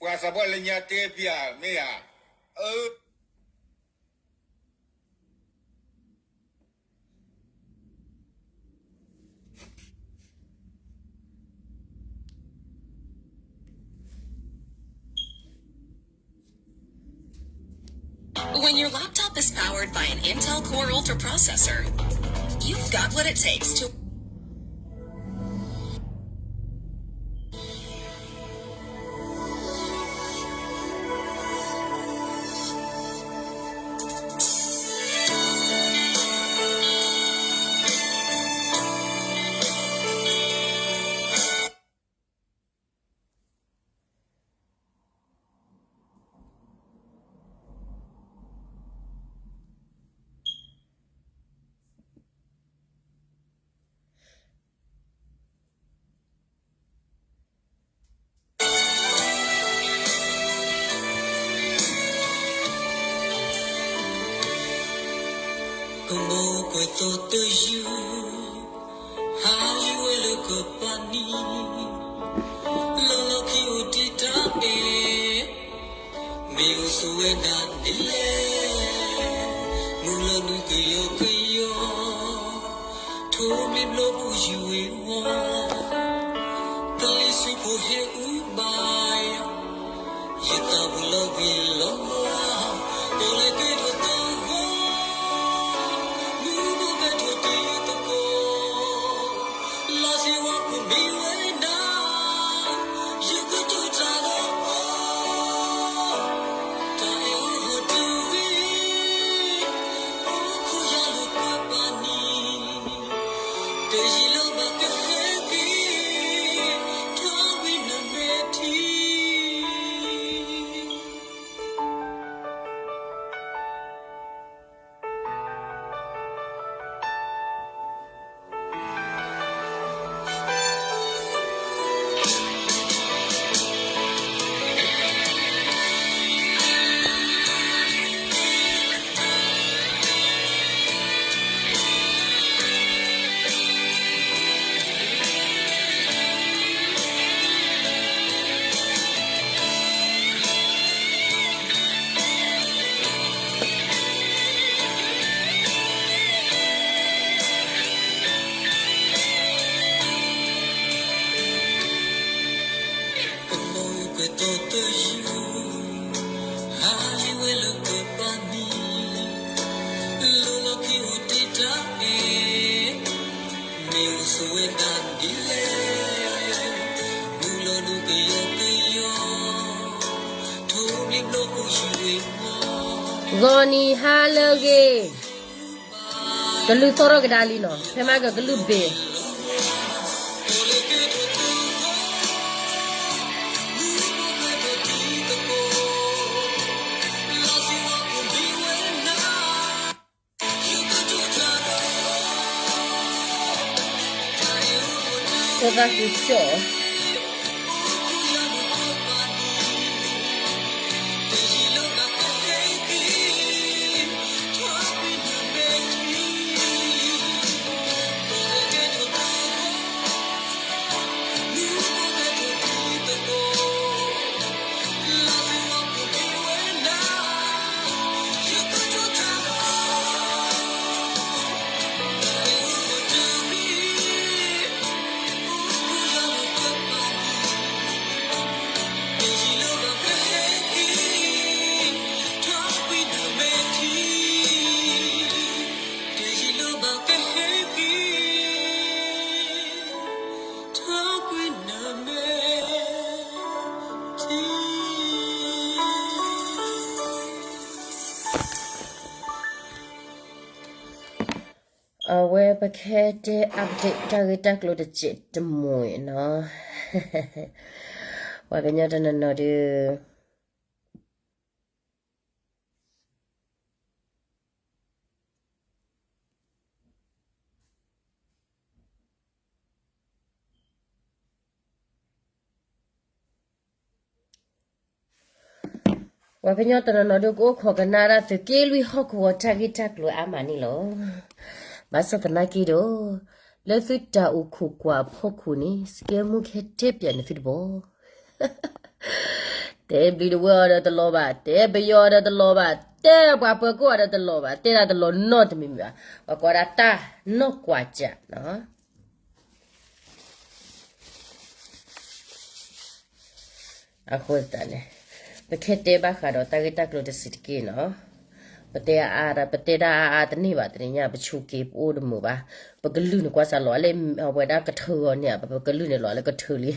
ဘၣ်သးပှၢ်လၢညါတဲပျးမ့ၢ်ဧါ, အၢ When your laptop is powered by an Intel Core Ultra processor, you've got what it takes toကမိၣ်ကွဲးသီတယုၢ်, ဟးယံၤဝဲလၢကပၤနံၤ, လီၤလီၤခံအိၣ်တ့ၢ်တၢ်အဲၣ်, မ့ၢ်အိၣ်ဆိးဝဲဒၣ်ဒ်လဲၣ်, မုၢ်လီၤနုာ်ကယီကယီ, ထိးမ့ၢ်ဘျီပူၤယုၢ်ဝ့ၤဝီၤ, ပလံၤဆူးဖိဟဲအုၣ်ဘၣ်ယၤ, ယသးပူၤလီၤကွံာ်လီၤမၢ်, ပီၣ်လဲၣ်ကဲထီၣ်သးဝီ, မုၢ်ဘိးကဲထီၣ်တံၤသကိး, လီၤဆံးဝါပူၤမံဝဲဒၣ်, ယကတိၤတၢ်ဒီးအီၤ, တၢ်အဲၣ်အိၣ်ဟီၣ်တဝံၤ, အိၣ်ခိးယၤလၢကပၤနံၤ, တယံာ်လၢၤဘၣ်ကဟဲက့ၤ, ထီၣ်ကွံာ်နမဲာ်ထံ ကမိၣ်ကွဲးသီတယုၢ်, ဟးယံၤဝဲလၢကပၤနံၤ, လီၤလီၤခံအိၣ်တ့ၢ်တၢ်အဲၣ်, မ့ၢ်အိၣ်ဆိးဝဲဒၣ်ဒ်လဲၣ်, မုၢ်လီၤဒိၣ်ကယီကယီ, ထိးမ့ၢ်ဘျီပူၤယုၢ်ဝ့ၤဝီၤ, ဂီၤနံၤဟါလၢအဂ့ၤ, ကလုၢ်သီၣ်ထီၣ်ကဒါလံနီၤ, ဖဲမၤကကလုၢ်ဘ့ၣ် ဖိသၣ်ဃုကၠီၣ်, အဝဲပကဟဲတဲ update တၢ်ဂ့ၢ်တၢ်ကျိၤတစဲးတမှဲၤနီၤ, ပှၤကညီတနီၤနီၤဒီး ပှၤကညီတနီၤနီၤဒီးကအိၣ်ခိးကနၣ်ဒၣ်သုးက့လွံၢ်ဟီၣ်ကဝီၤ တၢ်ဂ့ၢ်တၢ်ကျိၤအါမးန့ၣ်လီၤ. ဘၣ်ဆၣ်သနာ်က့ဒီး လၢသုတၢ်အိၣ်ခိးကွၢ်အဖီခိၣ်န့ၣ် စကဲမူကဟဲတဲပၠးန့ၢ်သုတဘျီ တဲဘျံးဒဝဲၢ်အီၤဒီးတလီၤဘၣ်, တဲပယီၤအီၤဒီးတလီၤဘၣ်, တဲပှၤပၢၤကီၢ်အီၤဒီးတလီၤဘၣ်, တဲဒၣ်တလီၤနီတမံၤမံၤဘၣ်. ပှၤကိးဒၣ်တၢ်နီၢ်ကွၢ်စးနီၤ. အဃိသတးန့ၣ် ပကဟဲတဲဘၣ်ဃးဒီးတၢ်ဂ့ၢ်တၢ်ကျိၤတစဲးတက့ၢ်နီၤ. ပတဲအါအါ ပတဲဒၣ်အါအါတန့ၢ်ဘၣ် တနံၤညါ ပဆူးက့ၤပအိၣ်တမုာ်ဘၣ်. ပကလုၢ်န့ၣ်ကွၢ်စးလီၤလၢအဝဲဒၣ်ကထၢအီၤန့ၣ် ပကလုၢ်န့ၣ်လီၤလၢကထၢလံ.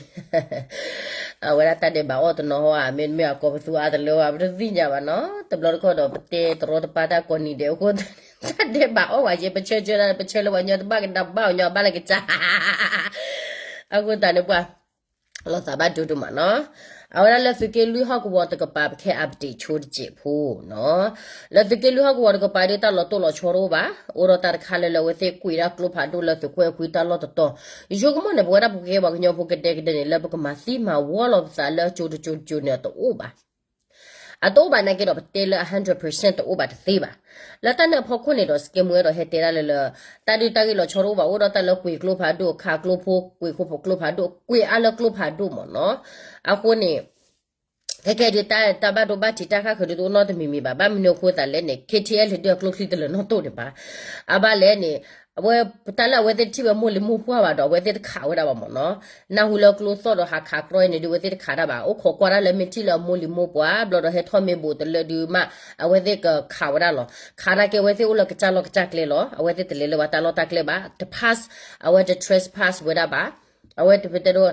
အဝဲဒၣ်တၢ်ဒဲးဘးအီၣ်တနီၤဟီဧါ မ့တမ့ၢ်အကိးပသူအါတလၢဧါ ပတသ့ၣ်ညါဘၣ်နီၤ. တဘျီတခီၣ်ဒီး ပတဲတရီတပါတၢ်ကိးနံၤဒဲးအဃိ တၢ်ဒဲးဘးအီၣ်ဝဲက့ ပဆၢဆၢဒၣ် ပဆၢလၢပှၤကညီတဘၣ်ကဒါဘၣ် ပှၤကညီဘၣ်လၢကစၢ် အဃိသတးန့ၣ်ပှၤ လီၤသးဘၣ်ဒိဒိၣ်မးနီၤ. အဝဲဒၣ်လၢသုးက့လွံၢ်ဟီၣ်ကဝီၤတကပၤ ပကဟဲ update ဆိတစဲးဖိနီၤ. လၢသုးက့လွံၢ်ဟီၣ်ကဝီၤတကပၤဒီး တၢ်လီၤတိၢ်လီၤဆီတအိၣ်ဘၣ်. အိၣ်ဒီးတၢ်တခါလၢလၢအဝဲသ့ၣ်ကွံာ်ဒၣ်ကျိဖးဒိၣ်လၢသုးခိၣ်အဲၣ်ခွံတၢ်လီၢ်တတီၤ. ယဆိကမိၣ်န့ၣ် ပဝဲဒၣ်ပကဲပှၤကညီဖိကဒဲကဒဲန့ၣ် လၢပကမၤသံမၤဝီလီၤပသးလၢအကၠိတကၠိတကၠိန့ၣ် တအိၣ်ဘၣ်. အတအိၣ်ဘၣ်နာ်က့ဒီး ပတဲလၢ hundred percent တအိၣ်ဘၣ်တသ့ဘၣ်. လၢတၢ်န့ၣ်အဖီခိၣ်န့ၣ်ဒီး စကဲမူအဲၣ်ဒိးဟဲတဲဒၣ်လၢလၢ တၢ်ဒုးတၢ်ဂ့ၢ်လီၤဆီတအိၣ်ဘၣ် အိၣ်ဒီးတၢ်လၢကွံာ်ကျိဖးဒိၣ် ခးကျိဖိ ကွံာ်ကျိဖးဒိၣ် ကွံာ်အါလၢကျိဖးဒိၣ်မ့ၢ်နီၤ. အဃိန့ၣ် ခဲကဲဒုးတၢ်ဘၣ်ဒိဘၣ်ထံးတၢ်ဃၣ်ဃုာ်ဒုးတအိၣ်နီတမံၤမံၤဘၣ်. ဘၣ်မနုၤအဃိသတးလဲၣ်န့ၣ် KTLA ဒုးအကျိချံတလၢာ်နီတိၢ်န့ၣ်ဘၣ်. အဘၣ်လဲၣ်န့ၣ် အဝဲ တၢ်လၢအဝဲသ့ၣ်ထံၣ်ဝဲမိၢ်လံၤမိၢ်ပှၢ်ဘၣ်ဒီး အဝဲသ့ၣ်တခးဝဲဒၣ်ဘၣ်မ့ၢ်နီၤ. နၢ်ဟူလၢကျိသီၣ်ဒီးဟးခးကြီအံၤန့ၣ်ဒုး အဝဲသ့ၣ်တခးတၢ်ဘၣ်. အိၣ်ခိးကွၢ်ဒၣ်လၢမ့ၢ်ထံၣ်လၢအမိၢ်လံၤမိၢ်ပှၢ် ဘျီဒီးဟဲထီၣ်မ့ၢ်ဘူးတလၢဒုးမး အဝဲသ့ၣ်ကခးဝဲဒၣ်လီၤ. ခးနာ်က့အဝဲသ့ၣ်အိၣ်လၢကစၢ်လီၢ်ကစၢ်ကျဲလီၤ. အဝဲသ့ၣ်တလဲၤလၢပှၤတၢ်လီၢ်တၢ်ကျဲဘၣ်. တ pass အဝဲတ trespass ဝဲဒၣ်ဘၣ်. အဝဲတပတဲဒိ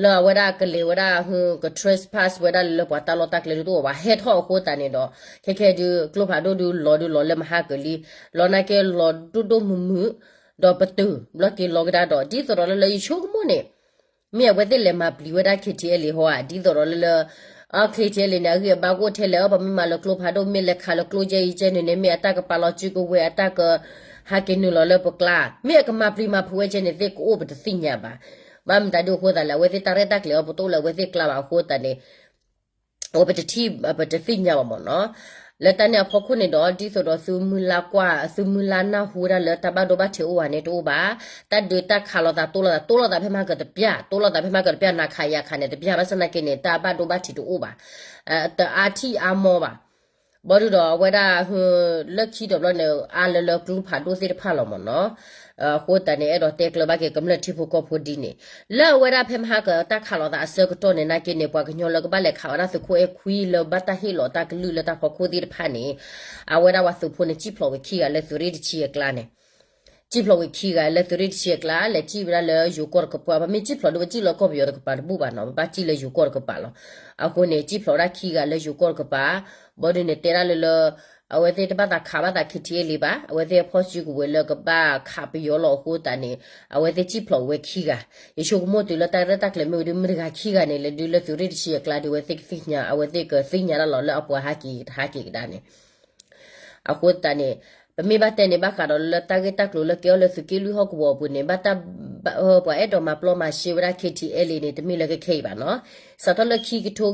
လၢအဝဲဒၣ်ကလဲၤဝဲဒၣ် က trespass ဝဲဒၣ်လၢပှၤတၢ်လီၢ်တၢ်ကျဲဒုးတအိၣ်ဘၣ်. ဟဲထီၣ်အဃိသတးန့ၣ်ဒီး ခဲခဲဒုး ကျိဖးဒိၣ်ဒုးလီၤဒုးလီၤလၢမဟါကလံ လီၤနာ်က့လီၤဒိၣ်ဒိၣ်မုၢ်မုၢ် ဒီးပတုာ် ဘျီက့ၤလီၤကဒါဒီး ဒ်သိးဒီးလၢလၢယဆိကမိၣ်န့ၣ် မ့ၢ်အဝဲသ့ၣ်လဲၤမၤပျံၤဝဲဒၣ် KTLA ဟီဧါ ဒ်သိးဒီးလၢလၢ KTLA န့ၣ် အဂံၢ်အဘါကအိၣ်ထဲလဲၣ် အပမ့ၢ်မၤလၢကျိဖးဒိၣ် မ့ၢ်လဲၤခးလၢကျိကဲအံၤကဲန့ၣ်န့ၣ် မ့ၢ်အတၢ်ကပာ်လီၤစုကဝဲၤ အတၢ်ကဟးက့ၤနုာ်လီၤလၢပကျါ မ့ၢ်အကမၤပျံၤမၤဖုးဝဲကဲန့ၣ် သ့ၣ်ကအိၣ်ပတသ့ၣ်ညါဘၣ်. ဘၣ်မတၤဒုးအဃိသတးလဲၣ် အဝဲသ့ၣ်တၢ်ရဲၣ်တၢ်ကျဲၤအီၤ ပတအိၣ်လၢအဝဲသ့ၣ်ကျါဘၣ်အဃိသတးန့ၣ် အဝဲပတထံၣ် ပတသ့ၣ်ညါဘၣ်မ့ၢ်နီၤ. လၢတၢ်န့ၣ်အဖီခိၣ်န့ၣ်ဒီး ဒ်သိးဒီးသုမုၢ်လၢ်ကွၢ် သုမုၢ်လၢ်နၢ်ဟူဝဲဒၣ်လၢတၢ်ဘၣ်ဒိဘၣ်ထံးအိၣ်ဝဲန့ၣ်တအိၣ်ဘၣ်. တၢ်ဒုးတၢ်ခးလိာ်သးတိလိာ်သး တိလိာ်သးဖဲမဟါကတပျၢ် တိလိာ်သးဖဲမဟါကတပျၢ် နၤခးယၤခးန့ၣ်တပျၢ် ဘၣ်ဆၣ်သနာ်က့န့ၣ် တၢ်ဘၣ်ဒိဘၣ်ထံးတအိၣ်ဘၣ် တအါထံၣ်အါမီၢ်ဘၣ်. ဘၣ်ဒုးဒီးအဝဲဒၣ် လၢခံတဘျီန့ၣ် အါလၢလၢကျိဖးဒိၣ်သ့ၣ်တဖၣ်လီၤမ့ၢ်နီၤ. အဃိသတးန့ၣ် အဲၣ်ဒိးတဲကျၢၤဘၣ်က့ၤကမျၢၢ်ထံဖိကီၢ်ဖိဒ်န့ၣ် လၢအဝဲဒၣ်ဖဲမဟါကတၢ်ခးလိာ်သးအဆၢကတီၢ်န့ၣ် နာ်က့န့ၣ် ပှၤကညီလၢကဘၣ်လဲၤခးဝဲဒၣ်သုးခိၣ်အဲၣ်ခွံလၢဘၣ်တၢ်ဟ့ၣ်လီၤတၢ်ကလုၢ်လၢတၢ်ဖီခိၣ်သ့ၣ်တဖၣ်န့ၣ် အဝဲဒၣ်ပှၤသုးဖိန့ၣ် စံၣ်ဖျိးဝဲခံဂၤလၢသုးရ့ၣ်တဆံအကျါန့ၣ် စံၣ်ဖျိးဝဲခံဂၤလၢသုးရ့ၣ်တဆံအကျါ လဲၤစံၣ်ဝဲဒၣ်လၢယိၤကီၢ်တကပၤ ပမ့ၢ်စံၣ်ဖျိးဒုး ပစံၣ်လၢကီၢ်ပယီၤတကပၤတဘူၣ်ဘၣ်နီၤ ပဘၣ်စံၣ်လၢယိၤကီၢ်တကပၤလီၤ. အဃိန့ၣ် စံၣ်ဖျိးဝဲဒၣ်ခံဂၤလၢယိၤကီၢ်တကပၤ ဘၣ်ဒုးန့ၣ် တဲဒၣ်လၢလၢ အဝဲသ့ၣ်တဘၣ်သးခးဘၣ်သး KTLA ဘၣ် အဝဲသ့ၣ်အဖီၣ်စုကဝဲၤလၢကဘၣ်ခးပယီၤလီၤအဃိသတးန့ၣ် အဝဲသ့ၣ်စံၣ်ဖျိးဝဲခံဂၤ ယဆိကမိၣ်တုၤလၢတၢ်ရဲၣ်တၢ်ကျဲၤမ့ၢ်ဝဲဒုး မ့ၢ်တဂၤခံဂၤန့ၣ် လဲၤဒုးလၢသုးရ့ၣ်တဆံအကျါဒုး အဝဲသ့ၣ်ကသ့ၣ်ညါ အဝဲသ့ၣ်ကသ့ၣ်ညါတၢ်လီၤလၢအပှၤဟးက့ၤတဟးက့ၤကဒါန့ၣ် အဃိသတးန့ၣ် ပမ့ၢ်ဘၣ်တဲန့ၣ် ဘၣ်ဃးဒီးလၢတၢ်ဂ့ၢ်တၢ်ကျိၤလၢကဲအီၤလၢသုးက့လွံၢ်ဟီၣ်ကဝီၤအပူၤန့ၣ် ဘၣ်တၢ် ပှၤအဲၣ်ဒိးမၤပျီမၤရှဲဝဲဒၣ် KTLA န့ၣ် တမ့ၢ်လၢခဲခဲအံၤဘၣ်နီၤ. စးထီၣ်လၢ ခံကထ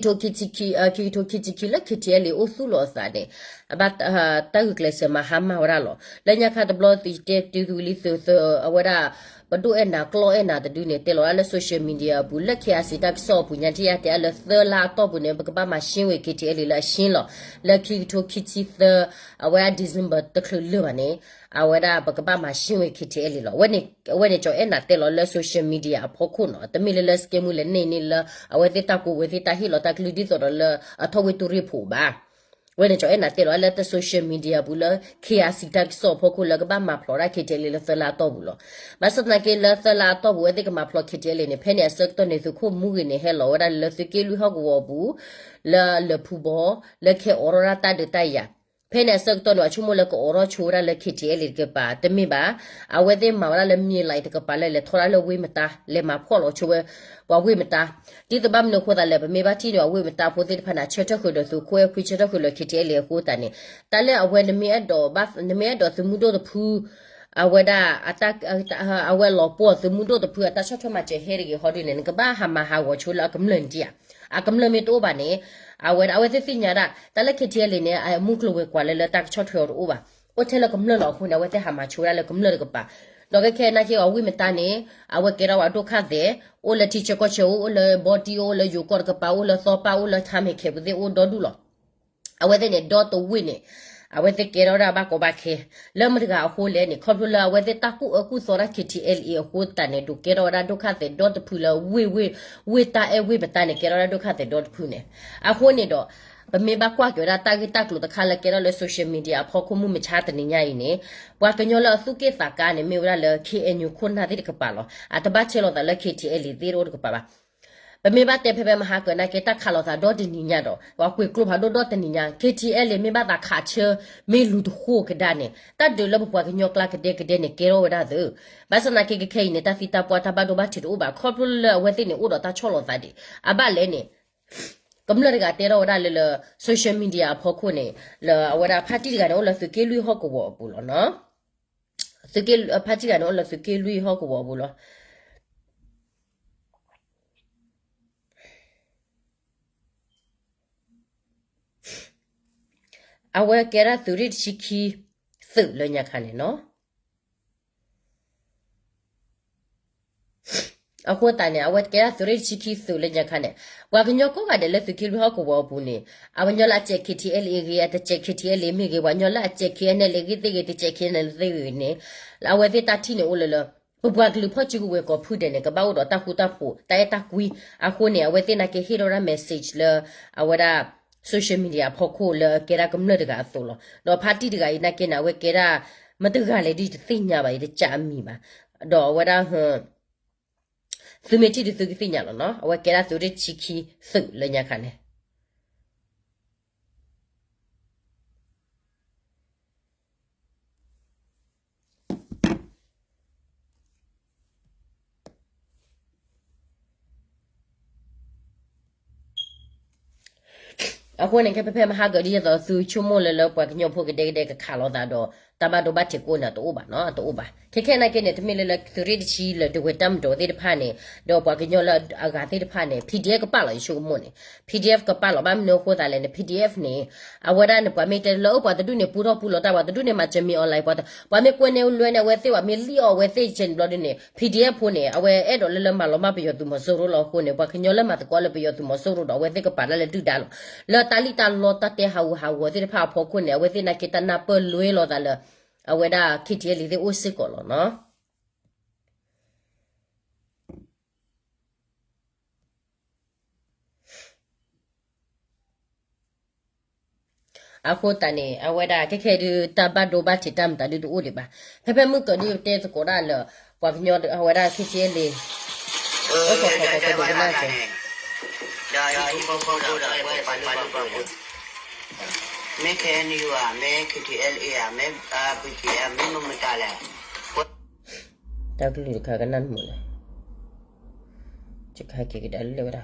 ိခံဆံခံ ခံကထိခံဆံခံလၢ KTLA အိၣ်သူၣ်လီၤအသးန့ၣ် အဘၣ် တၢ်ဂုာ်ကျဲးစၢးမၤဟါမၢ်ဝဲဒၣ်လီၤ. လၢညါခါတဘျီ ယတဲတုၤသုလံသုး အဝဲဒၣ် ပဒိၣ်အဲၣ်နၤကျီၢ်အဲၣ်နၤတဒုန့ၣ် တဲလီၤဝဲဒၣ်လၢ social media အပူၤ လၢ KIC တၢ်ကစီၣ်အပူၤညါ ထံၣ်ယါတဲအါလၢသၢလါအတီၢ်ပူၤန့ၣ် ပကဘၣ်မၤရှင်းဝဲ KTLA လၢအရှင်းလီၤ. လၢခံကထိခံဆံသၢ အဝဲဒၣ် December တချုးလၢာ်ဘၣ်န့ၣ် အဝဲဒၣ်ပကဘၣ်မၤရှင်းဝဲ KTLA လီၤ. အဝဲန့ၣ်ကၠီၤအဲၣ်နၤတဲလီၤလၢ social media အဖီခိၣ်နီၤ တမ့ၢ်လၢလၢ စကဲမူ လဲၤန့ၢ်န့ၢ်လၢ အဝဲသ့ၣ်တၢ်ကူဝဲသ့ၣ်တၢ်ဟ့ၣ်လီၤတၢ်ကလုၢ်ဒ်သိးဒီးလၢအထီၣ်ဝ့ၢ်တူၢ်ရ့ၣ်ဖိးဘၣ် အဝဲန့ၣ်ကၠီၤအဲၣ်နၤတဲလီၤလၢတၢ် social media ပူၤလၢ KIC တၢ်ကစီၣ်အဖီခိၣ်လၢကဘၣ်မၤဖျိးဒၣ် KTLA လၢသၢလါအတီၢ်ပူၤလီၤ. ဘၣ်ဆၣ်သနာ်က့လၢသၢလါအတီၢ်ပူၤ အဝဲသ့ၣ်ကမၤဖျိး KTLA န့ၣ် ဖဲန့ၣ်အဆၢကတီၢ်န့ၣ် သုးခိၣ်မူဂ့ၤန့ၣ် ဟဲလီၤဝဲဒၣ်လၢသုးက့လွံၢ်ဟီၣ်ကဝီၤအပူၤ လၢလၢၢ်ဖူဘီ လၢကဟဲအိးထီၣ်ဒၣ်တၢ်ဒုးတၢ်ယၤ ဖဲန့ၣ်အဆၢကတီၢ်န့ၣ် အဆိကမိၣ်လၢကအိးထီၣ်ဆိဝဲဒၣ်လၢ KTLA တကပၤ တမ့ၢ်ဘၣ်. အဝဲသ့ၣ်မၤဝဲဒၣ်လၢ မြစ်လမ်း တကပၤလၢလဲၤထီၣ်ဒၣ်လၢဝ့ၢ်မတါ လဲၤမၤဖှီၣ်လီၤဆိဝဲ ပှၤဝ့ၢ်မတါ ဒ်သိးဘၣ်မနုၤအဃိသတးလဲၣ် ပမ့ၢ်ဘၣ်ထံၣ်န့ၣ် အဝ့ၢ်မတါဖိသ့ၣ်တဖၣ်န့ၣ် ဆၢထၢၣ်ဃုာ်ဒီးသုးခိၣ်အဲၣ်ခွံ ဆၢထၢၣ်ဃုာ်လၢ KTLA အဃိသတးန့ၣ် တၢ်လၢအဝဲ နမ့ၢ်အဲၣ်ဒိးဘၣ် နမ့ၢ်အဲၣ်ဒိးသုးမုၢ်ဒိၣ်တဖု အဝဲဒၣ် အဝဲလီၤပှီၢ်သုးမုၢ်ဒိၣ်တဖုအတၢ်ဆီၣ်ထွဲမၤစၢၤဟဲတဂ့ၤဟီဒ်န့ၣ် နကဘၣ်ဟးမၤဟးဂီၤဆိလၢအကမျၢၢ်ဒံးဧါ. အကမျၢၢ်မ့ၢ်တအိၣ်ဘၣ်န့ၣ် အဝဲဒၣ်အဝဲသ့ၣ်သ့ၣ်ညါဒၣ် တၢ်လၢ KTLA န့ၣ် အမူကျိၤဝဲၤကွာ်လၢလၢတၢ်ကဆီၣ်ထွဲအီၤတအိၣ်ဘၣ်. အိၣ်ထဲလၢကမျၢၢ်လီၤအဃိန့ၣ် အဝဲသ့ၣ်ဟးမၤဆိဝဲဒၣ်လၢကမျၢၢ်တကပၤ ဒီးခဲခဲနာ်က့အီၤဝံၣ်မတၤန့ၣ် အဝဲကဲထီၣ်ဝဲဒိၣ်ခါသဲး, အိၣ်လၢထံဆၢကီၢ်ဆၢ အိၣ်လၢဘီတံၢ် အိၣ်လၢယိၤကီၢ်တကပၤ အိၣ်လၢသီပၢ် အိၣ်လၢထါမ့ၤခဲပူၤသ့ၣ်အိၣ်ဒီဒူၣ်လီၤ. အဝဲသ့ၣ်န့ၣ် ဒီတဝ့ၢ်န့ၣ် အဝဲသ့ၣ်ကဲထီၣ်ဝဲဒၣ်ဘၣ်ကီဘၣ်ခဲ, လၢမတၤတဂၤအဃိလဲၣ်န့ၣ် ခီဖျိလၢအဝဲသ့ၣ်တၢ်ကူၣ်အၢကူၣ်သီတၢ် K T L A အဃိသတးန့ၣ် ဒိးကဲထီၣ်ဝဲဒၣ်ဒိၣ်ခါသဲးဒီတဖုလၢဝ့ၢ်ဝ့ၢ် ဝ့ၢ်တၢ်အဲၣ်ဝ့ၢ်ပတၢ်န့ၣ် ကဲထီၣ်ဝဲဒၣ်ဒိၣ်ခါသဲးဒီတဖုန့ၣ်, အဃိန့ၣ်ဒီး ပမ့ၢ်ဘၣ်ကွၢ်က့ၤဝဲဒၣ်တၢ်ဂ့ၢ်တၢ်ကျိၤတခါလၢကဲထီၣ်လၢ social media အဖီခိၣ်မုၢ်မဆါတနံၤညါအံၤန့ၣ်, ပှၤကညီလၢအသူၣ်က့ၣ်သးကါန့ၣ် မ့ၢ်ဝဲဒၣ်လၢ K N U ခိၣ်နၢ်သ့ၣ်တကပၤလီၤ. အတဘၣ်ဆဲးလိာ်သးလၢ K T L A သ့ၣ်တအိၣ်တကပၤဘၣ်. ပမ့ၢ်ဘၣ်တဲဖဲဖဲမဟါကၢၤနာ်က့ တၢ်ခးလိာ်သးဒီတနံၤညါဒီး ပှၤကွဲးကျိဖးဒိၣ်ဒီတနံၤညါ K T L A မ့ၢ်ဘၣ်သးခးဆၢ မ့ၢ်လူၤတဃိကဒါန့ၣ် တၢ်ဒုးလၢပပှၤကညီကျါကဒဲကဒဲန့ၣ် ကဲထီၣ်ဝဲဒၣ်သု, ဘၣ်ဆၣ်သနာ်က့ ခဲခဲအံၤန့ၣ် တၢ်သံတၢ်ပှၢ်တၢ်ဘၣ်ဒိဘၣ်ထံးတအိၣ်ဘၣ် ခီဖျိလၢအဝဲသ့ၣ်န့ၣ် အိၣ်ဒီးတၢ်ဆီၣ်လီၤသးဒံး အဘၣ်လဲၣ်န့ၣ် ကမျၢၢ်တဂၤတဲထီၣ်ဝဲဒၣ်လၢလၢ social media အဖီခိၣ်န့ၣ် လၢအဝဲဒၣ်ဖါတံၢ်တဂၤန့ၣ် အိၣ်လၢသုးက့လွံၢ်ဟီၣ်ကဝီၤအပူၤလီၤနီၤ. ဖါတံၢ်တဂၤန့ၣ် အိၣ်လၢသုးက့လွံၢ်ဟီၣ်ကဝီၤအပူၤလီၤ. အဝဲကဲဒၣ်သုးရ့ၣ်တဆံခံသုးလၢညါခါန့ၣ်နီၤ. အဃိသတးန့ၣ် အဝဲကဲဒၣ်သုးရ့ၣ်တဆံခံသုးလၢညါခါန့ၣ် ပှၤကညီကိးဂၤဒဲးလၢသုးက့လွံၢ်ဟီၣ်ကဝီၤအပူၤန့ၣ် အဝဲညီလၢအစဲး K T L A ဂ့ၤ အတစဲး K T L A မ့ၢ်ဂ့ၤ ပှၤညီလၢအစဲး K N L A ဂ့ၤသ့ၣ်ဂ့ၤ တစဲး K N L A သ့ၣ်ဂ့ၤန့ၣ် အဝဲသ့ၣ်တၢ်ထံၣ်န့ၣ်အိၣ်လၢလၢ ပပှၤကလုာ်ဖီၣ်စုကဝဲၤကိးဖုဒဲးန့ၣ် ကဘၣ်အိၣ်ဒီးတၢ်ဃူတၢ်ဖိး တၢ်အဲၣ်တၢ်ကွံ အဃိန့ၣ် အဝဲသ့ၣ်နာ်က့ဟ့ၣ်ထီၣ်ဝဲဒၣ် message လၢ အဝဲဒၣ် social media အဖီခိၣ်လၢကဲဒၣ်ကမျၢၢ်တဂၤအသိးလီၤ. ဒီးဖါတံၢ်တဂၤအံၤနာ်က့န့ၣ် အဝဲကဲဒၣ် မတဂၤလဲၣ်ဒ်တသ့ၣ်ညါဘၣ် ယတကးအမံၤဘၣ်. ဒီးအဝဲဒၣ် သုမ့ၢ်ထံၣ်ဒီးသုကသ့ၣ်ညါလီၤနီၤ အဝဲကဲဒၣ်သုးရ့ၣ်တဆံခံသုးလၢညါခါန့ၣ် အဃိန့ၣ် ခဲဖဲဖဲမဟါကၢၤဒ်သိး သုဆိကမိၣ်လၢလၢပှၤကညီဖိကဒဲကဒဲကခးလိာ်သးဒီး တၢ်ဘၣ်ဒိဘၣ်ထံးကိးန့ၣ် တအိၣ်ဘၣ်နီၤ တအိၣ်ဘၣ်. ခဲခဲနာ်က့န့ၣ် တမ့ၢ်လၢလၢသုးရ့ၣ်တဆံလၢဒဝဲၢ်တၢ်မၤဒီးသ့ၣ်တဖၣ်န့ၣ် ဒီးပှၤကညီလၢအဂၤသ့ၣ်တဖၣ်န့ၣ် P D F ကပာ်လီၤ ယဆိကမိၣ်န့ၣ် P D F ကပာ်လီၤ ဘၣ်မနုၤအဃိသးလဲၣ်န့ၣ် P D F န့ၣ် အဝဲဒၣ်န့ၣ် ပှၤမ့ၢ်တဲလၢ အၢ ပှၤတဒူၣ်န့ၣ် ပူထီၣ်ပူလီၤတၢ် ပှၤတဒူၣ်န့ၣ် မၤစၢၤမံၤ online ပှၤ ပှၤမ့ၢ်ကွဲန့ၢ်လွဲန့ၣ် အဝဲသ့ၣ်ဘၣ် မ့ၢ်လံၣ်အီၣ်အဝဲသ့ၣ် ဆဲန့ၣ်ဘျီဒ်န့ၣ် P D F ဖိန့ၣ် အဝဲအဲၣ်ဒိးလၢလၢမၤလီၤမၢ်ပယီၤသုးမီၤစိရိၤလီၤအဃိန့ၣ် ပှၤကညီလၢမၤသကိးလၢပယီၤသုးမီၤစိရိၤဒီး အဝဲသ့ၣ်ကပာ်လၢလၢဒုၣ်ဒါလီၤ. လၢတၢ်လံၣ်တၢ်လီတၢ်တဲဟးဂူာ်ဟးဂီၤသ့ၣ်တဖၣ်အဖီခိၣ်န့ၣ် အဝဲသ့ၣ်နာ်က့တၢ်နၢ်ပၢၢ်လွဲလိာ်သးလၢ အဝဲဒၣ် K T L A သ့ၣ်အိၣ်စ့ၢ်ကီးလီၤနီၤ. အဃိသတးန့ၣ် အဝဲဒၣ်ခဲခဲဒုး တၢ်ဘၣ်ဒိဘၣ်ထံးတၢ်မတၤဒုးတအိၣ်ဒံးဘၣ်. ဖဲဖဲမုၢ်ကၢၤဒုးတဲသကိးဒၣ်လၢ ပှၤကညီအဝဲဒၣ် K T L A အၢ ခီခီခီခီဒိကနၣ်စၢၤ မ့ၢ် K N U ဧါ မ့ၢ် K T L A ဧါ မ့ၢ် R P G ဧါ မ့ၢ်မတၤလဲၣ် တၢ်ကလုၢ်တခါကနၣ်နမုာ်လဲၣ် ယကဟဲက့ၤကဒါလၢဝဲဒၣ်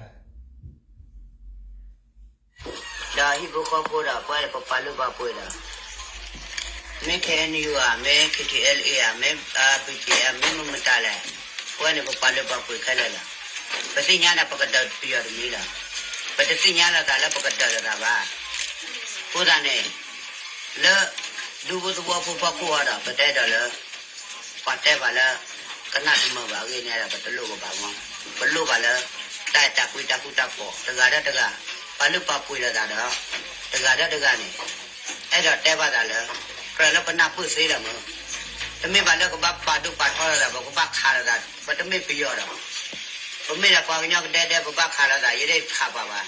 ဒီးဟံၣ်ဖိဃီဖိဒီး ပှၤလၢပပာ်လုၢ်ပာ်ပှ့ၤဒီး မ့ၢ် K N U ဧါ မ့ၢ် K T L A ဧါ မ့ၢ် R P G ဧါ မ့ၢ်မတၤလဲၣ် ပဝဲန့ၣ်ပပာ်လုၢ်ပာ်ပှ့ၤခဲလၢာ်လီၤ. ပသ့ၣ်ညါဒီးပကဒၢးပယီၤတမံၤလီၤ. ပတသ့ၣ်ညါလိာ်သးလၢပကဒၢးလိာ်သးဘၣ်. အဃိသတးန့ၣ် လၢ ဒူဖိသဝီဖိဖီခိၣ်အံၤဒီး ပတအဲၣ်ဒိးလၢ ပှၤတဲဘၣ်လၢ ကနၣ်တမုာ်ဘၣ်အဂ့ၢ်န့ၣ်ဒီး ပတလိၣ်ကဘၣ်မီၢ်, ပလိၣ်ဘၣ်လၢ တၢ်အဲၣ်တၢ်ကွံတၢ်ဃူတၢ်ဖိး တဂၤဒီးတဂၤ ပာ်လုၢ်ပာ်ပှ့ၤလိာ်သးဒီး တဂၤဒီးတဂၤန့ၣ် အဲၣ်ဒိးတဲဘၣ်သးလၢ ကြၢးလၢပနၢ်ပၢၢ်သ့လီၤမး, တမ့ၢ်ဘၣ်လၢကဘၣ်ပာ်ဒိၣ်ပာ်ထီလိာ်သး ပကဘၣ်ခးလိာ်သး ပတမ့ၢ်ပယီၤဒီး ပမ့ၢ်ဒၣ်ပှၤကညီကဒဲဒဲ ပဘၣ်ခးလိာ်သး ယတခးပှၤဘၣ်.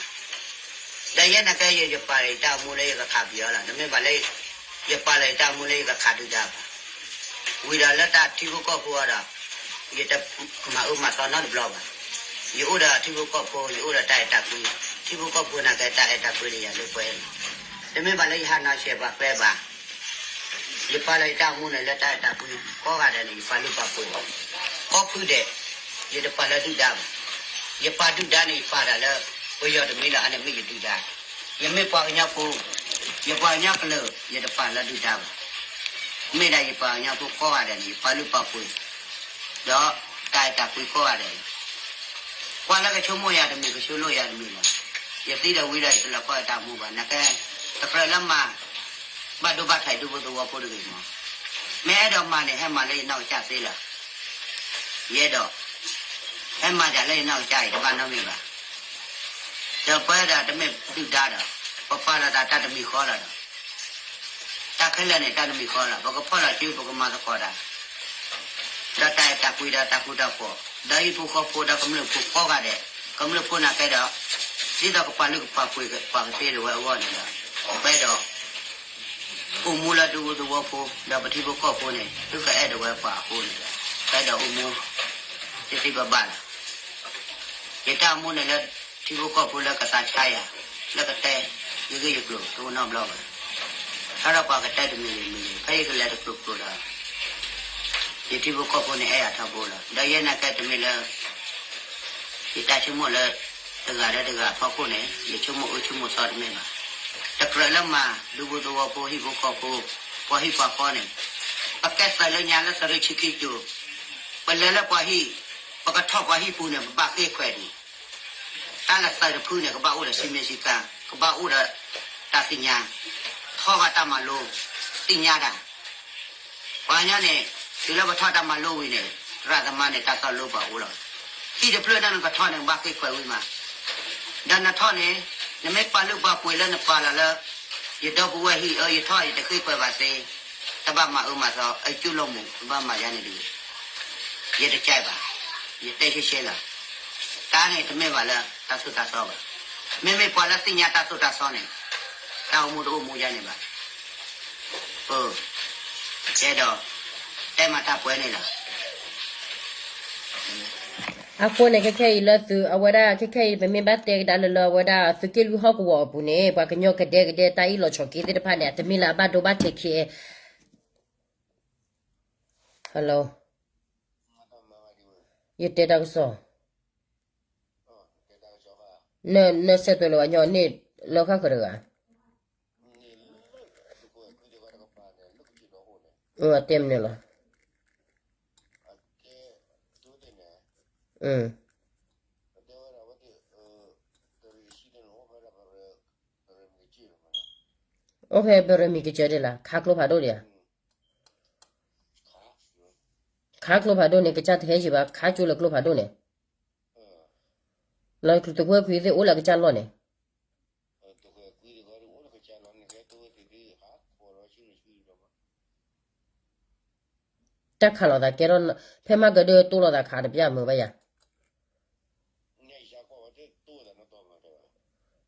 ဒီးယဲနာ်က့ ယပာ်လီၤယတၢ်အိၣ်မူလၢယကခးပယီၤလီၤ. တမ့ၢ်ဘၣ်လၢ ယပာ်လီၤယတၢ်အိၣ်မူလၢယကခးဒုၣ်ဒါဘၣ်. ဝံၤဒီးလၢတၢ်ထံဖိကီၢ်ဖိအံၤဒီး ယတမၤအၢမၤသီနီတဘျီဘၣ်. ယအိၣ်ဒီးထံဖိကီၢ်ဖိ ယအိၣ်ဒီးတၢ်အဲၣ်တၢ်ကွံ, ထံဖိကီၢ်ဖိနာ်က့ တၢ်အဲၣ်တၢ်ကွံန့ၣ် ယၤလၢပှဲၤလီၤ. တမ့ၢ်ဘၣ်လၢယဟးနီၤဆဲးပှၤကျဲဘၣ်. ယပာ်လီၤယတၢ်အိၣ်မူန့ၣ်လၢတၢ်အဲၣ်တၢ်ကွံ ကိးဂၤဒဲးန့ၣ် ယပာ်လုၢ်ပာ်ပှ့ၤလီၤ. ကိးဖုဒဲး ယတပာ်လၢဒုၣ်ဒါဘၣ်. ယပာ်ဒုၣ်ဒါန့ၣ် ယပာ်တၢ်လၢ ပယီၤတမံၤလီၤ အန့ၣ်မ့ၢ်ယဒုၣ်ဒါ. ယမ့ၢ်ပှၤကညီဖိ, ယပှၤကညီကလုာ် ယတပာ်လၢဒုၣ်ဒါဘၣ်. မ့ၢ်ဒၣ်ယပှၤကညီဖိကိးဂၤဒဲးန့ၣ် ယပာ်လုၢ်ပာ်ပှ့ၤ ဒီးတၢ်အဲၣ်တၢ်ကွံကိးဂၤဒဲးန့ၣ် ကွၢ်လၢကဆိကမိၣ်ယၤတမံၤ ကဆိကမိၣ်ယၤတမံၤလီၤ. ယသံဒီးဝံၤဒီး ယတလီၤကီၢ်ယတၢ်အိၣ်မူဘၣ်. နာ်က့ တကြၢးလၢမၤ ဘၣ်ဒိဘၣ်ထံးဒူဖိသဝီဖိတဂ့ၤမး. မ့ၢ်အဲၣ်ဒိးမၤန့ၣ် ဟဲမၤလၢယနီၢ်ကစၢ်သ့လီၤ. ယအဲၣ်ဒိး ဟဲမၤတၢ်လၢယနီၢ်ကစၢ်အံၤ တဘၣ်နီတမံၤဘၣ်. ဒီးပဝဲဒၣ်တမ့ၢ်ဒုၣ်ဒါဒီး ပပာ်လီၤသးတၢ်တမံၤဃီလီၤဒီး တၢ်ခဲလၢာ်န့ၣ် တၢ်တမံၤဃီလီၤ. ပကဖီၣ်လီၤစု ပကမၤသကိးတၢ် ဒီးတၢ်အဲၣ်တၢ်ကွံဒီးတၢ်ဃူတၢ်ဖိး ဒီးဟံၣ်ဖိဃီဖိဒီးကမျၢၢ်ဖိကိးဂၤဒဲး, ကမျၢၢ်ဖိနာ်က့ဒီး ဒ်သိးကပာ်လုၢ်ကပာ်ပှ့ၤပှၤကသ့ဒၣ်ဝဲအဂီၢ်န့ၣ်ဒီး ပအဲၣ်ဒိး အိၣ်မူလၢဒူသဝီဖိ ဒီးပထံဖိကီၢ်ဖိန့ၣ် သုကအဲၣ်ဒိးဝဲပှၤအဃိန့ၣ်ဒီး ပအဲၣ်ဒိးအိၣ်မူ သ့သ့ဘၣ်ဘၣ်လီၤ. ယတၢ်အိၣ်မူန့ၣ်လၢ ထံဖိကီၢ်ဖိလၢကသးဆါယၤ လၢကတဲ ယဂ့ၢ်ယကျိၤတအိၣ်နီတဘျီဘၣ်. တၢ်ဒီးပှၤကတဲတမံၤဂ့ၤမံၤဂ့ၤ ဖဲယကလဲၤတကျိၤကျိၤဒီး ယထံဖိကီၢ်ဖိန့ၣ်အဲၣ်ယၤထီဘိလီၤ. ဒီးယဲနာ်က့တမ့ၢ်လၢ ယတၢ်ဆိကမိၣ်လၢ တဂၤဒီးတဂၤအဖီခိၣ်န့ၣ် ယဆိကမိၣ်အၢဆိကမိၣ်သီတမ့ၢ်ဘၣ်. တကြၢးလၢမၤ ဒူဖိသဝီဖိ ဟံၣ်ဖိဃီဖိ ပှၤဟံၣ်ပှၤဃီန့ၣ် ပကဲသးလၢညါလၢသုးရ့ၣ်ဆံခံကၠိၤ ပလဲၤလၢပှၤဟံၣ် ပကထီၣ်ပှၤဟံၣ်ပူၤန့ၣ် ပဘၣ်ဃ့ခွဲးဒံး တၢ်လၢသုးတဖုန့ၣ် ကဘၣ်အိၣ်ဒီးစံမ့ၢ်စံကါ ကဘၣ်အိၣ်ဒီးတၢ်သ့ၣ်ညါ ထီၣ်ဘၣ်တၢ်မၤလိ သ့ၣ်ညါတၢ် ပှၤကညီန့ၣ် တုၤလၢပထီၣ်တၢ်မၤလိဝံၤန့ၣ် သရၣ်သမါန့ၣ် တၢ်သိၣ်လိပှၤအိၣ်လီၤ. ဟံၣ်တဖျၢၣ်န့ၣ်နကထီၣ်န့ၣ် ဘၣ်ဃ့ခွဲးဝံၤမး ဒီးနထီၣ်န့ၣ် နမ့ၢ်ပာ်လုၢ်ပာ်ပှ့ၤလၢနပာ်လီၤလၢ ယဒီပုၢ်ဝဲၢ်ဟံၣ်အၢ ယထီၣ်ယတဃ့ခွဲးဘၣ်သ့ တဘၣ်မၤအၢမၤသီ အကၠူၣ်လိာ်မူ တဘၣ်မၤယါန့ၣ်တဂ့ၤ. ယတကြိုက်ဘၣ်. ယတဲရှဲရှဲလီၤ. တၢ်န့ၣ်တမ့ၢ်ဘၣ်လၢတၢ်သိၣ်တၢ်သီဘၣ်. မ့မ့ၢ်ပှၤလၢသ့ၣ်ညါတၢ်သိၣ်တၢ်သီန့ၣ် တၢ်အိၣ်မူတအိၣ်မူယါန့ၣ်ဘၣ်. ကဲဒီး တဲမၤတၢ်ပှဲၤန့ၣ်လီၤ. အဃိန့ၣ် ခဲခဲအံၤလၢသု အဝဲဒၣ် ခဲခဲအံၤ ပမ့ၢ်ဘၣ်တဲကဒါလၢလၢအဝဲဒၣ် သုးက့လွံၢ်ဟီၣ်ကဝီၤအပူၤန့ၣ် ပှၤကညီကဒဲကဒဲတၢ်အ့ၣ်လိာ်ဆိးက့သ့ၣ်တဖၣ်န့ၣ် တမ့ၢ်လၢအဘၣ်ဒိဘၣ်ထံးခံ Hello ယတဲတၢ်ကစီၣ် န နဆဲးသွဲးလၢၤဘၣ်ညီန့ၣ် လၢဃၣ်ဃၢၤတဂၤ အတဲမနုၤလီၤ အိၣ်ဖဲပရမံၤကစၢၢ်ဒ်လၢ ခါကျိဖးဒိၣ်ဒံးဧါ ခါကျိဖးဒိၣ်န့ၣ် ကစၢ်တဟဲယံၤဘၣ် ခါကၠိလၢကျိဖးဒိၣ်န့ၣ် လၢသုးခိၣ်ခွံသ့ၣ်အိၣ်လၢကစၢ်လီၢ်န့ၣ် တၢ်ခးလိာ်သးကဲထီၣ် ဖဲမၤကဒၢတိၢ်လိာ်သးခးတပျၢ်မုာ်ဘၣ်ယၤ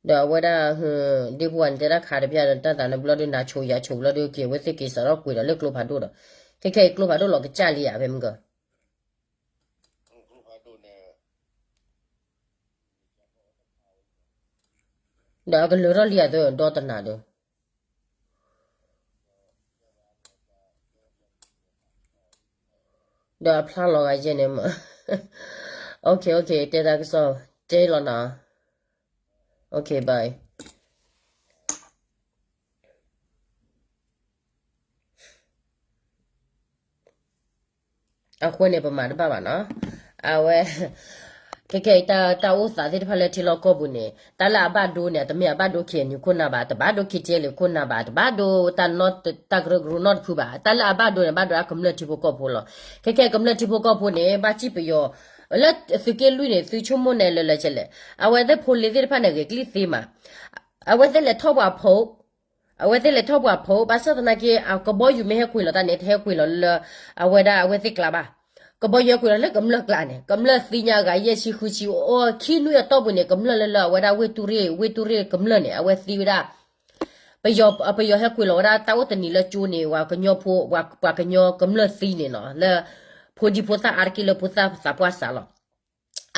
ဒီးအဝဲဒၣ် ဒ့ဖိဝဲန့ၣ် တဲတၢ်ခးတပျၢ်ဒီး တၢ်သးန့ၣ်ဘျီဒုး နၤဆိယၤဆိဘျီဒုး က့ၤဝဲသ့ၣ်က့ၤစးထီၣ်ကွံာ်ဒီးလၢကျိဖးဒိၣ်ဒီး ခဲခဲအံၤကျိဖးဒိၣ်လီၤကစၢ်လံဧါ ဖဲမုၢ်က ဒီးအကလၢၤထီၣ်လံဧါသၢ ဒီတနၤဒီး ဒီးအဖျါလီၤဂာ်ယဲၢ်န့ၣ်မး OK OK တဲတၢ်ကစီၣ် တဲလီၤနီၤ OK bye အဃိန့ၣ် ပမၤတဘၣ်ဘၣ်နီၤ အဝဲ ခဲခဲအံၤ တၢ်အိၣ်သးသ့ၣ်တဖၣ်လၢထံလီၢ်ကီၢ်ပူၤန့ၣ် တၢ်လၢအဘၣ်ဒိန့ၣ် တမ့ၢ်အဘၣ်ဒိ KNU ခိၣ်နၢ်ဘၣ် တဘၣ်ဒိ KTLA ခိၣ်နၢ်ဘၣ် တဘၣ်ဒိ တၢ်ကရၢကရိနီတဖုဘၣ် တၢ်လၢအဘၣ်ဒိန့ၣ် ဘၣ်ဒိအကမျၢၢ်ထံဖိကီၢ်ဖိလီၤ. ခဲခဲကမျၢၢ်ထံဖိကီၢ်ဖိန့ၣ် ဘၣ်စံၣ်ပယီၤ လၢသုးက့လွံၢ်န့ၣ် သုဆိကမိၣ်န့ၣ်လၢလၢဆဲးလဲၣ် အဝဲသ့ၣ်ဖိလံၤသ့ၣ်တဖၣ်န့ၣ် ဂဲၤကလံၣ်သ့မး အဝဲသ့ၣ်လဲၤထီၣ်ပှၤဖိ အဝဲသ့ၣ်လဲၤထီၣ်ပှၤဖိ ဘၣ်ဆၣ်သနာ်က့ အကဘီယူၤမ့ၢ်ဟဲကွံာ်လီၤတၢ်န့ၣ် တဟဲကွံာ်လီၤလၢ အဝဲဒၣ်အဝဲသ့ၣ်ကျါဘၣ်. ကဘီယူၤဟဲကွံာ်လီၤလၢကမျၢၢ်ကျါန့ၣ် ကမျၢၢ်သံညါဂၤယဲၢ်ဆံဃုဆံ အိၣ်ခံနွံအတီၢ်ပူၤန့ၣ် ကမျၢၢ်လၢလၢအဝဲဒၣ်ဝ့ၢ်တူၢ်ရ့ၣ် ဝ့ၢ်တူၢ်ရ့ၣ်ကမျၢၢ်န့ၣ် အဝဲသံဝဲဒၣ် ပယီၤ ပယီၤဟဲကွံာ်လီၤဝဲဒၣ်တၢ်အိၣ်တနံၤလၢကၠိန့ၣ် ပှၤကညီဖိ ပှၤကညီကမျၢၢ်သံန့ၣ်နီၤ လၢ ဖိဒံဖိသၣ်အါတက့ၢ်လၢဖိသၣ်သးပှၢ်စးလီၤ.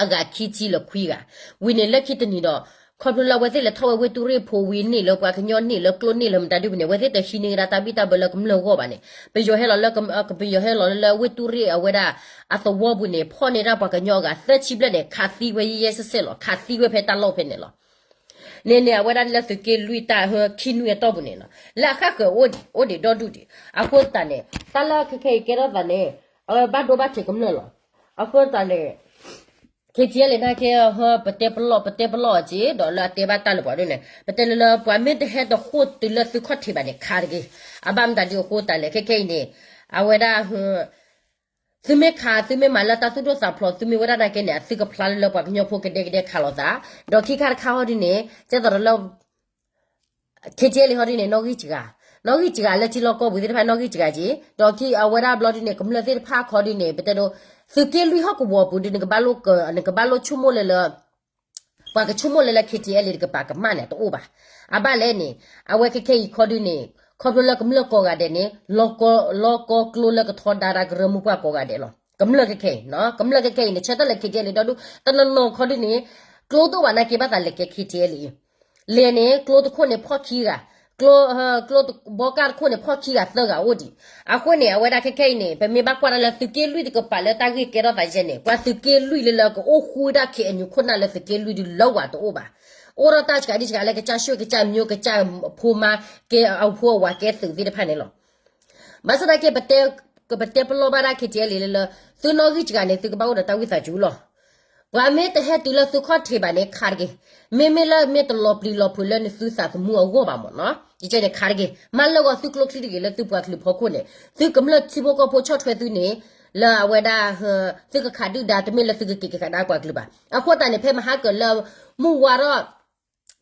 အဂၤခံဆံလၢခွံဂၤ ဝံၤန့ၣ်လၢခံတနံၤဒီး ခီဖျိလၢအဝဲသ့ၣ်လဲၤထီၣ်ဝဲဝ့ၢ်တူၢ်ရ့ၣ်ဖိဝံၤန့ၣ်လၢပှၤကညီန့ၣ်လၢကျိန့ၣ်လၢမတၤဒုပူၤန့ၣ် အဝဲသ့ၣ်တဟံးန့ၢ်ကဒါတၢ်ဘံၣ်တၢ်ဘၢလၢကမျၢၢ်ဂီၢ်ဘၣ်န့ၣ် ပယီၤဟဲလီၤလၢ ပယီၤဟဲလီၤလၢဝ့ၢ်တူၢ်ရ့ၣ်အဝဲဒၣ် အသဝီပူၤန့ၣ် ဖီၣ်န့ၢ်ဒၣ်ပှၤကညီအဂၤသၢဆံဘျဲၣ်န့ၣ် ခးသံဝဲယဲၢ်စဲးစဲးလီၤ ခးသံဝဲဖဲတၢ်လီၢ်ဖဲန့ၣ်လီၤ. န့ၣ်န့ၣ် အဝဲဒၣ်လၢသုးက့လွံၢ်တၢ်ဟၢခံနွံအတီၢ်ပူၤန့ၣ်နီၤ လၢအဃၣ်ဃၢၤအိၣ်ဒံးဒီဒူၣ်ဒံး အဃိသတးန့ၣ် တၢ်လၢခဲခဲအံၤကဲထီၣ်သးန့ၣ် အဝဲဘၣ်ဒိဘၣ်ထံးကမျၢၢ်လီၤ. အဃိသတးန့ၣ် ခဲကဲလဲၣ်နာ်က့ ဟၢ ပတဲပလီၢ် ပတဲပလီၢ်အီၤက့ၤ ဒီးလၢအတဲဘၣ်တၢ်လၢပှၤဒိၣ်န့ၣ် ပတဲလၢလၢပှၤမ့ၢ်တဟဲတဃိတုၤလၢသုခီၣ်ထံးဘၣ်န့ၣ် ခးတဂ့ၤ. အဘၣ်မတၤဒ်အဃိသတးလဲၣ် ခဲခဲအံၤန့ၣ် အဝဲဒၣ်ဟၢ သုမ့ၢ်ခး သုမ့ၢ်မၤလၢတၢ်သူၣ်ဒိၣ်သးဖျိး သုမ့ၢ်ဝဲဒၣ်နာ်က့န့ၣ် အသုကဖျါလၢလၢပှၤကညီဖိကဒဲကဒဲခးလိာ်သး, ဒီးခံခါတခါဟီဒုန့ၣ် ကဲသိးဒီးလၢ ခ့ထံအဲလ့ဟီဒုန့ၣ် နီၣ်ဂံၢ်စှၤ, နီၣ်ဂံၢ်စှၤလၢထံလီၢ်ကီၢ်ပူၤသ့ၣ်တဖၣ်နီၣ်ဂံၢ်စှၤက့ၤ, ဒီးခံအဝဲဒၣ်ဘျီဒုန့ၣ် ကမျၢၢ်သ့ၣ်တဖၣ်ခီဒုန့ၣ် ပတဲဒိ သုးက့လွံၢ်ဟီၣ်ကဝီၤပူၤဒုန့ၣ် ကဘၣ်လိၣ်က နကဘၣ်လိၣ်ဆိကမိၣ်လၢလၢ ပှၤကဆိကမိၣ်လၢလၢ ခ့ထံအဲလ့ တကပၤကမၣ်န့ၣ် တအိၣ်ဘၣ်. အဘၣ်လဲၣ်န့ၣ် အဝဲခဲခဲအံၤခီဒုန့ၣ် ခီဖျိလၢကမျၢၢ်ကိးဂၤဒဲးန့ၣ် လီၤကီကၠိလၢကထီဒါတၢ်ကရၢမုၢ်ပှၢ်ကိးဂၤဒဲးလီၤ. ကမျၢၢ်ခဲခဲအံၤ ကမျၢၢ်ခဲခဲအံၤန့ၣ် ဆၢထၢၣ်လၢ ခ့ထံအဲလ့ ဒီဒူၣ် တနီၤနီၤခီဒုန့ၣ် ကျိတအိၣ်ဘၣ်နာ်က့ဘၣ်သးလဲၤကဲ ခ့ထံအဲလ့ လဲၤန့ၣ် ကျိတခိၣ်န့ၣ်ဖီၣ်ခံဂၤ, ကျိ ကျိဘီကၢ်တခိၣ်န့ၣ် ဖီၣ်ခံဂၤသၢဂၤအိၣ်ဒံး. အဃိန့ၣ် အဝဲဒၣ်ခဲခဲအံၤန့ၣ် ပမ့ၢ်ဘၣ်ကွၢ်ဒၣ်လၢသုးက့လွံၢ်တကပၤလၢတၢ်ဂ့ၢ်ကဲထီၣ်သးယဲန့ၣ် ပှၤသုးက့လွံၢ်လၢလၢကအိၣ်ဃူဝဲဒၣ် ခ့ၣ်အဲၣ်ယူၣ် ခိၣ်နၢ်လၢသုးက့လွံၢ်ဒုလၢဝၤတအိၣ်ဘၣ်. အိၣ်ဒီးတၢ်စှၤဒံစှၤလၢကစၢ်ဆှၢကစၢ်မၠိ ကစၢ်ဖိမါ ကဲအဖိအဝၤကဲသုးသ့ၣ်တဖၣ်န့ၣ်လီၤ. ဘၣ်ဆၣ်သနာ်က့ ပတဲ ကပတဲပလီၢ်ဘၣ်ဒၣ် ခ့ထံအဲလ့ လၢလၢ သုနီၣ်ဂံၢ်စှၤန့ၣ် သုကဘၣ်အိၣ်ဒီးတၢ်ဝံသးစူၤလီၤ. ပှၤမ့ၢ်တဟဲတုၤလၢသုခီၣ်ထံးဘၣ်န့ၣ် ခးတဂ့ၤ. မ့မ့ၢ်လၢမ့ၢ်တလီၤပျံၤလီၤဖုးလၢနသုသးသမူအဂီၢ်ဘၣ်မ့ၢ်နီၤ ယကဲန့ၣ်ခးတဂ့ၤ. မၤလၢဂီၤသုကျိချံတဂ့ၤလၢသုပှၤကလုာ်ဖီခိၣ်န့ၣ် သုကမျၢၢ်ထံဖိကီၢ်ဖိဆီၣ်ထွဲသုန့ၣ် လၢအဝဲဒၣ် သုကခးဒုၣ်ဒါ တမ့ၢ်လၢသုကက့ၤက့ၤခးဒါပှၤကလုာ်ဘၣ်. အဃိသတးန့ၣ် ဖဲမဟါကၢၤလၢ မုၢ်ဝါထီၣ်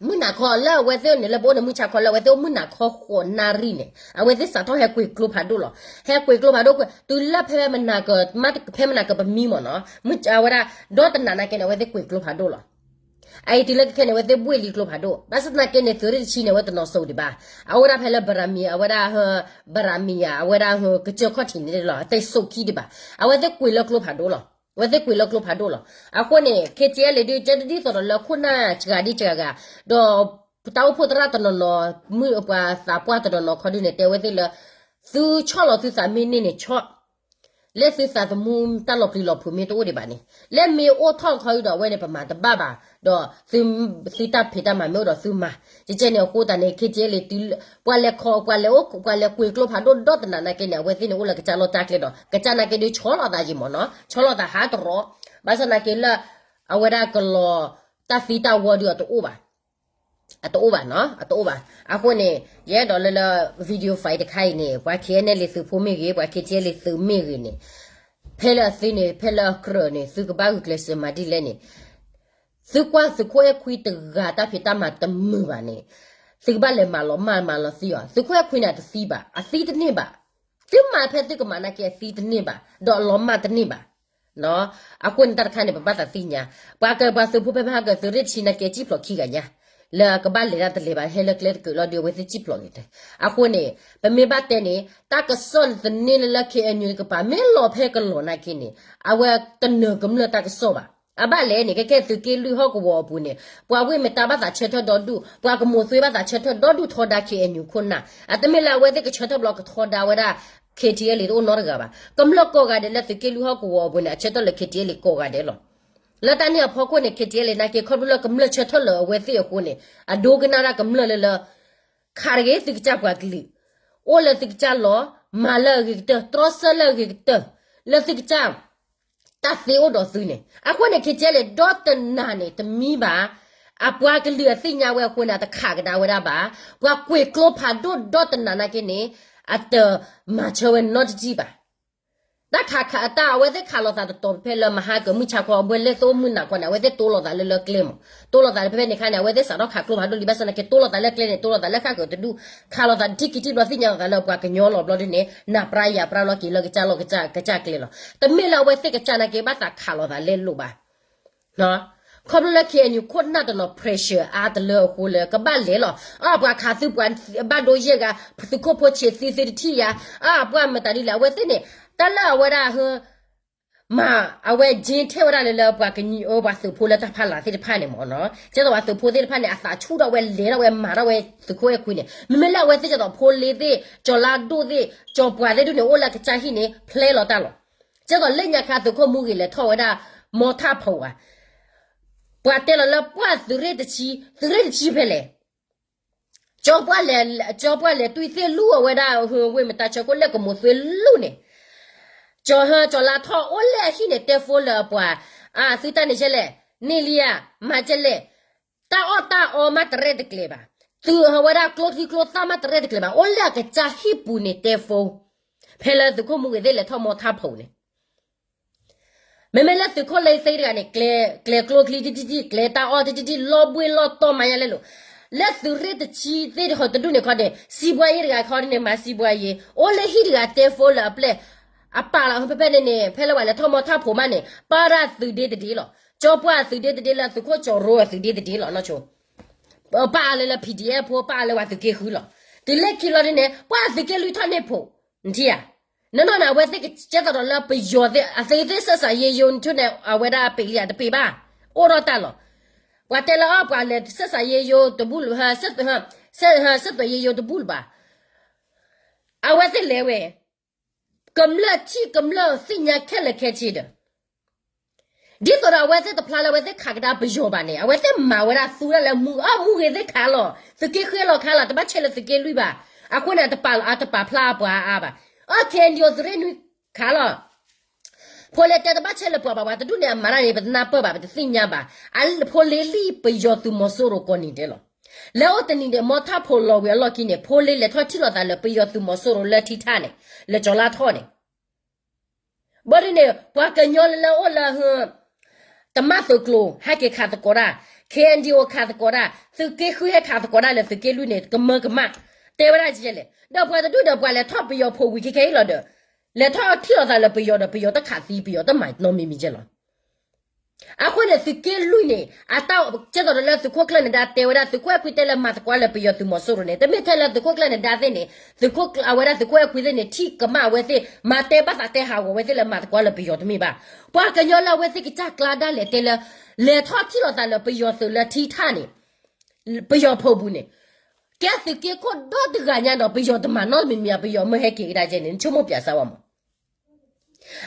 မုၢ်နၤခီလၢအဝဲသ့ၣ်န့ၣ် လၢပအိၣ်န့ၣ် မုၢ်ဆါခီလၢအဝဲသ့ၣ်အိၣ်မုၢ်နၤခီဃိးနၣ်ရံၣ်န့ၣ် အဝဲသ့ၣ်စးထီၣ်ဟဲကွံာ်ကျိဖးဒိၣ်လီၤ. ဟဲကွံာ်ကျိဖးဒိၣ်ကွံာ် တုၤလၢဖဲမနၤကၢၤ ဖဲမနၤကၢၤပမံမ့ၢ်နီၤ မုၢ်အဝဲဒၣ် ဒီတနၤနာ်က့န့ၣ် အဝဲသ့ၣ်ကွံာ်ကျိဖးဒိၣ်လီၤ. အအံၤတုၤလၢခဲခဲန့ၣ် အဝဲသ့ၣ်ဘှ့ၣ်လံကျိဖးဒိၣ် ဘၣ်ဆၣ်သနာ်က့န့ၣ် သုးရ့ၣ်တဆံန့ၣ် အဝဲတနီၤစိၤဒံးဘၣ်. အအိၣ်ဒၣ်ဖဲလၢ ဘရၤမံယၤ အဝဲဒၣ် ဘရၤမံယၤ အဝဲဒၣ် ကစၢၢ်ခီၣ်ထံးန့ၣ်လီၤ အတစိာ်ခံဒံးဘၣ်. အဝဲသ့ၣ်ကွံာ်လၢကျိဖးဒိၣ်လီၤ. အဝဲသ့ၣ်ကွံာ်လၢကျိဖးဒိၣ်လီၤ. အဃိန့ၣ် ခ့ထံအဲလ့ ဒုးကဲတဒ်သိးဒီးလၢခိၣ်နၢ်စှၤဒံစှၤဂၤ ဒီးတၢ်အိၣ်ဖှိၣ်သရၣ်တနီၤနီၤ မုၢ်ပှၤသးပှၢ်တနီၤနီၤခီဒုန့ၣ် တဲဝဲသ့ၣ်လၢ သုဆီၣ်လီၤသုသးမ့ၢ်န့ၢ်န့ၣ်ဆီၣ် လၢသုသးသမူတၢ်လီၤပျံၤလီၤဖုးမ့ၢ်တအိၣ်ဒံးဘၣ်န့ၣ် လၢမ့ၢ်အိၣ်ထီၣ်ခီဒုဒီး အဝဲန့ၣ် ပမၤတဘၣ်ဘၣ် ဒီး သုတၢ်ဖံးတၢ်မၤမ့ၢ်အိၣ်ဒီးသုမၤ ကကဲန့ၣ်အဃိသတးန့ၣ် ခ့ထံအဲလ့ တုၤ ပှၤလဲၤခီ ပှၤလဲၤအိၣ် ပှၤလဲၤကွံာ်ကျိဖးဒိၣ်ဒီတနၤနာ်က့န့ၣ် အဝဲသ့ၣ်န့ၣ်အိၣ်လၢကစၢ်လီၢ်တၢ်ကျဲဒီး ကစၢ်နာ်က့ဒုးဆီၣ်လီၤသးယံာ်မ့ၢ်နီၤ ဆီၣ်လီၤသးဟးတရီ ဘၣ်ဆၣ်သနာ်က့လၢ အဝဲဒၣ်ကလီၤတၢ်သံတၢ်ဝီဒုးအတအိၣ်ဘၣ် အတအိၣ်ဘၣ်နီၤ အတအိၣ်ဘၣ်. အဃိန့ၣ် ယအဲၣ်ဒိးလၢလၢ video file တခါအံၤန့ၣ် ပှၤ ခ့ၣ်အဲၣ်ယူၣ် လံၤသုးဖိမ့ၢ်ဂ့ၤ ပှၤ ခ့ၣ်ထံအဲလ့ လံၤသုးမ့ၢ်ဂ့ၤန့ၣ် ဖဲလၢအသ့န့ၣ် ဖဲလၢအကြၢးန့ၣ် သုကဘၣ်ဂုာ်ကျဲးစၢးမၤဒ်လဲၣ်န့ၣ် သုကွၢ်သုးခိၣ်အဲၣ်ခွံတဂၤတၢ်ဖံးတၢ်မၤတမုာ်ဘၣ်န့ၣ် သုကဘၣ်လဲၤမၤလီၤမၢ်မၤလီၤသံအီၤ သုးခိၣ်အဲၣ်ခွံန့ၣ် အတသံဘၣ် အသံတန့ၢ်ဘၣ် သုမၤဖဲသုကမၤနာ်က့အသံတန့ၢ်ဘၣ် ဒီးအလီၤမၢ်တန့ၢ်ဘၣ် အဃိန့ၣ်တၢ်တခါန့ၣ် ပဘၣ်သးသ့ၣ်ညါ ပှၤကပှၤသုးဖိဖဲမဟါကၢၤ သုးရ့ၣ်တဆံနာ်က့စံၣ်ဖျိးခံဂၤညါ လၢကဘၣ်လဲၤဒၣ်တလဲၤဘၣ် ဟဲလၢကျဲတကၢးလီၤဒီး အဝဲသ့ၣ်စံၣ်ဖျိးဂ့ၤတဲ အဃိန့ၣ် ပမ့ၢ်ဘၣ်တဲန့ၣ် တၢ်ကစီၣ်သန့လၢလၢ ခ့ၣ်အဲၣ်ယူၣ် တကပၤ မ့ၢ်လီၤဖဲကလီၤနာ်က့န့ၣ် အဝဲတနၢၤကမျၢၢ်တၢ်ကစီၣ်ဘၣ်. အဘၣ်လဲၣ်န့ၣ် ကဲကဲသုးက့လွံၢ်ဟီၣ်ကဝီၤအပူၤန့ၣ် ပှၤဝ့ၢ်မတါဘၣ်သးဆၢထၢၣ်ဒီဒူၣ် ပှၤကမိၣ်သွ့ဘၣ်သးဆၢထၢၣ်ဒီဒူၣ်ထီဒါ ခ့ၣ်အဲၣ်ယူၣ် ခိၣ်နၢ် အတမ့ၢ်လၢအဝဲသ့ၣ်ကဆၢထၢၣ်ဘျီကထီဒါဝဲဒၣ် ခ့ၣ်ထံအဲၣ်ယူၣ် တအိၣ်နီတဂၤဘၣ်. ကမျၢၢ်ကိးဂၤဒဲးလၢသုးက့လွံၢ်ဟီၣ်ကဝီၤအပူၤန့ၣ် အဆၢထၢၣ်လၢ ခ့ၣ်ထံအဲၣ်ယူၣ် ကိးဂၤဒဲးလီၤ. လၢတၢ်န့ၣ်အဖီခိၣ်န့ၣ် ခ့ၣ်ထံအဲၣ်ယူၣ် နာ်က့ ခီဖျိလၢကမျၢၢ်ဆၢထၢၣ်လၢအဝဲသ့ၣ်အဃိန့ၣ် အဒိကနၣ်ဒၣ်ကမျၢၢ်လၢလၢ ခးတဂ့ၤသုကစၢ်ပှၤကလုာ် အိၣ်လၢသုကစၢ်လီၢ် မၤလၢအဂ့ၤကတၢၢ် တြီဆၢလၢအဂ့ၤကတၢၢ် လၢသုကစၢ် တၢ်သ့အိၣ်ဒီးသုန့ၣ် အဃိန့ၣ် ခ့ၣ်ထံအဲၣ်ယူၣ် ဒီတနၤန့ၣ် တမံဘၣ် အပှၤကလုာ်အသ့ၣ်ညါဝဲအဃိန့ၣ် အတခးကဒါဝဲဒၣ်ဘၣ်. ပှၤကွံာ်ကျိဖးဒိၣ်ဒီတနၤနာ်က့န့ၣ် အတမၤဆၢဝဲနီတစံၣ်ဘၣ်. တၢ်ခးခးတၢ်အဝဲသ့ၣ်ခးလိာ်သးတတီၤဖဲလၢမဟါကၢၤမုၢ်ဆါခီ အဝဲလဲၤသိၣ်မုၢ်နၤခီန့ၣ် အဝဲသ့ၣ်တိလိာ်သးလၢလၢကျဲမး တိလိာ်သးဖဲဖဲန့ၣ်ခါန့ၣ် အဝဲသ့ၣ်စးထီၣ်ခးကျိဖးဒိၣ်လံ ဘၣ်ဆၣ်သနာ်က့ တိလိာ်သးလၢကျဲန့ၣ် တိလိာ်သးလၢဃၣ်ကၢၤတဒူၣ် ခးလိာ်သးတထံၣ်က့ၤထံၣ်ဘျီသ့ၣ်ညါလိာ်သးလၢပှၤကညီလီၤဘျီဒ်န့ၣ် နၢ်ပြါယၢ်ပြါလီၤက့ၤလၢကစၢ်လီၢ် ကစၢ်ကျဲလီၤ. တမ့ၢ်လၢအဝဲသ့ၣ်ကစၢ်နာ်က့ ဘၣ်သးခးလိာ်သးလဲလိာ်ဘၣ် ခီဖျိလၢ ခ့ၣ်အဲၣ်ယူၣ် ခိၣ်နၢ်တနီၤ pressure အါတလၢအဃိလၢ ကဘၣ်လဲၤလီၤ. အၢ ပှၤခးသုပှၤ ဘၣ်ဒိယဲၢ်ဂၤ သုးခိၣ်ဖိဆံးသုသုတထံၣ်ယၤ အၢ ပှၤမတၤဒ်လဲၣ် အဝဲသ့ၣ်န့ၣ် တၢ်လၢအဝဲဒၣ် မၤ အဝဲ ကၠ့ထဲဝဲဒၣ်လၢလၢပှၤကညီ ပှၤသုးဖိလၢတၢ်ဖီလာ်သ့ၣ်တဖၣ်န့ၣ်မ့ၢ်နီၤ ကဲသိးပှၤသုးဖိသ့ၣ်တဖၣ်န့ၣ် အသးဆူၣ်ထီၣ်ဝဲလဲၤထီၣ်ဝဲမၤထီၣ်ဝဲသုးခိၣ်အဲၣ်ခွံန့ၣ် မ့မ့ၢ်လၢအဝဲသ့ၣ်ကဲသိးဖိလ့သ့ၣ် ကၠီၤလါဒိၣ်သ့ၣ် ကၠီၤပှၢ်သ့ၣ်ဒုန့ၣ် အိၣ်လၢအကစၢ်ဟံၣ်န့ၣ် ဖျဲလီၤတၢ်လီၤ. ကဲသိးလၢညါခါသုးခိၣ်မူဂ့ၤလဲၤထီၣ်ဝဲဒၣ် မီထၣ်ဖီဝါ ပှၤတဲလီၤလၢပှၤသုးရ့ၣ်တဆံ သုးရ့ၣ်တဆံဖဲလဲၣ် ကၠီပှၢ်လဲၤ ကၠီပှၢ်လဲၤတွံၢ်သ့ၣ်လူၢ်အဝဲဒၣ် ဝ့ၢ်မတၤဆၢကိၣ်လဲၣ်ကမိၣ်သွ့လူၢ်န့ၣ် ကၠီၤဟၢ ကၠီၤလါထီၣ်အိၣ်လၢအဟံၣ်န့ၣ် တဲဖိလၢအပှၤ အသုတၢ်န့ၣ်ကဲလဲၣ် န့ၢ်လံဧါ မၤကဲလဲၣ် တၢ်အီၣ်တၢ်အီမးတရဲၣ်တကျဲၤဘၣ် သုးအဝဲဒၣ်ကျိချံကျိသၣ်မးတရဲၣ်တကျဲၤဘၣ် အိၣ်လၢအကစၢ်ဟံၣ်ပူၤန့ၣ်တဲဖိ ဖဲလၢသုးခိၣ်မူဂ့ၤသ့ၣ်လဲၤထီၣ်မီထၣ်ဖီန့ၣ် မ့မ့ၢ်လၢသုးခိၣ်လၢသ့တဂၤန့ၣ် ကျဲၤကျိချံတထံၣ်ထံၣ် ကျဲၤတၢ်အီၣ်တထံၣ်ထံၣ် လီၤဘှ့ၣ်လီၤတီၢ်မၤညါလဲလိာ်, လၢသုးရ့ၣ်တဆံသ့ၣ်တဟီတဒူၣ်န့ၣ်ခီန့ၣ် စံးဘှါယ့ၣ်တဂၤခီန့ၣ် မၤစံးဘှါယ့ၣ် အိၣ်လၢဟံၣ်တဂၤတဲဖိလၢအပျဲၢ် အပာ်လီၤဖဲဖဲန့ၣ်န့ၣ် ဖဲလၢပှၤလဲၤထီၣ်မီထၣ်ဖိမးန့ၣ် ပၢ်ဒၣ်သုးဒ့တဒ့လီၤ. ကၠီပှၢ်သုးဒ့တဒ့လၢသုးခိၣ်ကၠီရိအသုးဒ့တဒ့လီၤ နီၢ်ဆိ ပာ်အါလၢလၢ PDF ဖိ ပာ်အါလၢပှၤသုးက့ဃုလီၤ. တုၤလၢခံလီၤဒ်န့ၣ် ပှၤသုးက့လွံၢ်ထီၣ်န့ၢ်ဖိ, နထံၣ်ဧါ. နနီၢ်န့ၣ် အဝဲသ့ၣ်ကကဲသိးဒီးလၢပယီၤသ့ၣ် အသုးသ့ၣ်စဲးစးယ့ယိနထူၣ်န့ၣ် အဝဲဒၣ်ပ့းလံဧါ တပ့းဘၣ်, အိၣ်ထီၣ်တၢ်လီၤ. ပှၤတဲလၢအီၤ ပှၤလဲၤစဲးစးယ့ယိတဘူၣ်လၢၤ စဲးသွဲးယ့ယိတဘူၣ်လၢၤဘၣ်. အဝဲသ့ၣ်လဲၤဝဲ ကမျၢၢ်ထံၣ်ကမျၢၢ်သ့ၣ်ညါခဲလၢာ်ခဲဆ့ဒီး ဒ်သိးဒီးအဝဲသ့ၣ်တဖျါလၢအဝဲသ့ၣ်ခးကဒါပယီၤဘၣ်န့ၣ် အဝဲသ့ၣ်မၤဝဲဒၣ်သူဒၣ်လၢမူ အမူဂ့ၤသ့ၣ်ခးလီၤ သုးက့ဃုလီၤခးလီၤ တဘၣ်ဆဲးလၢသုးက့လွံၢ်ဘၣ်. အဃိန့ၣ် အတပာ်အတပာ်ဖျါအပှၤအါအါဘၣ်. အီ KNDO သုးရ့ၣ်နွံခးလီၤ ဖိလ့တဲတဘၣ်ဆဲးလၢပှၤဘၣ် ပှၤတဒူၣ်န့ၣ် အမၤတၢ်န့ၣ် ပတနၢ်ပၢၢ်ဘၣ် ပတသ့ၣ်ညါဘၣ်. အဖိလ့လံၣ်ပယီၤသုးမီၤစိရိၤကိးနံၤဒဲးလီၤ. လၢအိၣ်တနံၤန့ၣ် မီထၣ်ဖိလီၤဝံၤအလီၢ်ခံန့ၣ် ဖိလ့လဲၤထီၣ်ထံၣ်လိာ်သးလၢပယီၤသုးမီၤစိရိၤလၢထံထၣ်န့ၣ် လၢကၠီၤလါထီၣ်န့ၣ် ဘၣ်ဒ်န့ၣ် ပှၤကညီလၢလၢအိၣ်လၢ တမၣ်သုးကျိၤ ဟဲက့ၤခးသကိးတၢ်, KNDO ခးသကိးတၢ်, သုးက့ဃုဟဲခးသကိးတၢ်လၢသုးက့လွံၢ်န့ၣ် ကမၢကမၣ်, တဲဝဲဒၣ်ကလဲၣ်. ဒီးပှၤတဒူၣ်ဒီးပှၤလဲၤထီၣ်ပယီၤဖိဝံၤခဲခဲအံၤလီၤဒီး လဲၤထီၣ်ထံၣ်လိာ်သးလၢပယီၤဒီး ပယီၤတခးသံ ပယီၤတမၤနီတမံၤမံၤကဲလီၤ. အဃိန့ၣ် သုးက့လွံၢ်န့ၣ် အတၢ်ကဲသိးဒီးလၢသုးခိၣ်ကျၢၢ်နဒါတဲဝဲဒၣ် သုးခိၣ်အဲၣ်ခွံတဲလၢမၤသကိးလၢပယီၤသုးမီၤစိရိၤန့ၣ် တမ့ၢ်ထဲလၢသုးခိၣ်ကျၢၢ်နဒါသ့ၣ်န့ၣ် သုးခိၣ်ကျၢၢ် အဝဲဒၣ်သုးခိၣ်အဲၣ်ခွံသ့ၣ်န့ၣ် ထံၣ်ကမၣ်အဝဲသ့ၣ် မၤတဲဘၣ်သးတဲဟးဂီၤဝဲသ့ၣ်လၢမၤသကိးလၢပယီၤတမ့ၢ်ဘၣ်. ပှၤကညီလၢအဝဲသ့ၣ်ကစၢ်ကျါဒၣ်လဲာ်တဲလၢ လဲၤထီၣ်ထံၣ်လိာ်သးလၢပယီၤသုးလၢထံထၣ်န့ၣ် ပယီၤဖိပူၤန့ၣ် ကဲသုးက့ခိၣ်ဒီတဂၤညါဒီး ပယီၤတမၤနီတမံၤမံၤ ပယီၤမ့ၢ်ဟဲက့ၤကဒါကဲန့ၣ် နဆိကမိၣ်ပၠးစၢ်ဝဲမး.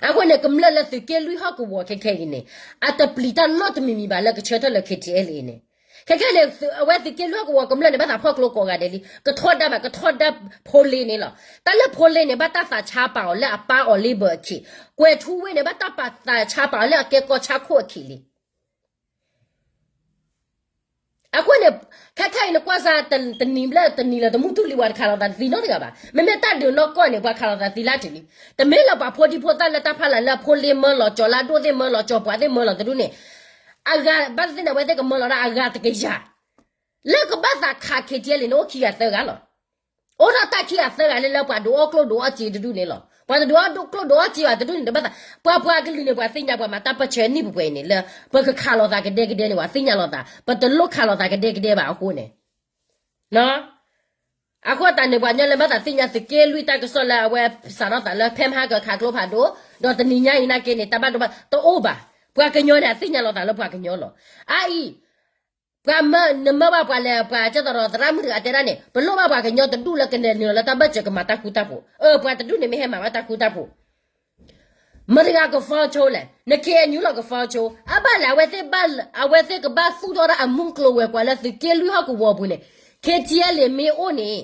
အဃိန့ၣ် ကမျၢၢ်လၢသုးက့လွံၢ်ဟီၣ်ကဝီၤခဲခဲအံၤန့ၣ် အတပျံၤတၢ်နီတမံၤမံၤဘၣ်လၢကဆၢထၢၣ်လၢ KTLA အံၤန့ၣ်. ခဲခဲန့ၣ် အဝဲသုးက့လွံၢ်ဟီၣ်ကဝီၤကမျၢၢ်န့ၣ် ဘၣ်သးဖီၣ်ကျိကိးဂၤဒဲးလံ ကထီဒါဘၣ် ကထီဒါဖိလ့န့ၣ်လီၤ. တၢ်လၢဖိလ့န့ၣ် ဘၣ်တၢ်သးဆါပာ်အီၤလၢအပၢ်အီၤလ့ဘၢၣ်အခံ, ကွဲၤထူဝ့န့ၣ် ဘၣ်တၢ်ပာ်သးဆါပာ်အီၤလၢအကဲကီၢ်ဆၣ်ခိၣ်အခံလံ. အဃိန့ၣ် ခဲခဲအံၤနကွၢ်စၢ် တနံၤဘျဲၣ်တနံၤလၢတမုၢ်တူၢ်လံ ပှၤတခးလိာ်သးသံနီတဂၤဘၣ်. မ့မ့ၢ်တၢ်ဒုးနီၢ်ကီၢ်န့ၣ် ပှၤခးလိာ်သးသံလၢတလံ. တမ့ၢ်လၢပှၤဖိဒံဖိသၣ်လၢတၢ်ဖီလာ်လၢဖိလ့မၢလီၤ ကၠီၤလါဒိၣ်သ့ၣ်မၢလီၤ ကၠီၤပှၤသ့ၣ်မၢလီၤတဒူၣ်န့ၣ် အဂၤဘၣ်သ့ၣ်န့ၣ် အဝဲသ့ၣ်ကမၢလီၤဒၣ်အဂၤတကယၤ လၢကဘၣ်သးခး KTLA န့ၣ် အိၣ်ခံဂၤသၢဂၤလီၤ. အိၣ်ဒီးတၢ်ခံဂၤသၢဂၤလၢလၢပှၤဒုးအီၣ်ကျိၣ်ဒုးအီၣ်စ့တဒူၣ်န့ၣ်လီၤ. ပှၤတဒုးအီၣ်ကျိၣ်ဒုးအီၣ်စ့ဘၣ်တဒူၣ်န့ၣ် တဘၣ်သး ပှၤပှၤကလုာ်န့ၣ် ပှၤသ့ၣ်ညါပှၤမၤတၢ်ပၢၢ်ဆၢနံၣ်ပှဲၤပှဲၤအံၤန့ၣ် လၢပကခးလိာ်သးကဒဲကဒဲန့ၣ် ပှၤသ့ၣ်ညါလိာ်သး ပတလိၣ်ခးလိာ်သးကဒဲကဒဲဘၣ်အဃိန့ၣ် အဃိသတးန့ၣ် ပှၤကညီလၢဘၣ်သးသ့ၣ်ညါသုးက့လွံၢ်တၢ်ကစီၣ်လၢအဝဲစးထီၣ်သးလၢဖဲမဟါကခးကျိဖးဒိၣ် ဒီးတနံၤညါအံၤနာ်က့န့ၣ် တၢ်ဘၣ်ဒိဘၣ်တအိၣ်ဘၣ်. ပှၤကညီန့ၣ် အသ့ၣ်ညါလိာ်သးလၢပှၤကညီလီၤ. အအံၤ ပှၤမၢ နမၢဘၣ်ပှၤလဲၤ ပှၤကဲသိးဒီးသရၣ်မုၣ်တဂၤတဲဒၣ်န့ၣ် ပလိၣ်ဘၣ်ပှၤကညီတဒူၣ်လၢကလဲၤနုာ်လီၤလၢတၢ်ဘၢၣ်စၢၤကမၤတၢ်ဃူတၢ်ဖိး. အၢ ပှၤတဒူၣ်န့ၣ်မ့ၢ်ဟဲမၤဘၣ်တၢ်ဃူတၢ်ဖိး မတၤတဂၤကဖီဆိလဲၣ်, န KNU လီၤကဖီဆိ. အဘၣ်လဲၣ် အဝဲသ့ၣ်ဘၣ် အဝဲသ့ၣ်ကဘၣ်သူၣ်ထီၣ်ဒၣ်အမုၢ်ကျိၤဝဲၤကွာ်လၢသုးက့လွံၢ်ဟီၣ်ကဝီၤပူၤန့ၣ် KTLA မ့ၢ်အိၣ်န့ၣ်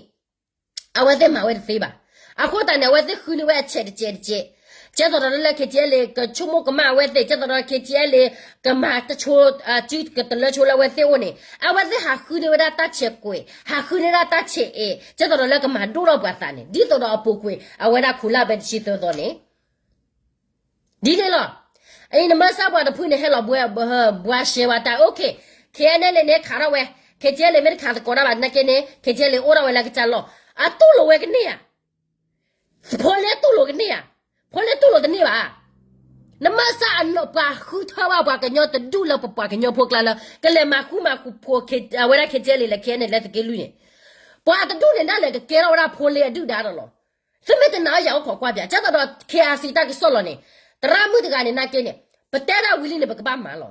အဝဲသ့ၣ်မၤဝဲတသ့ဘၣ်. အဃိသတးန့ၣ် အဝဲသ့ၣ်ဃုန့ၢ်ဝဲအဆဲးတစဲးတစဲး, ကဲသိးဒီးလၢ KTLA ကဆိကမိၣ်ကမၣ်အဝဲသ့ၣ်, ကဲသိးဒီး KTLA ကမၤတဆိ စုကတလၢဆိလၢအဝဲသ့ၣ်အိၣ်န့ၣ် အဝဲသ့ၣ်ဟးဃုန့ၢ်ဝဲဒၣ်တၢ်ဆဲးကွဲး, ဟးဃုန့ၢ်ဒၣ်တၢ်ဆဲးအဲး, ကဲသိးဒီးလၢကမၤဒိၣ်ထီၣ်ပှၤသးန့ၣ် ဒ်သိးဒီးအပူၤကွံာ် အဝဲဒၣ်ခူၣ်လၢ်ဘဲတဆံသၢသီန့ၣ် ဒ်န့ၣ်လီၤ. အံၤနမၢစၢ်ပှၤတဖုန့ၣ် ဟဲလီၤဘှါရှဲဝဲတၢ် OK, KNLA န့ၣ်ခးထီၣ်ဝဲ, KTLA မ့ၢ်တခးသကိးတၢ်ဘၣ်နာ်က့န့ၣ် KTLA အိၣ်ထီၣ်ဝဲလၢကစၢ်လီၢ်, အတူၢ်လိာ်ဝဲကန့ၢ်ဧါ. ဖိလ့တူၢ်လိာ်ကန့ၢ်ဧါ. ဖိလ့တူၢ်လိာ်တန့ၢ်ဘၣ်. နမၢစၢ်အနီၢ်ပှၤဃုထၢဘၣ်ပှၤကညီတဒူၣ်လၢပပှၤကညီဖိကျါလၢ ကလဲၤမၤဃူမၤဖိး အဝဲဒၣ် KTLA လၢ KNLA လၢသုးက့လွံၢ်န့ၣ်, ပှၤတဒူၣ်န့ၣ်ဒၣ်လဲာ် ကကဲထီၣ်ဝဲဒၣ်ဖိလ့အဒုၣ်ဒါဒီးလီၤ. သုမ့ၢ်တနာ်အီၤယၤအိၣ်ခိးကွၢ်ပၠး, ကဲသိးဒီး KRC တၢ်ကစီၣ်လီၤန့ၣ်, သရၣ်မုၣ်တဂၤန့ၣ်နာ်က့န့ၣ်, ပတဲဒၣ်ဝံၤလံန့ၣ် ပကဘၣ်မၤလီၤ.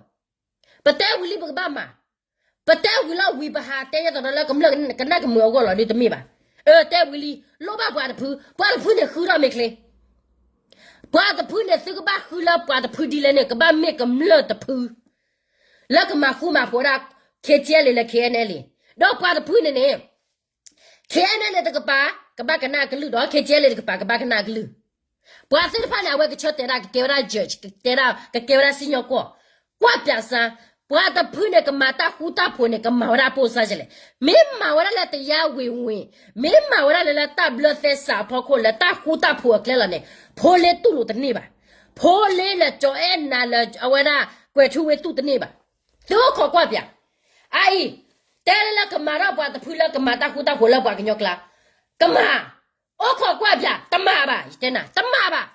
ပတဲဝံၤလံပကဘၣ်မၤ, ပတဲဝံၤလီၤဝံၤ ပဟးတဲယဲသိးဒီးလၢကမျၢၢ်ကနၣ်ကမုာ်အဂီၢ်လီၤဒီးတမ့ၢ်ဘၣ်. အၢ တဲဝံၤလံ, လိၣ်ဘၣ်ပှၤတဖု, ပှၤတဖုန့ၣ်ဃုထီၣ်မ့ၢ်ချ့. ပှၤတဖုန့ၣ် သုကဘၣ်ဃုလၢပှၤတဖုဒ်လဲၣ်န့ၣ် ကဘၣ်မ့ၢ်ကမျၢၢ်တဖု လၢကမၤဃူမၤဖိးဒၣ် KTLA လၢ KNLA, ဒီးပှၤတဖုန့ၣ်န့ၣ် KNLA တကပၤ ကဘၣ်ကနၣ်အကလုၢ်ဒီး KTLA တကပၤ ကဘၣ်ကနၣ်အကလုၢ်. ပှၤသ့ၣ်တဖၣ်န့ၣ် အဝဲကဆၢတဲာ်ဒၣ် ကကဲဝဲဒၣ် judge, ကတဲဒၣ် ကကဲဝဲဒၣ်စံၣ်ညီၣ်ကွီၢ်, ကွၢ်ပၠးစၢ်, ပှၤတဖုန့ၣ် ကမၤတၢ်ဃူတၢ်ဖိးန့ၣ် ကမၤဝဲဒၣ်ပိၢ်စၢ်ကလဲၣ်. မ့ၢ်မၤဝဲဒၣ်လၢတယါဝ့ၤဝ့ၤ, မ့ၢ်မၤဝဲဒၣ်လၢလၢတၢ်ဘျၢသဲစးအဖီခိၣ် လၢတၢ်ဃူတၢ်ဖိးအကျဲလီၤန့ၣ်, ဖိလ့တူၢ်လိာ်တန့ၢ်ဘၣ်. ဖိလ့လၢကၠီၤအဲၣ်နၤလၢအဝဲဒၣ် ကွဲၤထူဝ့သူၣ်တန့ၢ်ဘၣ်. သုအိၣ်ခိးကွၢ်ပၠး. အအံၤ တဲလၢကမၤထီၣ်ပှၤတဖုလၢကမၤတၢ်ဃူတၢ်ဖိးလၢပှၤကညီကျါ, ကမၤ, အိၣ်ခိးကွၢ်ပၠး, တမၤဘၣ်, ယတဲနၤ တမၤဘၣ်.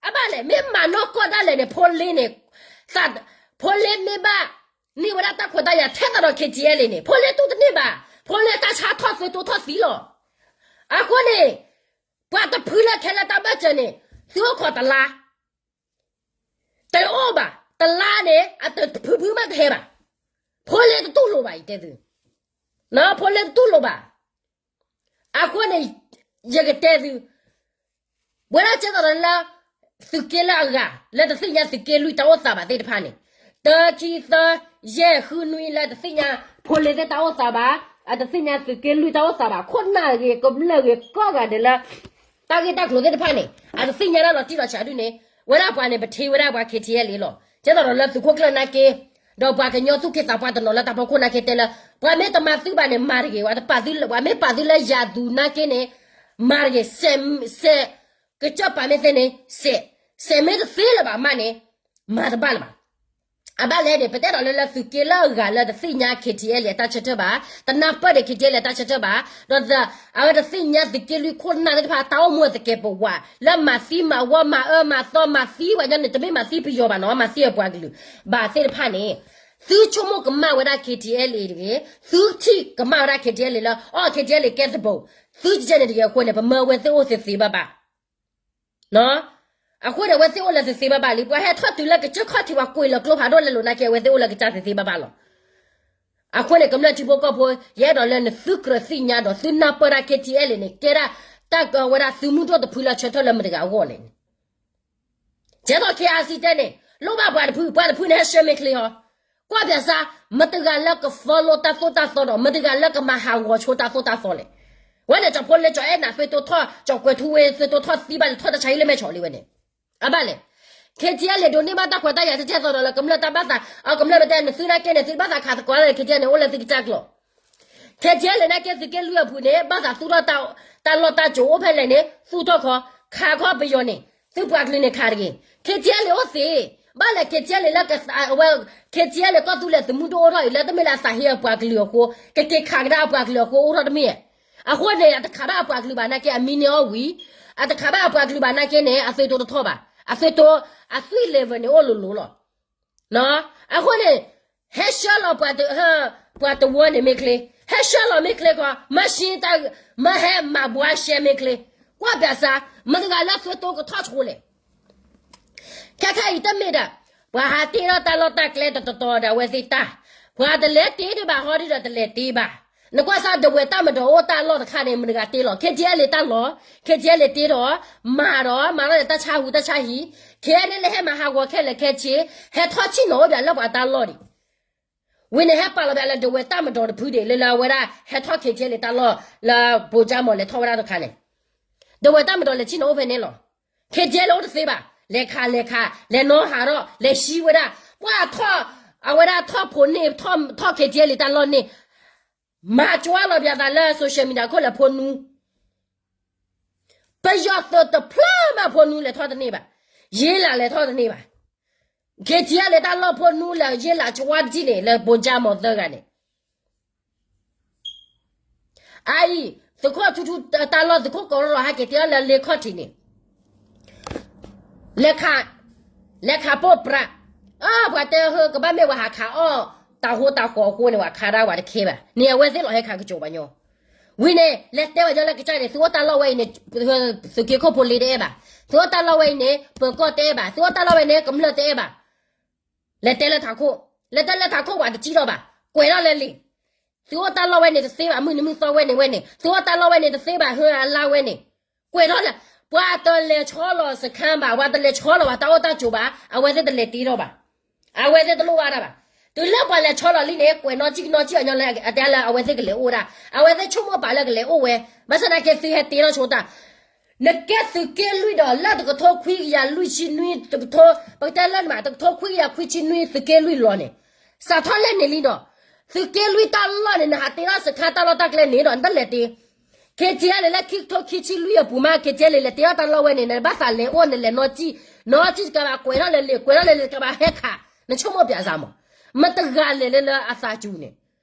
အဘၣ်လဲၣ် မ့ၢ်မၤနီၢ်ကီၢ်ဒၣ်လဲာ်န့ၣ် ဖိလ့န့ၣ်, ဖိလ့န့ၢ်ဘၣ်န့ၢ်ဝဲဒၣ်တၢ်ခွဲးတၢ်ယာ်ထဲသိးဒီး KTLA န့ၣ် ဖိလ့သူၣ်တန့ၢ်ဘၣ်, ဖိလ့တၢ်ဆါထီၣ်သုတိထီၣ်သံလီၤ. အဃိန့ၣ် ပှၤတဖုလၢခဲလၢာ်တၢ်ဘၢၣ်စၢၤန့ၣ် သုအိၣ်ခိးတလါ တအိၣ်ဘၣ်, တလါန့ၣ် အတဖုဖုမးတဟဲဘၣ်. ဖိလ့တတူၢ်လိာ်ဘၣ် ယတဲသု, ဖိလ့တတူၢ်လိာ်ဘၣ်. အဃိန့ၣ် ယကတဲသု, ဝဲဒၣ်ကဲသိးဒီးလၢ သုးက့လၢအဂၤ လၢတသ့ၣ်ညါသုးက့လွံၢ်တၢ်အိၣ်သးဘၣ်သ့ၣ်တဖၣ်န့ၣ်, တၢ ခံ သၢ ယဲၢ် ဃု နွံ လၢတသ့ၣ်ညါ ဖိလ့သ့ၣ်တၢ်အိၣ်သးဘၣ်, အတသ့ၣ်ညါသုးက့လွံၢ်တၢ်အိၣ်သးဘၣ်, ခိၣ်နၢ်ဂ့ၤ ကမျၢၢ်ဂ့ၤ ကိးဂၤဒဲးလၢ တၢ်ဂ့ၢ်တၢ်ကျိၤသ့ၣ်တဖၣ်န့ၣ် အတသ့ၣ်ညါတၢ်လီၤတံၢ်လီၤဆဲးဒ်န့ၣ်, ဝဲဒၣ်ပှၤန့ၣ် ပထံၣ်ဝဲဒၣ်ပှၤ KTLA လီၤ. ကဲသိးဒီးလၢသုးခိၣ်ကျၢၢ်နာ်က့, ဒီးပှၤကညီသူၣ်က့သးပှၢ်တနီၤလၢတၢ်ဖီခိၣ်နာ်က့တဲလၢ ပှၤမ့ၢ်တမၤသုဘၣ်န့ၣ် မၤတဂ့ၤ, ပှၤမ့ၢ်ပာ်သုလၢ ပှၤမ့ၢ်ပာ်သုလၢယၤသူနာ်က့န့ၣ် မၤတဂ့ၤ, စဲး, ကစၢၢ်ပာ်မ့ၢ်သ့န့ၣ် စဲး, စဲးမ့ၢ်တသ့လၢၤဘၣ်မးန့ၣ် မၤတဘၣ်လၢၤဘၣ်. အဘၣ်လဲၣ်န့ၣ် ပတဲဒီးလၢလၢသုးက့လၢအဂၤလၢတသ့ၣ်ညါ KTLA အတၢ်ဆၢထၢၣ်ဘၣ်, တနၢ်ပၢၢ်ဒီး KTLA အတၢ်ဆၢထၢၣ်ဘၣ်, ဒီး အဝဲတသ့ၣ်ညါသုးက့လွံၢ်ခိၣ်နၢ်သ့ၣ်တဖၣ် တၢ်အိၣ်မူအသကဲးပဝး လၢမၤသံမၤဝီ မၤအၢမၤသီ မၤသံပှၤကညီန့ၣ် တမ့ၢ်မၤသံပယီၤဘၣ်နီၤ, မၤသံအပှၤကလုာ်ဘၣ်သ့ၣ်တဖၣ်န့ၣ်, သုဆိကမိၣ်ကမၣ်ဝဲဒၣ် KTLA တဂ့ၤ, သုထံၣ်ကမၣ်ဝဲဒၣ် KTLA လၢ အီ KTLA ကဲသဘိး, သုကဲန့ၣ်တဂ့ၤအဃိန့ၣ် ပမၢအဝဲသ့ၣ်အိၣ်သ့သ့ဘၣ်ဘၣ် အဃိန့ၣ် အဝဲသ့ၣ်အိၣ်လၢသ့သ့ဘၣ်ဘၣ်လံ, ပှၤဟဲထီၣ်တုၤလၢကစၢၢ်ခီၣ်ထံး ပှၤကွံာ်လီၤကျိဖးဒိၣ်လၢလိၤနာ်က့ အဝဲသ့ၣ်အိၣ်လၢကစၢ်သ့သ့ဘၣ်ဘၣ်လီၤ. အဃိန့ၣ် ကမျၢၢ်ထံဖိကီၢ်ဖိ ယအဲၣ်ဒိးလၢနသုကြၢးသ့ၣ်ညါဒီး သုနၢ်ပၢၢ်ဒၣ် KTLA န့ၣ် ကဲဒၣ်တၢ်ကဝဲဒၣ်သုးမုၢ်ဒိၣ်တဖုလၢဆၢထၢၣ်လၢမတၤတဂၤအဂီၢ်လဲၣ်န့ၣ် ကဲသိး KRC တဲန့ၣ် လိၣ်ဘၣ်ပှၤတဖု, ပှၤတဖုန့ၣ်ဟဲဆှၢမ့ၢ်ချ့ဟီ, ကွၢ်ပၠးစါ, မတၤတဂၤလၢက follow တၢ်သိၣ်တၢ်သီဒီး မတၤတဂၤလၢကမၤဟးဂီၤဆိတၢ်သိၣ်တၢ်သီလဲၣ်. ဝဲန့ၣ် ကၠီၤဖိလ့ကၠီၤအဲၣ်နၤ သုတိထီၣ်, ကၠီၤကွဲၤထူဝ့သုတိထီၣ်သံဘၣ်လၢထီၣ်တၢ်ဆါဟံၣ်လၢမဲာ်ဆီးလံဝဲန့ၣ်, အဘၣ်လဲၣ်. KTLA ဒိးန့ၢ်ဘၣ်တၢ်ခွဲးတၢ်ယာ်ထဲသိးဒီးလၢကမျၢၢ်တၢ်ဘၣ်သး, အကမျၢၢ်မ့ၢ်တဲ နသုနာ်က့န့ၣ် သုဘၣ်သးခးသကိးလၢ KTLA န့ၣ် အိၣ်လၢသုကစၢ်ကျိာ် KTLA နာ်က့သုးက့လွံၢ်အပူၤန့ၣ် ဘၣ်သးသူၣ်ထီၣ်တၢ်လီၢ်တၢ်ကျိၤအိၣ်ဖဲလဲၣ်န့ၣ် သူၣ်ထီၣ်ခီ, ခးခီပယီၤန့ၣ် သုပှၤကလုာ်န့ၣ်ခးတဂ့ၤ. KTLA အိၣ်သ့, ဘၣ်လဲၣ် KTLA လၢကသးဝဲ, KTLA ကီၢ်သူလ့ၤသုးမုၢ်ဒိၣ်အိၣ်ထီၣ်အံၤ လၢတမ့ၢ်လၢအသးဟ့အပှၤကလုာ်အဃိ, ကက့ၤခးကဒါအပှၤကလုာ်အဃိအိၣ်ထီၣ်တမ့ၢ်ဧါ. အဃိန့ၣ် အတခးဘၣ်အပှၤကလုာ်ဘၣ်နာ်က့ အမံန့ၢ်အီၣ်ဝံၤ, အတခးဘၣ်အပှၤကလုာ်ဘၣ်နာ်က့န့ၣ် အသုးတိတထီၣ်ဘၣ်, အသုးတိ, အသွံၣ် level န့ၣ် အိၣ်လိၤလိၤလီၤ. အဃိန့ၣ် ဟဲဆှၢလီၤပှၤ, ပှၤတဝၢန့ၣ်မ့ၢ်ချ့, ဟဲဆှၢလီၤမ့ၢ်ချ့ခီ, မၢရှ့တၢ်, မၢဟဲမၤဘှါရှဲမ့ၢ်ချ့, ကွၢ်ပၠးစါ, မတၤတဂၤလၢသုးတိကထီၣ်ဆိလဲၣ်. ခဲခါအံၤတမ့ၢ်ဒီး ပှၤဟးတ့ထီၣ်တၢ်လီၢ်တၢ်ကျဲတတီၤတီၤဒီးအဝဲသ့ၣ်တၢ်, ပှၤတလဲၤတ့ဒံးဘၣ်ဟီဒံးဒီးတလဲၤတ့ဘၣ်. နကွၢ်စါ ဒဝဲၢ်တၢ်မၤဒီးအိၣ်တၢ်လီၢ်တခါန့ၣ် မတၤတဂၤတ့လီၤ, KTLA တၢ်လီၢ်, KTLA တ့ထီၣ်, မၤဒီး မၤထီၣ်ဒီးတၢ်ဆါဟူးတၢ်ဆါဟံၣ်, KNLA ဟဲမၤဟးဂီၤခဲလၢာ်ခဲဆ့, ဟဲထီၣ်ဆ့ၣ်နီၤအိၣ်ဘၣ်လၢပှၤတၢ်လီၢ်ဒံး ဝံၤန့ၣ်ဟဲပာ်လီၤဘၣ်လၢဒဝဲၢ်တၢ်မၤဒီးတဖုဒံး လၢလၢအဝဲဒၣ်ဟဲထီၣ် KTLA တၢ်လီၢ်လၢဘိၣ်ကၠၢ်မီၢ်လဲၤထီၣ်ဝဲဒၣ်တခါန့ၣ်, ဒဝဲၢ်တၢ်မၤဒီးလဲၤဆ့ၣ်နီၤအိၣ်ဖဲန့ၣ်လီၤ. KTLA အိၣ်တသ့ဘၣ်, လဲၤခး လဲၤခး လဲၤနီၤဟးထီၣ် လဲၤဟံးဝဲဒၣ်, ပှၤထီၣ်, အဝဲဒၣ်ထီၣ်ဖိးန့ၢ်, ထီၣ် KTLA တၢ်လီၢ်န့ၣ်, မၤကွၢ်လီၤပၠးသးလၢ social media ခိၣ်လၢဖိနူ ပယီၤသုးတဖျၢၣ်မးဖိနူလဲၤထီၣ်တန့ၢ်ဘၣ်, ယ့လးလဲၤထီၣ်တန့ၢ်ဘၣ်. KTLA တၢ်လီၢ်ဖိနူလၢယ့လးကွၢ်တထံၣ်န့ၣ် လၢဘိၣ်ကၠၢ်မီၢ်သၢဂၤန့ၣ်, အအံၤ သုးခိၣ်ထူထူတၢ်လီၢ် သုးခိၣ်ကီးရီၣ်ရီၣ်ဟဲက့ၤတ့အီၤလၢလ့ခီၣ်ထံးန့ၣ် လဲၤခး, လဲၤခးပိာ်ပြး, အၢ ပှၤတဲဟၢကဘၣ်မ့ၢ်ဝဲဟးခးအီၣ်တၢ်ဟိတၢ်ဃီအဃိန့ၣ် ဝဲခးဒၣ်ဝဲတခဲဘၣ်န့ၣ် အဝဲသ့ၣ်လီၤဟဲခးကစီၤပှၤညီ, ဝံၤန့ၣ် လဲၤတဲဝဲဒၣ်လၢကစၢ်န့ၣ် သုအိၣ်တၢ်လီၢ်ဝဲအံၤန့ၣ် သုးက့ခိၣ်ဖိလ့တအဲၣ်ဘၣ်, သုအိၣ်တၢ်လီၢ်ဝဲအံၤန့ၣ် ပၢၤကီၢ်တအဲၣ်ဘၣ်, သုအိၣ်တၢ်လီၢ်ဝဲန့ၣ် ကမျၢၢ်တအဲၣ်ဘၣ် လဲၤတဲလၢထးခိၣ်, လဲၤတဲလၢထးခိၣ်ဝဲတစံၣ်ထီၣ်ဘၣ်, ကွဲးထီၣ်လၢလံာ်, သုအိၣ်တၢ်လီၢ်ဝဲန့ၣ်တသ့ဘၣ်, မုၢ်နံၤမုၢ်သီဝဲန့ၣ်ဝဲန့ၣ် သုအိၣ်တၢ်လီၢ်ဝဲန့ၣ်တသ့ဘၣ်, ဟၢအလါဝဲန့ၣ်, ကွဲးထီၣ်လၢ, ပှၤတလဲၤဆီလီၤစခန်းဘၣ်, ပှၤတလဲၤဆီလီၤဝဲတၢ်အိၣ်တၢ်ကၠိဘၣ်, အဝဲသ့ၣ်တလဲၤတ့ထီၣ်ဘၣ်, အဝဲသ့ၣ်တလိၣ်ဘၣ်တၢ်ဘၣ်, တုၤလၢပှၤလဲၤဆီလီၤလံန့ၣ် ကွဲးနီၢ်ကံၣ်နီၢ်ကံၣ်အညီလၢအတဲလၢအဝဲသ့ၣ်ကလဲၤအိၣ်ဒၣ်, အဝဲသ့ၣ်ဆိကမိၣ်ပာ်လၢကလဲၤအိၣ်ဝဲ, ဘၣ်ဆၣ်သနာ်က့ သုဟဲတ့ထီၣ်ဆိတၢ် နကဲသုးက့လွံၢ်ဒီး လၢတကထိခွံကယၤလွံၢ်ဆံနွံ, တကထိ, ပကတဲလၢနမး တကထိခွံကယၤခွံဆံနွံ သုးက့လွံၢ်လီၤန့ၣ်, စးထီၣ်လၢန့ၣ်လံဒီး, သုးက့လွံၢ်တၢ်လီၢ်န့ၣ် နဟးတ့ထီၣ်စခန်းတၢ်လီၢ်တၢ်ကျဲန့ၣ်ဒီး နတလဲၤတ့, ခ့ၣ်ကၠဲလ့ၣ်လၢခံကထိခံဆံလွံၢ်အပူၤမး ခ့ၣ်ကၠဲလ့ၣ်လဲၤတ့ထီၣ်တၢ်လီၢ်ဝဲန့ၣ် နဘၣ်သးလဲၤအိၣ် နလဲၤနီၢ်ကံၣ် နီၢ်ထံတကးဘၣ်ကွဲးထီၣ်လၢလံာ် ကွဲးထီၣ်လၢလံာ်တကးဘၣ်ဟဲခး, နဆိကမိၣ်ပၠးစးမး, မတဂၤလဲၤလၢလၢအသးစူၤန့ၣ်,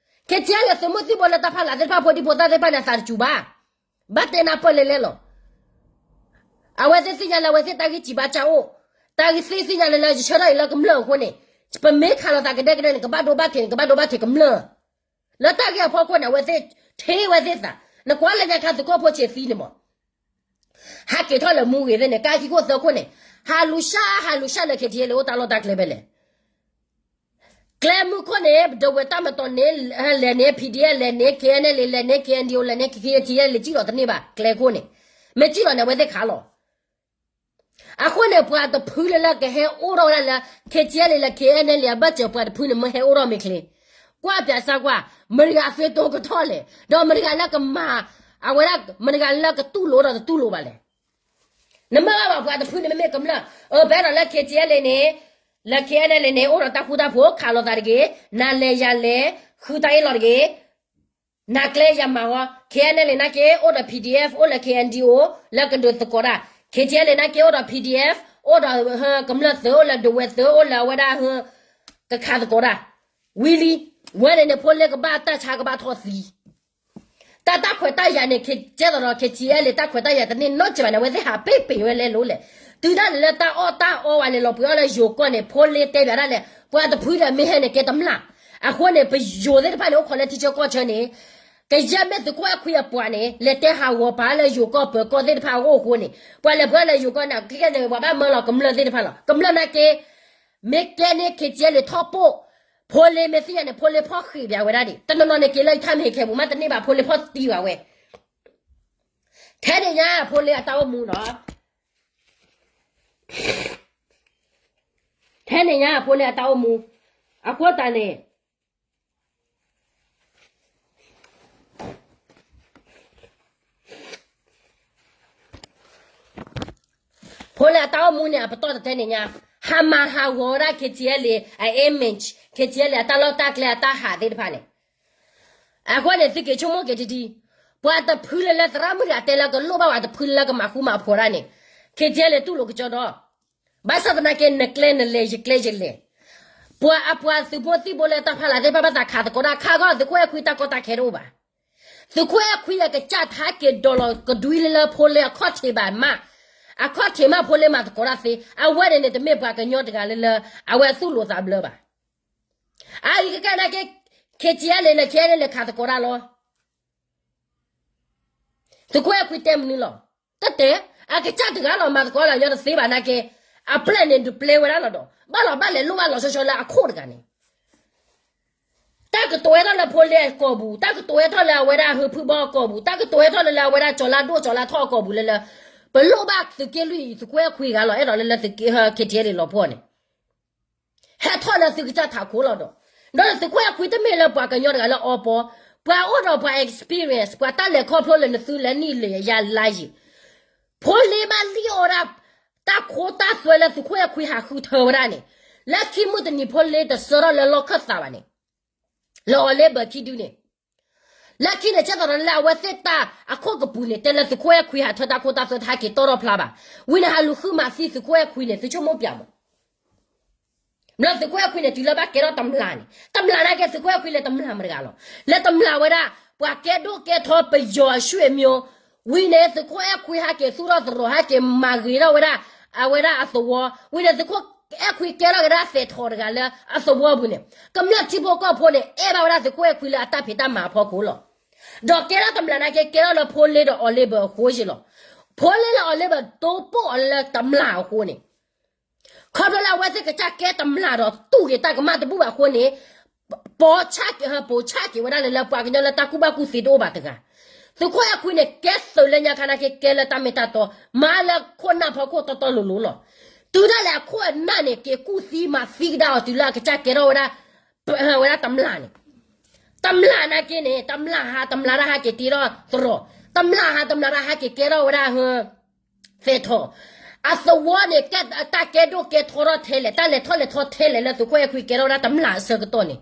ခဲကဲလၢသုးမုၢ်သံၣ်ဘိလၢတၢ်ဖးလၢ်သ့ၣ်တဖၣ် ဖိဒံဖိသၣ်သ့ၣ်တဖၣ်န့ၣ် အသးတစူၤဘၣ်, ဘၣ်တဲနၢ်ပၢၢ်လဲၤလဲၤလီၤ. အဝဲသ့ၣ်သ့ၣ်ညါလၢအဝဲသ့ၣ်တၢ်ဂံၢ်စံးဘါစၢ်အိၣ်, တၢ်ဂံၢ်သ့ၣ်သ့ၣ်ညါလၢလၢယဆၢထၢၣ်အံၤလၢကမျၢၢ်အဃိန့ၣ်, ပမ့ၢ်ခးလိာ်သးကဒဲကဒဲန့ၣ် ကဘၣ်ဒိဘၣ်ထံးန့ၣ် ကဘၣ်ဒိဘၣ်ထံးကမျၢၢ်, လၢတၢ်ဂ့ၢ်အဖီခိၣ်န့ၣ် အဝဲသ့ၣ်ထံၣ်ဝဲသ့ၣ်သး, နကွၢ်လၢညါခါသုးခိၣ်ဖိဆံးသံန့ၣ်မး ဟးက့ၤထီၣ်လၢမူဂ့ၤသ့ၣ်န့ၣ် ကါခံခိၣ်သၢခိၣ်န့ၣ်, ဟးလူၤရှါ ဟးလူၤရှါလၢ ခဲကဲလၢအိၣ်တၢ်လီၢ်တၢ်ကျဲဖဲလဲၣ်. ကျဲမုၢ်ခိၣ်န့ၣ် ဒဝဲၢ်တၢ်မၤတီၤန့ၣ် လဲၤန့ၣ် ဖံးဒံၣ်အၢ လဲၤန့ၣ် ခဲကဲလၢ လဲၤန့ၣ် ခဲကဲလၢ လဲၤန့ၣ် ခဲကဲလၢ စံၣ်လီၤတန့ၢ်ဘၣ် ကျဲခိၣ်န့ၣ်, မ့ၢ်စံၣ်လီၤန့ၣ် အဝဲသ့ၣ်ခးလီၤ. အဃိန့ၣ် ပှၤတဖုလၢလၢကဟဲအိၣ်ထီၣ်ဝဲဒၣ်လၢ ခဲကဲလၢ ခဲကဲလၢ အဘၢၣ်စၢၤ ပှၤတဖုန့ၣ် မ့ၢ်ဟဲအိၣ်ထီၣ်မ့ၢ်ချ့, ကွၢ်ပၠးစၢ်ကွၢ်, မတၤတဂၤအသွ့တိကထီၣ်လဲၣ်, ဒီးမတၤတဂၤလၢကမၤ, အဝဲဒၣ် မတၤတဂၤလၢကတူၢ်လိာ်ဒီးတတူၢ်လိာ်ဘၣ်လဲၣ်. နမ့ၢ်ဘၣ်ပှၤတဖုန့ၣ် မ့မ့ၢ်ကမျၢၢ်, အပအဲၣ်ဒိးလၢ ခဲကဲလၢန့ၣ်, လၢ ခဲကဲလၢန့ၣ် အိၣ်ဒီးတၢ်ဃူတၢ်ဖိး ခးလိာ်သးတဂ့ၤ, နၤလဲၤယၤလဲၤ, ဃုတၢ်အ့ၣ်လိာ်တဂ့ၤ, နၤကျဲယၤမၤဝီ, ခဲကဲလၢ နာ်က့ အိၣ်ဒီး PDF အိၣ်လၢ KNDO လၢကဒုးသကိးတၢ်, ခဲကဲလၢ နာ်က့ အိၣ်ဒီး PDF အိၣ်ဒီး ကမျၢၢ်သုး အိၣ်လၢဒဝဲၢ်သုး အိၣ်လၢအဝဲဒၣ် ကခးသကိးတၢ်, ဝံၤလံ, ဝဲန့ၣ်န့ၣ် ဖိလ့ကဘၣ်တၢ်ဆါကဘၣ်ထီၣ်သံ တၢ်တၢ်ခွဲးတၢ်ယာ်န့ၣ် ကဲသိးဒီး ခဲကဲလၢ တၢ်ခွဲးတၢ်ယာ်တန့ၢ်နီတစဲးဘၣ်န့ၣ် အဝဲသ့ၣ်ဟးပ့ၢ်ပ့ၢ်ဝဲလဲၤလိၤလဲၣ်. တုၤဒၣ်လဲာ်လၢတၢ်အီၣ်တၢ်အီဝဲလဲၤလီၤပှ့ၤအီၣ်လၢယိၤကီၢ်န့ၣ် ဖိလ့တဲဘၣ်ဒၣ်လဲာ် ပှၤတဖုဒီးမ့ၢ်ဟဲန့ၣ် ကဲတမျၢ်. အဃိန့ၣ် ပယိၤသ့ၣ်တဖၣ်န့ၣ် အိၣ်ခိးလၢထံဆၢကီၢ်ဆၢန့ၣ် ကယဲၢ်မ့ၢ်သုးခိၣ်အဲၣ်ခွံအပှၤန့ၣ် လဲၤတဲဟးဂီၤပာ်လၢယိၤကီၢ်ပၢၤကီၢ်သ့ၣ်တဖၣ်အဂီၢ်အဃိန့ၣ် ပှၤလဲၤပှၤလၢယိၤကီၢ်န့ၣ် ခဲကဲန့ၣ် ပှၤဘၣ်မၢလီၤကမျၢၢ်သ့ၣ်တဖၣ်လီၤ. ကမျၢၢ်နာ်က့ မ့ၢ်ကဲန့ၢ် ခဲကဲလၢ ထီၣ်ပိၢ်, ဖိလ့မ့ၢ်သ့ၣ်ညါန့ၣ် ဖိလ့ဖီၣ်ဃံးပၠးဝဲဒၣ်ဒံး တနီၤနီၤန့ၣ် က့ၤလၢယထၢၣ်မ့ၢ်ဟ့ၣ်ခဲပူၤမးတန့ၢ်ဘၣ် ဖိလ့ဖီၣ်တံၢ်ဘၣ်ဝဲ. ထဲန့ၣ်ညါဖိလ့အတၢ်အိၣ်မူနီၤ ထဲန့ၣ်ညါဖိလ့အတၢ်အိၣ်မူ အဃိသတးန့ၣ် ဖိလ့အတၢ်အိၣ်မူန့ၣ် အပတီၢ်တထဲန့ၣ်ညါ ဟးမၤဟးဂီၤဝဲဒၣ် ခဲကဲလၢ အ image ခဲကဲလၢ အတၢ်လီၢ်တၢ်ကျဲအတၢ်ဟးသ့ၣ်တဖၣ်န့ၣ် အဃိန့ၣ် သုက့ၤဆိကမိၣ်က့ၤတဒံ ပှၤတဖုလၢလၢသရၣ်မုၣ်တဂၤတဲလၢကလိၣ်ဘၣ်ဝဲတဖုလၢကမၤဃူမၤဖိးဒၣ်န့ၣ် ခဲကဲလၢတူၢ်လိာ်ကစီဒီ ဘၣ်ဆၣ်သနာ်က့ နကျဲနလဲၤ ယကျဲယလဲၤ ပှၤအပှၤသုးဖိသံၣ်ဘိလၢတၢ်ဖးလၢ်သ့ၣ်တဖၣ်ဘၣ်သးခးသကိးတၢ်ခးဂီၢ် သုးခိၣ်အဲၣ်ခွံတၢ်ကီတၢ်ခဲတအိၣ်ဘၣ်. သုးခိၣ်အဲၣ်ခွံအကစၢ်ထးက့ၤဒီးလီၤကဒွံလၢလၢဖိလ့အခီၣ်ထံးဘၣ်မး အခီၣ်ထံးမးဖိလ့မၤသကိးတၢ်သ့ အဝဲန့ၣ်န့ၣ် တမ့ၢ်ပှၤကညီတဂၤလၢလၢ အဝဲအသူၣ်လိာ်သးဘျၢဘၣ်. အအံၤကကဲနာ်က့ ခဲကဲလၢ ခဲကဲလၢခးသကိးတၢ်လီၤ. သုးခိၣ်အဲၣ်ခွံတဲမနုၤလီၤ. တတဲ, အကစၢ်တဂၤလီၤမၤသကိးလၢညီတသ့ဘၣ်နာ်က့, အပျဲၢ်န့ၣ်ဒုးပျဲဝဲဒၣ်လီၤဒီး ဘၣ်လီၤဘၣ်လဲၤလိၣ်ဘၣ်လီၤဆီဆီလၢအခိၣ်တဂၤန့ၣ် တၢ်ကတိၤဟဲထီၣ်လၢဖိလ့အကိာ်ပူၤ, တၢ်ကတိၤဟဲထီၣ်လၢအဝဲဒၣ်ဟုဖုဘီအကိာ်ပူၤ, တၢ်ကတိၤဟဲထီၣ်လၢလၢအဝဲဒၣ်ကၠီၤလါဒိၣ်ကၠီၤလါထီၣ်အကိာ်ပူၤလၢလၢ, ပလိၣ်ဘၣ်သုးက့လွံၢ်အံၤ သုးခိၣ်အဲၣ်ခွံဂၤလီၤ အဲၣ်ဒိးလၢလၢသုးက့ဟဲ ခဲကဲလၢလီၤဖှီၣ်န့ၣ် ဟဲထီၣ်လၢသုကစၢ်ထးခိၣ်လီၤဒီး, ဒီးသုးခိၣ်အဲၣ်ခွံတမ့ၢ်လၢပှၤကညီတဂၤလၢအီပီ, ပှၤအိၣ်ဒီးပှၤ experience ပှၤတၢ်လဲၤခီဖျိလၢနသုလၢနံၣ်လၢယၤလါယံၤ, ဖိလ့မးလံအီၤဒၣ်, တၢ်ခိတၢ်သွဲလၢသုးခိၣ်အဲၣ်ခွံဟးဃုထၢဝဲဒၣ်န့ၣ်, လၢခံမုၢ်တနံၤဖိလ့တဆှၢထီၣ်လၢလီၢ်ခၢၣ်သးဘၣ်န့ၣ်, လၢအီၤလ့ဘၢခံဒုန့ၣ် လၢခံန့ၣ် ကဲသိးဒီးလၢအဝဲသ့ၣ်တၢ်အခိၣ်ကပူၤန့ၣ် တဲလၢသုးခိၣ်အဲၣ်ခွံဟးထၢတၢ်ခိတၢ်သွဲတဟးက့ၤတီထီၣ်ဖျါဘၣ်. ဝံၤန့ၣ်ဟးလူၤဃုမၤသံသုးခိၣ်အဲၣ်ခွံန့ၣ် သုဆိကမိၣ်ပၠးမး. ဘျီသုးခိၣ်အဲၣ်ခွံန့ၣ် တုၤလၢဘၣ်ကဲထီၣ်တမျၢ်န့ၣ် တမျၢ်နာ်က့ သုးခိၣ်အဲၣ်ခွံလၢတမျၢ်မတၤတဂၤလီၤ. လၢတမျၢ်ဝဲဒၣ် ပှၤကဲဒိၣ်ကဲထီပယီၤအဆွေမျိုး, ဝံၤန့ၣ် သုးခိၣ်အဲၣ်ခွံဟးက့ၤသူၣ်ထီၣ်သရိာ်ဟးက့ၤမၤဂ့ၤထီၣ်ဝဲဒၣ် အဝဲဒၣ်အသဝီ, ဝံၤန့ၣ် သုးခိၣ်အဲၣ်ခွံကဲထီၣ်က့ၤဒၣ်သဲးထီၣ်တဂၤလၢအသဝီပူၤန့ၣ် ကမျၢၢ်ထံဖိကီၢ်ဖိန့ၣ် အဲၣ်ဘၣ်ဝဲဒၣ်သုးခိၣ်အဲၣ်ခွံလၢအတၢ်ဖံးတၢ်မၤအဖီခိၣ်လီၤ. ဒီးကဲထီၣ်တမျၢ်နာ်က့ ကဲထီၣ်လၢဖိလ့ဒီးအီၤလ့ဘၢအဃိယ့ၣ်လီၤ. ဖိလ့လၢအီၤလ့ဘၢတိပိၢ်အီၤလၢတမျၢ်အဃိန့ၣ် ခီဖျိလၢအဝဲသ့ၣ်ကစၢ်ကဲတမျၢ်ဒီးတူၢ်က့ၤတၢ်ကမၣ်တဘူၣ်ဘၣ်အဃိန့ၣ်, ပိာ်ဆၣ်က့ၤဟၢပိာ်ဆၣ်က့ၤဝဲဒၣ်လၢလၢပှၤကညီလၢတၢ်ကူၣ်ဘၣ်ကူၣ်သ့တအိၣ်ဘၣ်တဂၤ, သုးခိၣ်အဲၣ်ခွံန့ၣ် ကဲသုးလၢညါခါနာ်က့ ကဲလၢတၢ်မ့ၢ်တၢ်တီ, မၤလၢခိၣ်နၢ်ဖီခိၣ်တီတီလိၤလိၤလီၤ. တုၤဒၣ်လဲာ်အခိၣ်အနၢ်န့ၣ် က့ၤကူၣ်သံမၤသံကဒါအီၤတုၤလၢအကစၢ်ကဲထီၣ်ဝဲဒၣ် ဝဲဒၣ်တမျၢ်န့ၣ်, တမျၢ်နာ်က့န့ၣ် တမျၢ်ဟးတမျၢ်တၢ်ဟးက့ၤတ့ထီၣ်သရိာ်, တမျၢ်ဟးတမျၢ်တၢ်ဟးက့ၤကဲထီၣ်ဝဲဒၣ်ဟၢ သဲးထီၣ်, အသဝီန့ၣ် တၢ်ကဲဒိၣ်ကဲထီထီၣ်ထဲလဲၣ်, တၢ်လဲၤထီၣ်လဲၤထီထဲလဲၣ်လၢသုးခိၣ်အဲၣ်ခွံကဲထီၣ်ဝဲဒၣ်တမျၢ်အဆၢကတီၢ်န့ၣ်,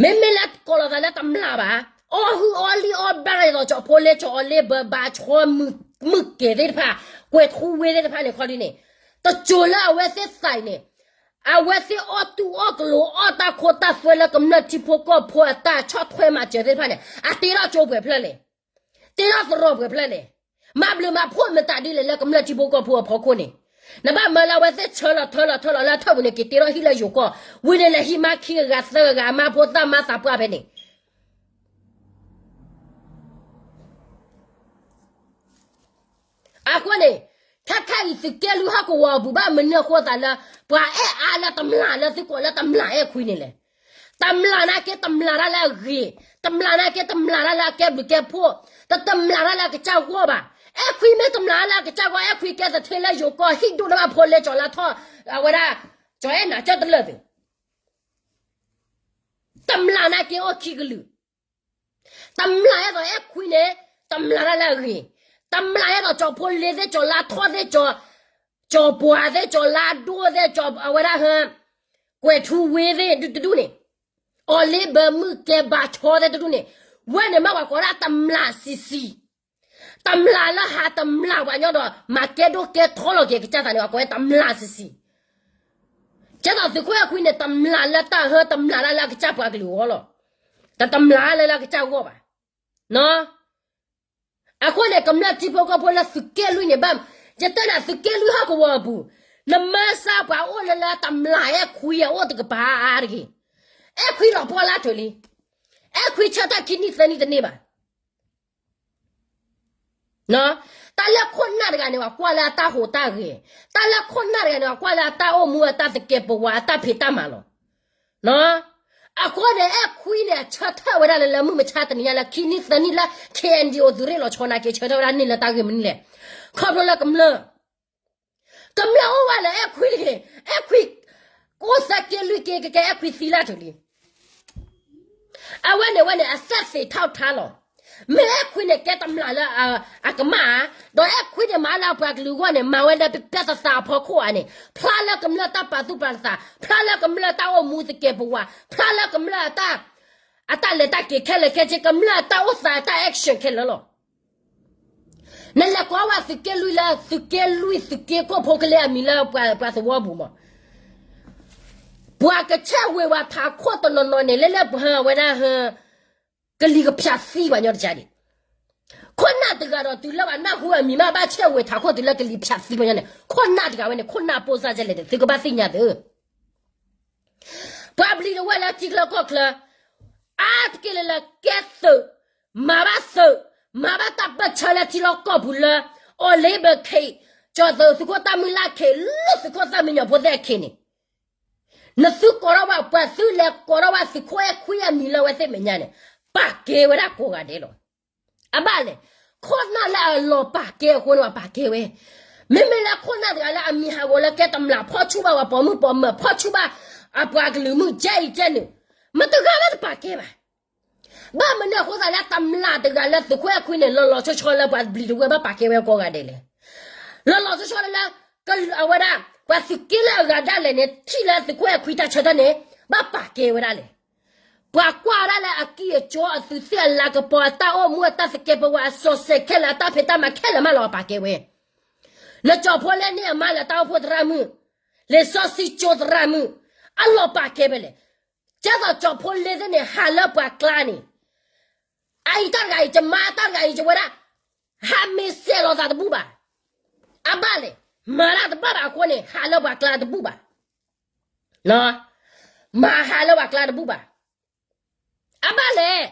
မ့မ့ၢ်လၢကိးလီၤသးလၢတမျၢ်ဘၣ်, အီၣ်ဟုၣ်အီလံအီၣ်ဘၣ်ဒီး ကၠီဖိလ့ ကၠီအီၤလ့ဘၢ ဘၣ်ဆီမုၢ်ကဲၤသ့ၣ်တဖၣ်, ကွဲၤထူဝ့သ့ၣ်တဖၣ်န့ၣ်ခီဒ်န့ၣ်, တစိၤလၢအဝဲသ့ၣ်သးအံၤန့ၣ်, အဝဲသ့ၣ်အီၣ်တူၢ်အီၣ်ကလိၤအီၣ်တၢ်ခိတၢ်သွဲလၢကမျၢၢ်ထံဖိကီၢ်ဖိအတၢ်ဆီၣ်ထွဲမၤစၢၤသ့ၣ်တဖၣ်န့ၣ် အတ့ထီၣ်ကၠိပှဲၤဖျၢၣ်လဲၣ်. တ့ထီၣ်သရိာ်ပှဲၤဖျၢၣ်လဲၣ်. မၤဘျုးမၤဖှိၣ်မတၤဒ်လဲၣ်လၢကမျၢၢ်ထံဖိကီၢ်ဖိအဖီခိၣ်န့ၣ်, နဘၣ်မၢလၢအဝဲသ့ၣ်ဆၢလီၤထၢလီၤထၢလီၤလၢအထၢၣ်ပူၤန့ၣ် က့ၤတ့ထီၣ်ဟံၣ်လၢယိၤကီၢ်, ဝံၤန့ၣ်လဲၤဟံးမါခံဂၤသၢဂၤ မါဖိသၣ်မါသးပှၢ်ဖဲန့ၣ် အဃိန့ၣ်, ခဲခါအံၤသုးက့လွံၢ်ဟီၣ်ကဝီၤအပူၤ ဘၣ်မနုၤအဃိသးလၢ ပှၤအဲၣ်အါလၢတမျၢ်လၢသုကိးလၢတမျၢ်အဲၣ်ခွံန့ၣ်လဲၣ်. တမျၢ်နာ်က့တမျၢ်တၢ်လၢအဂ့ၤ, တမျၢ်နာ်က့တမျၢ်တၢ်လၢအကဲဘျုးကဲဖှိၣ်, တတမျၢ်တၢ်လၢအကစၢ်ဂီၢ်ဘၣ်. အဲၣ်ခွံမ့ၢ်တမျၢ်တၢ်လၢအကစၢ်ဂီၢ် အဲၣ်ခွံကဲသထ့လၢယိၤကီၢ် ဟံၣ်ဒိၣ်န့ၢ်ဘၣ်ဖိလ့ကၠီၤလါထီၣ်, အဝဲဒၣ်, ကၠီၤအဲၣ်နၤကၢၢ်တလၢာ်သုး တမျၢ်နာ်က့အိၣ်ခံကလုာ်, တမျၢ်အဲၣ်ဒိးအဲၣ်ခွံန့ၣ်, တမျၢ်တၢ်လၢအဂ့ၤ, တမျၢ်အဲၣ်ဒိးကၠီၤဖိလ့သ့ၣ် ကၠီၤလါထီၣ်သ့ၣ် ကၠီၤပှၤသ့ၣ် ကၠီၤလါဒိၣ်သ့ၣ် ကၠီၤအဝဲဒၣ်ဟဲ, ကွဲၤထူဝ့သ့ၣ်တဒူၣ်န့ၣ်, အီၤလ့ဘၢမုၢ်ကဲဘါဆီသ့ၣ်တဒူၣ်န့ၣ်, ဝဲန့ၣ်မ့ၢ်ပှၤကိးဒၣ်တမျၢ်ဆံးဆံး တမျၢ်လၢဟးတမျၢ်ပှၤညီဒီး မၤကဲဒိၣ်ကဲထီလီၤက့ၤကစၢ်သးန့ၣ် ပှၤကိးဝဲတမျၢ်ဆံးဆံး, ကဲသိးသုးခိၣ်အဲၣ်ခွံန့ၣ် တမျၢ်လၢတၢ်ဟၢ တမျၢ်လၢလၢအကစၢ်ပှၤကလုာ်အဂီၢ်လီၤ. တတမျၢ်လၢလၢအကစၢ်ဂီၢ်ဘၣ်. အဃိန့ၣ် ကမျၢၢ်ထံဖိကီၢ်ဖိလၢသုးက့လွံၢ်န့ၣ်ဘၣ်, ယတဲနၤသုးက့လွံၢ်ဟီၣ်ကဝီၤအပူၤ, နမၢစၢ်ပှၤအိၣ်လၢလၢတမျၢ်အဲၣ်ခွံအအိၣ်တကပၤအါတဂ့ၤ. အဲၣ်ခွံလီၤပှီၢ်လၢထၢၣ်လံ, အဲၣ်ခွံဆၢထၢၣ်ခံနံၣ်သၢနံၣ်တန့ၢ်ဘၣ် တၢ်လၢခိၣ်နၢ်တဂၤန့ၣ် ပှၤကွၢ်လၢအတၢ်ဟူးတၢ်ဂဲၤ, တၢ်လၢခိၣ်နၢ်တဂၤန့ၣ် ပှၤကွၢ်လၢအတၢ်အိၣ်မူအတၢ်သကဲးပဝးအတၢ်ဖံးတၢ်မၤလီၤ. အဃိန့ၣ် အဲၣ်ခွံန့ၣ် အဆၢထၢၣ်ဝဲဒၣ်လၢလၢမုၢ်မဆါတနံၤညါလၢခံနံၣ်သၢနံၣ်လၢ KNDO သုးရ့ၣ်လီၤဆီနာ်က့ ဆၢထၢၣ်ဝဲဒၣ်န့ၣ်လၢတၢ်ဂ့ၢ်မနုၤလဲၣ်. ခီဖျိလၢကမျၢၢ် ကမျၢၢ်အိၣ်ဝဲလၢအဲၣ်ခွံတဂ့ၤ, အဲၣ်ခွံ, ကအိၣ်သၢက့လွံၢ်က့ ကကဲအဲၣ်ခွံသံလၢထူလံ. အဝဲန့ၣ်ဝဲန့ၣ် အသက်သေထောက်ထားလီၤ. မ့ၢ်အဲၣ်ခွံန့ၣ် ကဲတမျၢ်လၢအကမၣ်ဧါ, ဒီးအဲၣ်ခွံန့ၣ် မၤလၢအပှၤကလုာ်အဂီၢ်န့ၣ် မၤဝဲလၢပျဲၢ်သသးအဖီခိၣ်ဧါန့ၣ်, ဖျါလၢကမျၢၢ်တၢ်ပာ်သူၣ်ပာ်သး, ဖျါလၢကမျၢၢ်တၢ်အိၣ်မူသကဲးပဝး, ဖျါလၢကမျၢၢ်အတၢ်, အတၢ်လဲၤတၢ်က့ၤခဲလၢာ်ခဲဆ့, ကမျၢၢ်အတၢ်အိၣ်သးအတၢ် action ခဲလၢာ်လီၤ. နလဲၤကိးဝဲသုးက့လွံၢ်လၢ သုးက့လွံၢ်သုးက့ခိၣ်ဖိကလ့အမံၤလၢပှၤသဝီပူၤမး, ပှၤကဆဲးဝဲၤဝဲထးခိၣ်တနီၤနီၤန့ၣ် လၢလၢပှၤဝဲဒၣ်ဟဲ ကလံၤကဖၠးသံပှၤညီတကးဒံး. ခိၣ်နၢ်တဂၤဒီးတုၤလၢပှၤနၢ်ဟူအမံၤမး ဘၣ်ဆဲးဝဲၤထးခိၣ်တုၤလၢကလံၤဖၠးသံပှၤညီန့ၣ် ခိၣ်နၢ်တဂၤဝဲန့ၣ် ခိၣ်နၢ်ပိၢ်စၢ်ကလဲၣ်န့ၣ် သုကဘၣ်သ့ၣ်ညါသု ပှၤပျံၤတဝဲလၢထံချၢကီၢ်ချၢ အါတက့ၢ်လၢလၢကဲသုး, မၤဘၣ်သုး, မၤဘၣ်တၢ်ပၢၢ်ဆၢလၢထံလီၢ်ကီၢ်ပူၤလၢ အီၤလ့ဘၢခ့း, ကၠီၤသုးသုးခိၣ်တၢ်မုၢ်လၢ်ခ့း လၢသုးခိၣ်သၣ်မံညီၤဖိသ့ၣ်အခ့န့ၣ်, နသုကိးထီၣ်ဘၣ် ပှၤသုလဲၤကိးထီၣ်ဘၣ်သုးခိၣ်အဲၣ်ခွံအမံၤလၢအဝဲသ့ၣ်မဲာ်ညါန့ၣ် ပာ်ကဲဝဲဒၣ်ကိးဂၤဒဲးလီၤ. အဘၣ်လဲၣ်, ခိၣ်နၢ်လၢအလီၤပာ်ကဲအဃိန့ၣ် ပှၤပာ်ကဲဝဲ, မ့မ့ၢ်လၢခိၣ်နၢ်တဂၤလၢအမံၤဟးဂီၤလၢကဲတမျၢ် ဖီၣ်ဆူၣ်ဘၣ်ပှၤပိာ်မုၣ်ပိာ်မၢၤ ဖီၣ်ဆူၣ်ဘၣ် အပှၤကလုာ်မုၣ်ကဲအံၤကဲန့ၣ်, မတဂၤလၢတပာ်ကဲဘၣ်. ဘၣ်မနုၤအဃိသတးလၢတမျၢ်တဂၤလၢသုးခိၣ်အဲၣ်ခွံန့ၣ် လီၤလီၤဆီဆီလၢပှၤပျံၤတဝဲဘၣ်ပာ်ကဲဝဲကိးဂၤဒဲးလဲၣ်. လီၤလီၤဆီဆီလၢလၢ အဝဲဒၣ် ပှၤသုးက့လၢအဂၤဒၣ်လဲာ်န့ၣ် ထံၣ်လၢသုးခိၣ်အဲၣ်ခွံတၢ်ဆၢထၢၣ်န့ၣ် ဘၣ်ပာ်ကဲဝဲဒၣ်လဲၣ်. ပှၤကွၢ်ဝဲဒၣ်လၢအကံၢ်အစီအသူးသ့ၣ်အလၤကပီၤအတၢ်အိၣ်မူ အတၢ်သကဲးပဝး အစီၤစဲးခဲလၢာ် အတၢ်ဖံးတၢ်မၤခဲလၢာ်မးလီၤပာ်ကဲဝဲ. လၢကၠီၤဖိလ့န့ၣ်အမါလၢတၢ်အိၣ်ဖှိၣ်သရၣ်မုၣ်, လံာ်စီဆှံကၠိသရၣ်မုၣ်, အလီၤပာ်ကဲဝဲလဲၣ်. ကဲသိးကၠီၤဖိလ့သ့ၣ်န့ၣ် ဟးလၢပှၤကျါန့ၣ် အအံၤတၢ်တဂၤအံၤ ယမါတၢ်တဂၤအံၤ ယဝဲဒၣ် ဟးမ့ၢ်စဲးလီၤသးတဘူၣ်ဘၣ်. အဘၣ်လဲၣ်, မၤတၢ်တဘၣ်ဘၣ်အဃိန့ၣ် ဟးလၢပှၤကျါတဘူၣ်ဘၣ်. မၤဟးလၢပှၤကျါတဘူၣ်ဘၣ်. အဘၣ်လဲၣ်,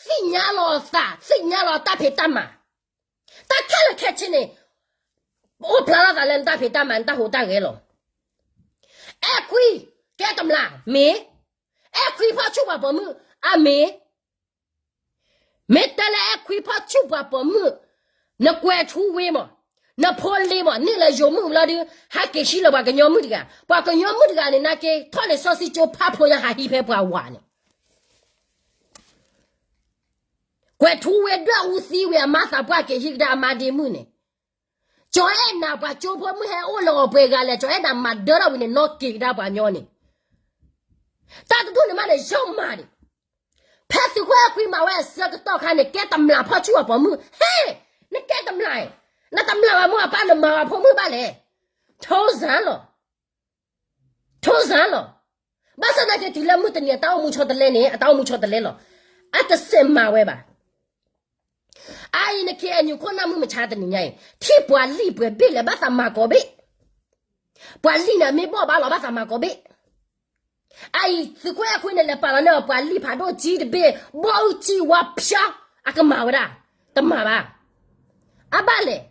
သ့ၣ်ညါလီၤအသး သ့ၣ်ညါလီၤတၢ်ဖံးတၢ်မၤ, တၢ်ခဲလၢာ်ခဲဆ့န့ၣ် အိၣ်ဖျါထီၣ်သးလၢနတၢ်ဖံးတၢ်မၤ နတၢ်ဟူးတၢ်ဂဲၤလီၤ. အဲၣ်ခွံ ကဲတမျၢ် မ့ၢ်, အဲၣ်ခွံဖီၣ်ဆူၣ်ပှၤပိာ်မုၣ် အါမ့ၢ် မ့ၢ်တဲလၢအဲၣ်ခွံဖီၣ်ဆူၣ်ပှၤပိာ်မုၣ်, နကွဲၤထူဝ့မး, နဖိလ့မး န့ၢ်လၢယိၤမုၣ်လီၤဒီး ဟးက့ၤဟံးလၢပှၤကညီမုၣ်တဂၤ, ပှၤကညီမုၣ်တဂၤန့ၣ် နာ်က့ ထီၣ်လံာ်စီဆှံကၠိဖးဖျိညါ ဟးဟံးဖဲပှၤဝၤန့ၣ် ကွဲၤထူဝ့ဒွဲၣ်အူသံဝံၤ အမါသးပှၢ်က့ၤဟံးကဒါအမါဒ့မုၣ်န့ၣ်, ကၠီၤအဲၣ်နၤပှၤကၠိဖိမုၣ်ဟဲအိၣ်လၢအီၤပှဲၤဂၤလဲၣ်, ကၠီၤအဲၣ်နၤမၤဒၢထီၣ်ဝံၤန့ၣ် နီၣ်က့ၤကဒါပှၤညီန့ၣ်, တၢ်တဒူၣ်န့ၣ်မးန့ၣ် ယီၢ်မးဒံး, ဖဲသုးခိၣ်အဲၣ်ခွံမၤဝဲအဆၢကတီၢ်ခါန့ၣ် ကဲတမျၢ်ဖီၣ်ဆူၣ်ပှၤပိာ်မုၣ်, ဟဲ, နကဲတမျၢ်, နတမျၢ်ပှၤမိၢ်ပၢ် နမၤပှၤဖိမုၣ်ဘၣ်လဲၣ်, ထိစၢ်လီၤ, ထိစၢ်လီၤ. ဘၣ်ဆၣ်သနာ်က့တုၤလၢမုၢ်တနံၤအတၢ်အိၣ်မူဆီတလဲန့ၣ် အတၢ်အိၣ်မူဆီတလဲလီၤ. အတစဲးမၤဝဲဘၣ်. အအံၤန KNU ခိၣ်နၢ်မုၢ်မဆါတနံၤညါအံၤ ထံၣ်ပှၤလံၣ်ပှဲၤဘ့ၣ်လဲၣ် ဘၣ်သးမၤကိးဘ့ၣ်. ပှၤလံၣ်န့ၣ်မ့ၢ်ဘီၣ်ဘၣ်လီၤ ဘၣ်သးမၤကိးဘ့ၣ်. အအံၤ သုးခိၣ်အဲၣ်ခွံန့ၣ် လဲၤပာ်လီၤန့ၢ်အီၤ ပှၤလံၣ်ဖးဒိၣ်ကၠံတဘ့ၣ် ဘီၣ်အုၣ်ကၠံဝါဖၠါ အကမၤဝဲဒၣ်, တမၤဘၣ်. အဘၣ်လဲၣ်.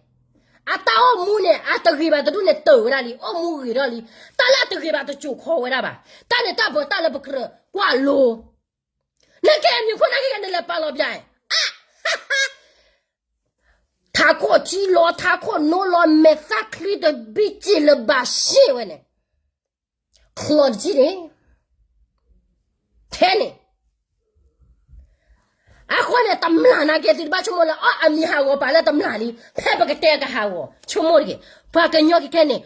အတၢ်အိၣ်မူန့ၣ် အတဂ့ၤဘၣ်တဒူၣ်န့ၣ် တၢၢ်ဝဲဒၣ်လံ, အိၣ်မူဂ့ၤထီၣ်လံ. တၢ်လၢအတဂ့ၤဘၣ်တစိာ်ခီဝဲဒၣ်ဘၣ်. တၢ်န့ၣ်တၢ်ဘၢတၢ်လၢပကြၢးကွၢ်လိ န KNU ခိၣ်နၢ်က့ဂၤန့ၣ် လဲၤပာ်လီၤပၠးအံၤ ထးခိၣ်ထံလီၤ ထးခိၣ်နိလီၤ မဲာ်သၣ်ချံတဘံၣ်စ့ၢ်လၢၤဘၣ်ရှ့ၣ်ဝဲန့ၣ်, ချီတကံၢ်န့ၣ်, ထဲန့ၣ်. အဃိန့ၣ် တမျၢ်နာ်က့ သုတဘၣ်ဆိကမိၣ်လၢ အီ အမံၤဟးဂီၤပာ်လၢတမျၢ်လံ, ဖဲပကတဲကဟးဂီၤ ဆိကမိၣ်တက့ၢ်. ပှၤကညီခဲခဲန့ၣ်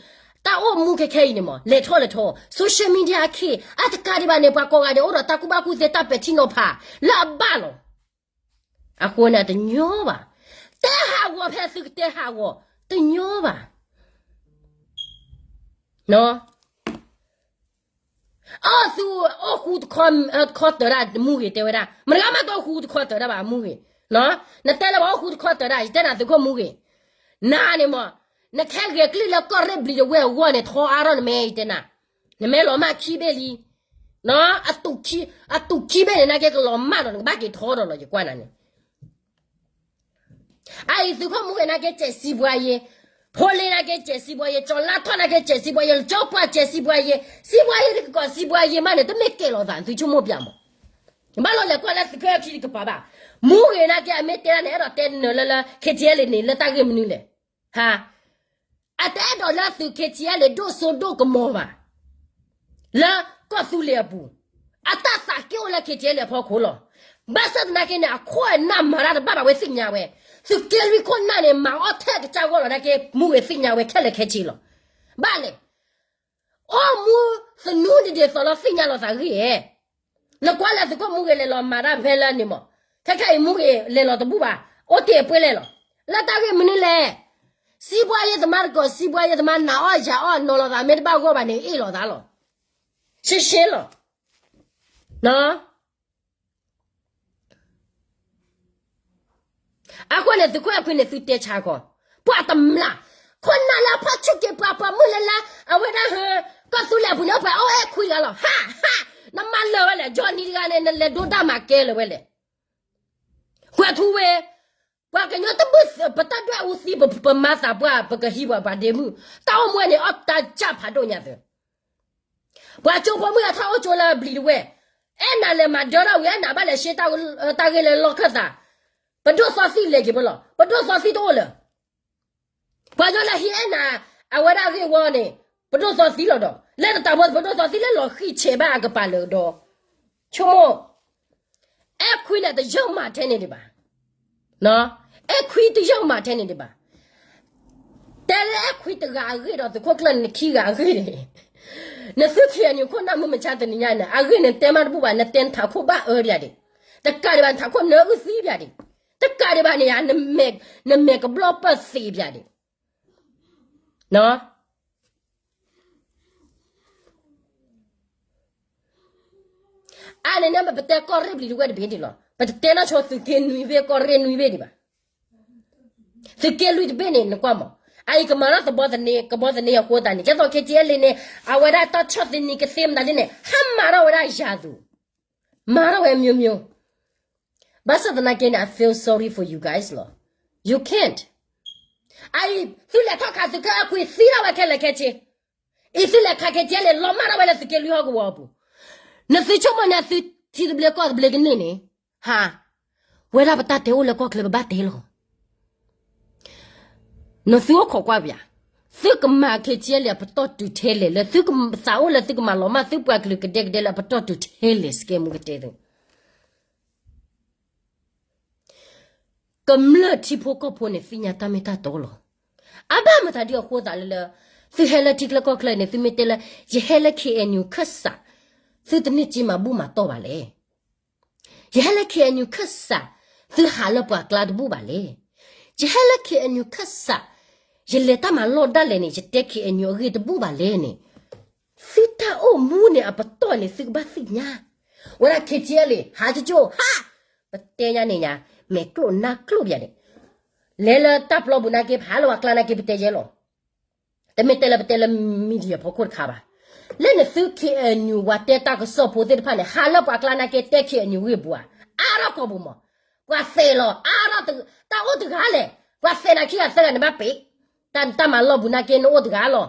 တၢ်အိၣ်မူခဲခဲအံၤန့ၣ်မး လဲၤထီၣ်လဲၤထီၣ် social media အခ့ အတကးဒံးဘၣ်န့ၣ် ပှၤကိးဂၤဒဲး အိၣ်ဒီးတၢ်ကူၣ်ဘၣ်ကူၣ်သ့ တၢ်ပဲာ်ထံနီၤဖး လၢအဘၣ်လီၤ. အဃိန့ၣ် တညီဘၣ်. တဲဟးဂီၤဖဲသုကတဲဟးဂီၤ တညီဘၣ်. အီ သုအိၣ်ဃူတခီတၢၤဒၣ်မူဂ့ၤ တဲဝဲဒၣ် မတၤဂၤမးတအိၣ်ဃူတခီတၢၤဒၣ်ဘၣ်မူဂ့ၤ. နတဲလၢပှၤအိၣ်ဃူတခီတၢၤဒၣ် ယတဲနၤသုးခိၣ်မူဂ့ၤ, နၤန့ၣ်မး နခဲဂဲၤကလုၢ်လၢကီၢ်ရ့ၣ်ဘျံၤတဝဲၢ်အဂီၢ်န့ၣ် ထီအါထီၣ်နမဲ ယတဲနၤ, နမ့ၢ်လီၤမၢ်ခံဘ့ၣ်လံ, အတူၢ်ခံဘ့ၣ်န့ၣ် နာ်က့ကလီၤမၢ်ဒီး နကဘၣ်က့ၤထီဒီးလီၤ ယကွၢ်နၤန့ၣ် အအံၤသုးခိၣ်မူဂ့ၤနာ်က့ စဲးစံးပှၤယ့, ဖိလ့နာ်က့ စဲးစံးပှၤယ့, ကၠီၤလါထီၣ်နာ်က့ စဲးစံးပှၤယ့, ကၠီပှၢ် စဲးစံးပှၤယ့, စံးပှၤယ့တကီး စံးပှၤယ့မးန့ၣ် တမ့ၢ်ကဲလီၤသး သုဆိကမိၣ်ပၠးမး. ဘၣ်လီၤလဲၤကွၢ်လၢသုးခိၣ်အဲၣ်ခံတကပၤဘၣ်. မူဂ့ၤနာ်က့ အမ့ၢ်တဲဒၣ်န့ၣ် အဲၣ်ဒိးတဲနၢၤလၢလၢ KTLA န့ၣ် လၢတၢ်ဂ့ၢ်မနုၤလဲၣ်. ဟါ အတအဲၣ်ဒိးလၢသုး KTLA ဒိၣ်စိဒိၣ်ကမီၤဘၣ်. လၢကီၢ်သူလ့ၤအပူၤ, အတၢ်သးက့အိၣ်လၢ KTLA အဖီခိၣ်လီၤ. ဘၣ်ဆၣ်သနာ်က့န့ၣ် အခိၣ်အနၢ်မၤတၢ်တဘၣ်ဘၣ်ဝဲသ့ၣ်ညါဝဲ, သုးက့လွံၢ်ခိၣ်နၢ်န့ၣ် မၤအီၣ်ထဲကစၢ်ဂီၢ်လီၤ နာ်က့ မူဂ့ၤသ့ၣ်ညါဝဲခဲလၢာ်ခဲဆ့လီၤ. ဘၣ်လဲၣ် အိၣ်မူသနူဒ်ဒ်သိးလီၤ သ့ၣ်ညါလီၤသးဂ့ၢ်ဧဲ. နကွၢ်လၢသုးခိၣ်မူဂ့ၤလဲၤလီၤမၤတၢ်ဖဲလၢန့ၣ်မး, ခဲခဲအံၤမူဂ့ၤလဲၤလီၤတဘူၣ်ဘၣ်, အိၣ်တ့ၢ်အပှဲၤလဲၣ်လီၤ. လၢတၢ်ဂ့ၢ်မနုၤလဲၣ်. စံးဘှါယဲသမါတကီး စံးဘှါယဲသမါနၤအီၣ်ယၤအီၣ်နီၤလီၤသး မ့ၢ်တဘၣ်ဂီၢ်ဘၣ်န့ၣ် အ့ၣ်လိာ်သးလီၤ. ရှဲရှဲလီၤ. အဃိန့ၣ် သုးခိၣ်အဲၣ်ခွံန့ၣ် သုတဲဆါခီ, ပှၤတမျၢ်, ခိၣ်နၢ်လၢအဖီၣ်ဆူၣ်က့ၤပှၤ ပှၤမုၣ်လၢလၢ အဝဲဒၣ်ဟၢ ကီၢ်သူလ့ၤအပူၤန့ၣ် အိၣ်ပှဲၤအိၣ်အဲၣ်ခွံတဂၤလီၤ. ဟးဟး, နမၤလၢာ်ဝဲလဲၣ်, ကၠီနံၤတဂၤန့ၣ် နလဲၤဒိတၢ်မၤကဲလၢာ်ဝဲလဲၣ်. ကွဲးထူဝ့ၣ်, ပှၤကညီတဘၣ်ပတၢ်ဒွဲၣ်အူသံ ပမၤသးပှၢ် ပကဟံးပှၤပှၤဒ့မုၣ်, တၢ်အိၣ်မူန့ၣ် အီၣ်တၢ်ကၢ်ဖးဒိၣ်ညါသၢ ပှၤကၠိဖိမုၣ်အထီၣ်အိၣ်ကၠိလၢဘျံၤတဝဲၢ်, အဲၣ်နၤလဲၤမၤဒၢထီၣ်ဝံၤ အဲၣ်နၤဘၣ်လဲၤရှဲတၢ်ဂ့ၢ်လၢလီၢ်ခၢၣ်သး, ပဒိၣ်သီသံလဲၤက့ၤဖိလီၤ, ပဒိၣ်သီသံတအိၣ်လၢၤ. ပှၤကညီလၢဟံးအဲၣ်နၤ အဝဲဒၣ်အဂ့ၢ်ဝီန့ၣ် ပဒိၣ်သီသံလီၤဒီး လၢတတၢ်ဖိ ပဒိၣ်သီသံလၢလီၤဃံၢ်ဆဲးဘၣ်အကပၤလၢာ်ဒီး ဆိကမိၣ် အဲၣ်ခွံန့ၣ် တယုၢ်မၤထဲန့ၣ်ဒံးဘၣ်. အဲၣ်ခွံတယုၢ်မၤထဲန့ၣ်ဒံးဘၣ်. တဲလၢအဲၣ်ခွံတဂၤအဂ့ၢ်ဒီး သုးခိၣ်ကျၢၢ်န့ၣ်ခံဂၤအဂ့ၢ်န့ၣ်, နသုခံဂၤန့ၣ် ခိၣ်နၢ်မုၢ်မဆါတနံၤညါန့ၣ် အဂ့ၢ်န့ၣ်တဲမးတဘူၣ်ဘၣ်, နတဲနထးခိၣ်ဘၣ်အၢပၠးဒံး, တကးဒံးဘၣ် နထးခိၣ်နၢအုၣ်သံပၠးဒံး, တကးဒံးဘၣ်န့ၣ် နမဲာ်ကဘျီၣ်ပၢၢ်သံပၠးဒံး. အါန့ၣ်န့ၣ် ပတဲကီၢ်ရ့ၣ်ဘျံၤတဝဲၢ်တဘ့ၣ်ဒံးလီၤ. ပတတဲနီၢ်ဆိသုးက့နွံဘ့ၣ် ကီၢ်ရ့ၣ်နွံဘ့ၣ်ဒံးဘၣ်. သုးက့လွံၢ်တဘ့ၣ်န့ၣ် နကွၢ်မး, အအံၤကမၤထီၣ်သဘီသန့ ကဘီသန့အဃိသတးန့ၣ် ကဲသိး KTLA န့ၣ် အဝဲဒၣ်တၢ်ဆီၣ်သနံးကသ့မနုၤသ့န့ၣ် ဟးမၤထီၣ်ဝဲဒၣ်ယၤသူး, မၤထီၣ်ဝဲ မျိုးမျိုး. ဘၣ်ဆၣ်သနာ်က့န့ၣ် I feel sorry for you guys လီၤ. You can't. အအံၤ သုလဲၤထီၣ်ခးသုးက့အခွံသံထီၣ်ဝဲခဲလၢာ်ခဲဆ့, အံၤသုလဲၤခး KTLA လီၤမၢ်ထီၣ်ဝဲလၢသုးက့လွံၢ်ဟီၣ်ကဝီၤအပူၤ, နသုဆိကမိၣ်န့ၣ် သုထံသဘျ့ကီၢ်သဘျ့ကန့ၢ်န့ၣ်, ဟါ, ဝဲဒၣ်ပတၢ်တဲအိၣ်လၢကီၢ်ချၢပဘၣ်တဲလီၤ. နသုအိၣ်ခိးကွၢ်ပၠး, သုကမၤ KTLA အပတီၢ်တုၤထဲလဲၣ်, လၢသုကသးအိၣ်လၢသုကမၤလီၤမၢ်သုပှၤကလုာ်ကဒဲကဒဲလၢအပတီၢ်တုၤထဲလဲၣ် စကဲမူကတဲသု ကမျၢၢ်ထံဖိကီၢ်ဖိန့ၣ် သ့ၣ်ညါတၢ်မ့ၢ်တၢ်တီလီၤ. အဘၣ်မတၤဒ်အဃိသးလၢလၢ သုဟဲလၢထံချၢကီၢ်ချၢန့ၣ် သုမ့ၢ်တဲလၢ ယဟဲလၢ KNU ခၢၣ်စး, သုတန့ၢ်စ့မၤဘူၣ်မၤတီၢ်ဘၣ်လဲၣ်. ယဟဲလၢ KNU ခၢၣ်စး, သုဟးလၢပှၤကျါတဘူၣ်ဘၣ်လဲၣ်. ယဟဲလၢ KNU ခၢၣ်စး, ယလဲၤတၢ်မၤလီၢ်ဒၣ်လဲာ်န့ၣ် ယတဲ K N U အဂ့ၢ်တဘူၣ်ဘၣ်လဲၣ်န့ၣ်, သုတၢ်အိၣ်မူန့ၣ် အပတီၢ်န့ၣ် သုကဘၣ်သ့ၣ်ညါ, ဝဲဒၣ် K T L ဟးကၠိကၠိ ဟး, ပတဲညါန့ၣ်ညါ, မဲာ်ကျိၣ်နါကျိၣ်ပယၤန့ၣ်, လဲၤလၢတၢ်ပျီပူၤနာ်က့ ပဟးလၢပှၤကျါနာ်က့ ပတဲယဲလီၤ. တမ့ၢ်တဲလၢပတဲလၢ media ဖီခိၣ်တခါဘၣ်. လၢနသု K N U ပှၤတဲတၢ်ကစီၣ်ဖိသ့ၣ်တဖၣ်န့ၣ် ဟးလၢပှၤကျါနာ်က့တဲ K N U ဂ့ၢ်ပူၤဧါ, အါထီၣ်ကိာ်ပူၤမး, ပှၤသဲးလီၤ အါထီၣ်တၢ်အိၣ်တဂၤလဲၣ်, ပှၤသဲးနၤခံဂၤသၢဂၤန့ၣ်ဘၣ်ပ့ၤ, တၢ်တၢ်မၤလီၢ်ပူၤနာ်က့နအိၣ်တဂၤလီၤ,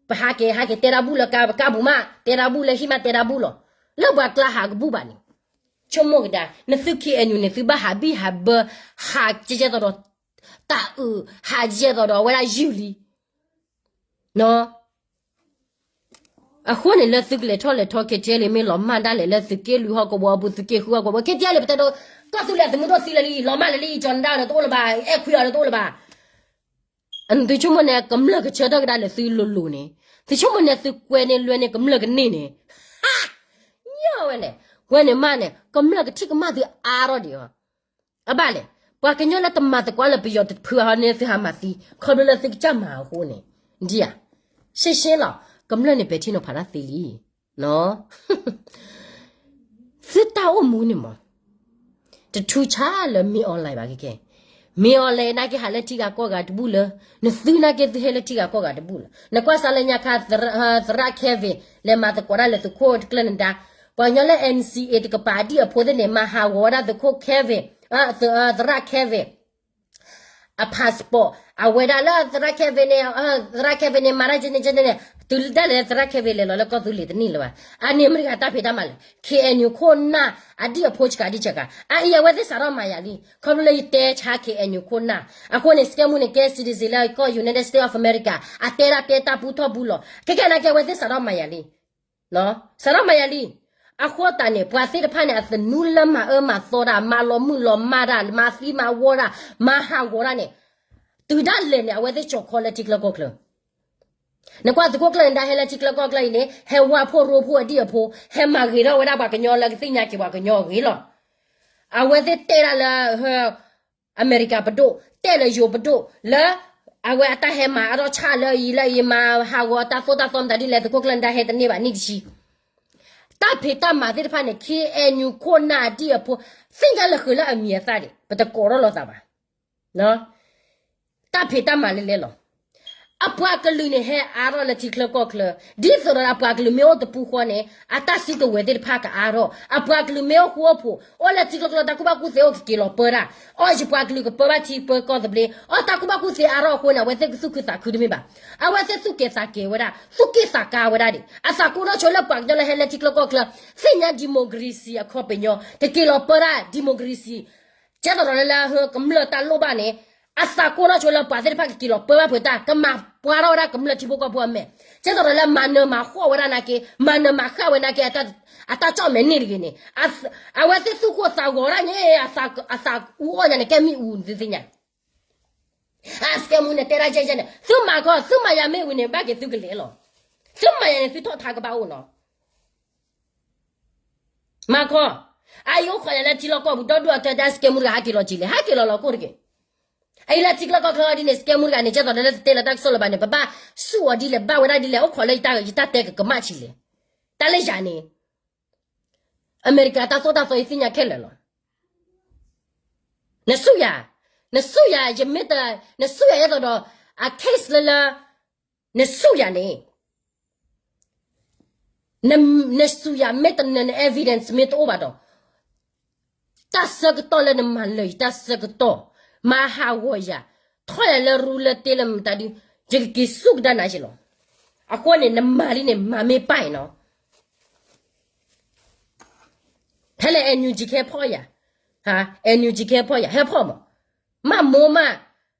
ပဟးက့ၤဟးက့ၤတဲတၢ်ဘူၣ်လၢကါပူၤမး တဲတၢ်ဘူၣ်လၢဟံၣ်မးတဲတၢ်ဘူၣ်လီၤ, လၢပှၤကျါဟးကဘူၣ်ဘၣ်န့ၣ်, ဆိကမိၣ်ကဒါ နသု K N U န့ၣ် သုဘၣ်ဟးဘံၣ်ဟးဘၢ, ဟးကဲကဲသိးဒီး တၢ်အုး ဟးကဲကဲသိးဒီး အဝဲဒၣ်ယုၢ်လံ အဃိန့ၣ် လၢသုကလဲၤထီၣ်လဲၤထီ K T L မ့ၢ်လီၤမၢ်ဒၣ်လဲာ် လၢသုးက့လွံၢ်ဟီၣ်ကဝီၤပူၤ သုးက့ဃုဟီၣ်ကဝီၤပူၤ K T L ပတဲဒိ ကီၢ်သူလ့ၤအသုးမုၢ်ဒိၣ်သံလၢလံ လီၤမၢ်လၢလံ ကၠီၤနဒါလၢတအိၣ်လၢၤဘၣ် အဲၣ်ခွံအီၤလၢတအိၣ်လၢၤဘၣ်. သုဆိကမိၣ်န့ၣ် ကမျၢၢ်ကဆၢထၢၣ်ကဒါလၢသုလိၤလိၤန့ၣ်, သုဆိကမိၣ်န့ၣ် သုကွဲန့ၢ်လွဲန့ၢ်ကမျၢၢ်ကန့ၢ်န့ၣ်, ဟး, ညီဝဲလဲၣ်, ကွဲန့ၢ်မးန့ၣ် ကမျၢၢ်ကထံၣ်ကမၣ်သုအါထီၣ်ဒံးအီၤ အဘၣ်လဲၣ်, ပှၤကညီလၢတမၤသကိးလၢပယီၤတဖုအဟီန့ၣ် သုဟးမၤသံ ခီဖျိလၢသုကစၢ်မၤအဃိန့ၣ်, ဒ်ဧါ, ရှဲရှဲလီၤ, ကမျၢၢ်န့ၣ်ပဲာ်ထံနီၤဖးတၢ်သ့လံ, သုတၢ်အိၣ်မူန့ၣ်မး, တထူဆါလၢမ့ၢ် online ဘၣ်ကဲကဲ, မ့ၢ် online နာ်က့ဟးလၢထံဂၤကီၢ်ဂၤတဘူၣ်လၢ, နသုနာ်က့သုဟဲလၢထံဂၤကီၢ်ဂၤတဘူၣ်လၢ, နကွၢ်စးလၢညါခါ သရၣ် Kevin လဲၤမၤသကိးတၢ်လၢသုးခိၣ်တကျၢၢ်နဒါ, ပှၤကညီလၢ N C A တကပၤအဒံၣ်အဖိသ့ၣ်န့ၣ် မၤဟးဂီၤဝဲဒၣ်သုးခိၣ် Kevin, သရၣ် Kevin အ passport အဝဲဒၣ်လၢသရၣ် Kevin န့ၣ်, သရၣ် Kevin န့ၣ် မၤတၢ်ကဲန့ၣ်ကဲန့ၣ်န့ၣ်, တုၤဒၣ်လဲာ်လၢသရၣ် Kevin လဲၤလီၤလၢကီၢ်သူလ့ၤတနံၣ်လၢၤဘၣ်, အန့ၣ်မ့ၢ်တဂၤတၢ်ဖံးတၢ်မၤလဲၣ်, K N U ခိၣ်နၢ်အဒံၣ်အဖိဆကၤဒံၣ်ဆကၤ, အအံၤအဝဲသ့ၣ်စးထီၣ်မၤယၤလံ, ခီဖျိလၢယတဲဆါ K N U ခိၣ်နၢ်, အဃိန့ၣ် စကဲမူန့ၣ် ကဲ citizen လၢကီၢ် United States of America အတဲဒၣ်တဲတၢ်ပူထီၣ်ပူလီၤ, ခဲကဲနာ်က့အဝဲသ့ၣ်စးထီၣ်မၤယၤလံ စးထီၣ်မၤယၤလံ, အဃိသတးန့ၣ် ပှၤသ့ၣ်တဖၣ်န့ၣ် အသနူလၢမၤအၢမၤသီတၢ် မၤလီၤမုၢ်လီၤမၢ်တၢ် မၤသံမၤဝီတၢ် မၤဟးဂီၤတၢ်န့ၣ်, တုၤဒၣ်လဲာ်န့ၣ် အဝဲသ့ၣ်ကၠီၤခီလၢထံချၢကီၢ်ချၢ, နကွၢ်သုးခိၣ်ကျၢၢ်နဒါဟဲလၢထံချၢကီၢ်ချၢအံၤန့ၣ် ဟဲဝါဖိရိဖိအဒံၣ်အဖိ ဟဲမၤဂ့ၤထီၣ်ဝဲဒၣ်ပှၤကညီလၢကသ့ၣ်ညါက့ၤပှၤကညီအဂ့ၢ်လီၤ, အဝဲသ့ၣ်တဲဒၣ်လၢ အမဲရကၤပဒိၣ် တဲလၢယိၤပဒိၣ် လၢ အဝဲအတၢ်ဟဲမၤအါထီၣ်ဆၣ်လၢအံၤလၢအံၤ မၤဟးဂီၤတၢ်သိၣ်တၢ်သီမတၤဒ်လဲၣ် သုးခိၣ်ကျၢၢ်နဒါဟဲတန့ၢ်ဘၣ်နံၣ်တဆံ, တၢ်ဖံးတၢ်မၤသ့ၣ်တဖၣ်န့ၣ် K N U ခိၣ်နၢ်အဒံၣ်အဖိ သ့ၣ်ညါလၢဃုာ်လၢအမံၤအသၣ်ဒံး ပတကိးထီၣ်လိာ်သးဘၣ် တၢ်ဖံးတၢ်မၤလဲၣ်လဲၣ်လီၤ. အပှၤကလုာ်န့ၣ် ဟဲအါထီၣ်လၢထံချၢကီၢ်ချၢ, ဒ်သိးဒီးအပှၤကလုာ်မ့ၢ်အိၣ်တပူၤဃီန့ၣ် အတၢ်စုကဝဲၤသ့ၣ်တဖၣ်ကအါထီၣ်, အပှၤကလုာ်မ့ၢ်အိၣ်ဃူအိၣ်ဖိး အိၣ်လၢထံချၢကီၢ်ချၢ တၢ်ကူၣ်ဘၣ်ကူၣ်သ့အိၣ်ကက့ၤလီၤပၢတၢ်, အီၣ်ယပှၤကလုာ်ကပၢဘၣ်ထံပၢကီၢ်သဘျ့, အီၣ်တၢ်ကူၣ်ဘၣ်ကူၣ်သ့အါထီၣ်အဃိန့ၣ် အဝဲသ့ၣ်ကသူၣ်ခုသးခုတမ့ၢ်ဘၣ်. အဝဲသ့ၣ်သူၣ်က့ၤသးက့ၤဝဲဒၣ်, သူၣ်က့ၣ်သးကါဝဲဒၣ်ဒံး, အသးကိၢ်ထီၣ်ဆိလၢပှၤကညီလၢဟဲလၢထံချၢကီၢ်ချၢ သ့ၣ်ညါ democracy အခီပညီ, ကက့ၤလီၤပၢတၢ် democracy ကဲသိးဒီးလၢ လၢကမျၢၢ်တၢ်လိၣ်ဘၣ်န့ၣ်, အသးကိၢ်ထီၣ်ဆိလၢပှၤသ့ၣ်တဖၣ်ကက့ၤလီၤပၢဘၣ်ဖုးတၢ် ကမၤပှဲၤထီၣ်ဝဲဒၣ်ကမျၢၢ်ထံဖိကီၢ်ဖိအမဲာ်, ကဲသိးဒီးလၢမၤနၢၤမၤဃီၣ်ဝဲဒၣ်နာ်က့ မၤနၢၤမၤဃၣ်ဝဲနာ်က့ အတၢ်ကၠီၣ်မဲာ်န့ၢ်တဂ့ၤန့ၣ်, အဝဲသ့ၣ်သူၣ်ကိၢ်သးဂီၤဒၣ်န့ၣ် အသးအူအီၣ်ညါန့ၣ် ကဲမ့ၣ်အူနသုသ့ၣ်ညါ အစကဲမူန့ၣ် တဲဒၣ်ယဲၢ်ယဲၢ်န့ၣ် သုမၤခီ, သုမၤယၤမ့ၣ်အူန့ၣ် ဘၣ်က့ၤသုကလဲၤလီၤ. သုမၤယၤန့ၣ် သုထီၣ်ထါကဘၣ်အိၣ်နီၤ. မၤခီ, အအံၤအိၣ်ခိးယၤလၢထံလီၢ်ကီၢ်ပူၤ ဒီဒူၣ်အတၢ်တဲ စကဲမူတဂၤ ဟးက့ၤလီၤကံၤလဲၣ်, ဟးက့ၤလီၤလီၤကိၣ်တက့ၢ်. အအံၤလၢထံချၢကီၢ်ချၢဒ်န့ၣ် စကဲမူတဂၤန့ၣ် ကဲသိးဒီးလၢတတဲလၢတၢ်ကစီၣ်လၢၤဘၣ်န့ၣ် ပဘၣ်ဆူၣ်အီၤဒ်လဲၣ် ဘၣ်ဝဲဒၣ်ဒ်လဲၣ် အိၣ်ခိးလၢယတၢ်တဲကကမၣ်ဆံးလဲၣ်. တၢ်လၢယၤန့ၣ် အမဲရကၤတၢ်သိၣ်တၢ်သီယသ့ၣ်ညါခဲလၢာ်လီၤ. နဆူၣ်ယၤ, နဆူၣ်ယၤ ယမ့ၢ်တ, နဆူၣ်ယၤအဲၣ်သိးဒီး အ case လၢလၢ, နဆူၣ်ယၤန့ၣ်, နဆူၣ်ယၤမ့ၢ်တနၢၤ န evidence မ့ၢ်တအိၣ်ဘၣ်ဒီး, တၢ်ဆၢကတီၢ်လၢနမၤလၢာ်ယတၢ်ဆၢကတီၢ်, မၤဟးဂီၤယၤ, ထီၣ်ယၤလၢရူလၢတ့လၢမတၤဒု, ယကက့ၤဆူၣ်ကဒါနၤယဲလီၤ. အဃိန့ၣ် နမၤလံန့ၣ် မၤမ့ၢ်ပၢ်အံၤနီၤ. ဖဲလဲၣ် NUG ကဟဲဖီၣ်ယၤ, NUG ကဟဲဖီၣ်ယၤ ဟဲဖီၣ်မး, မ့ၢ်မိၢ်မး,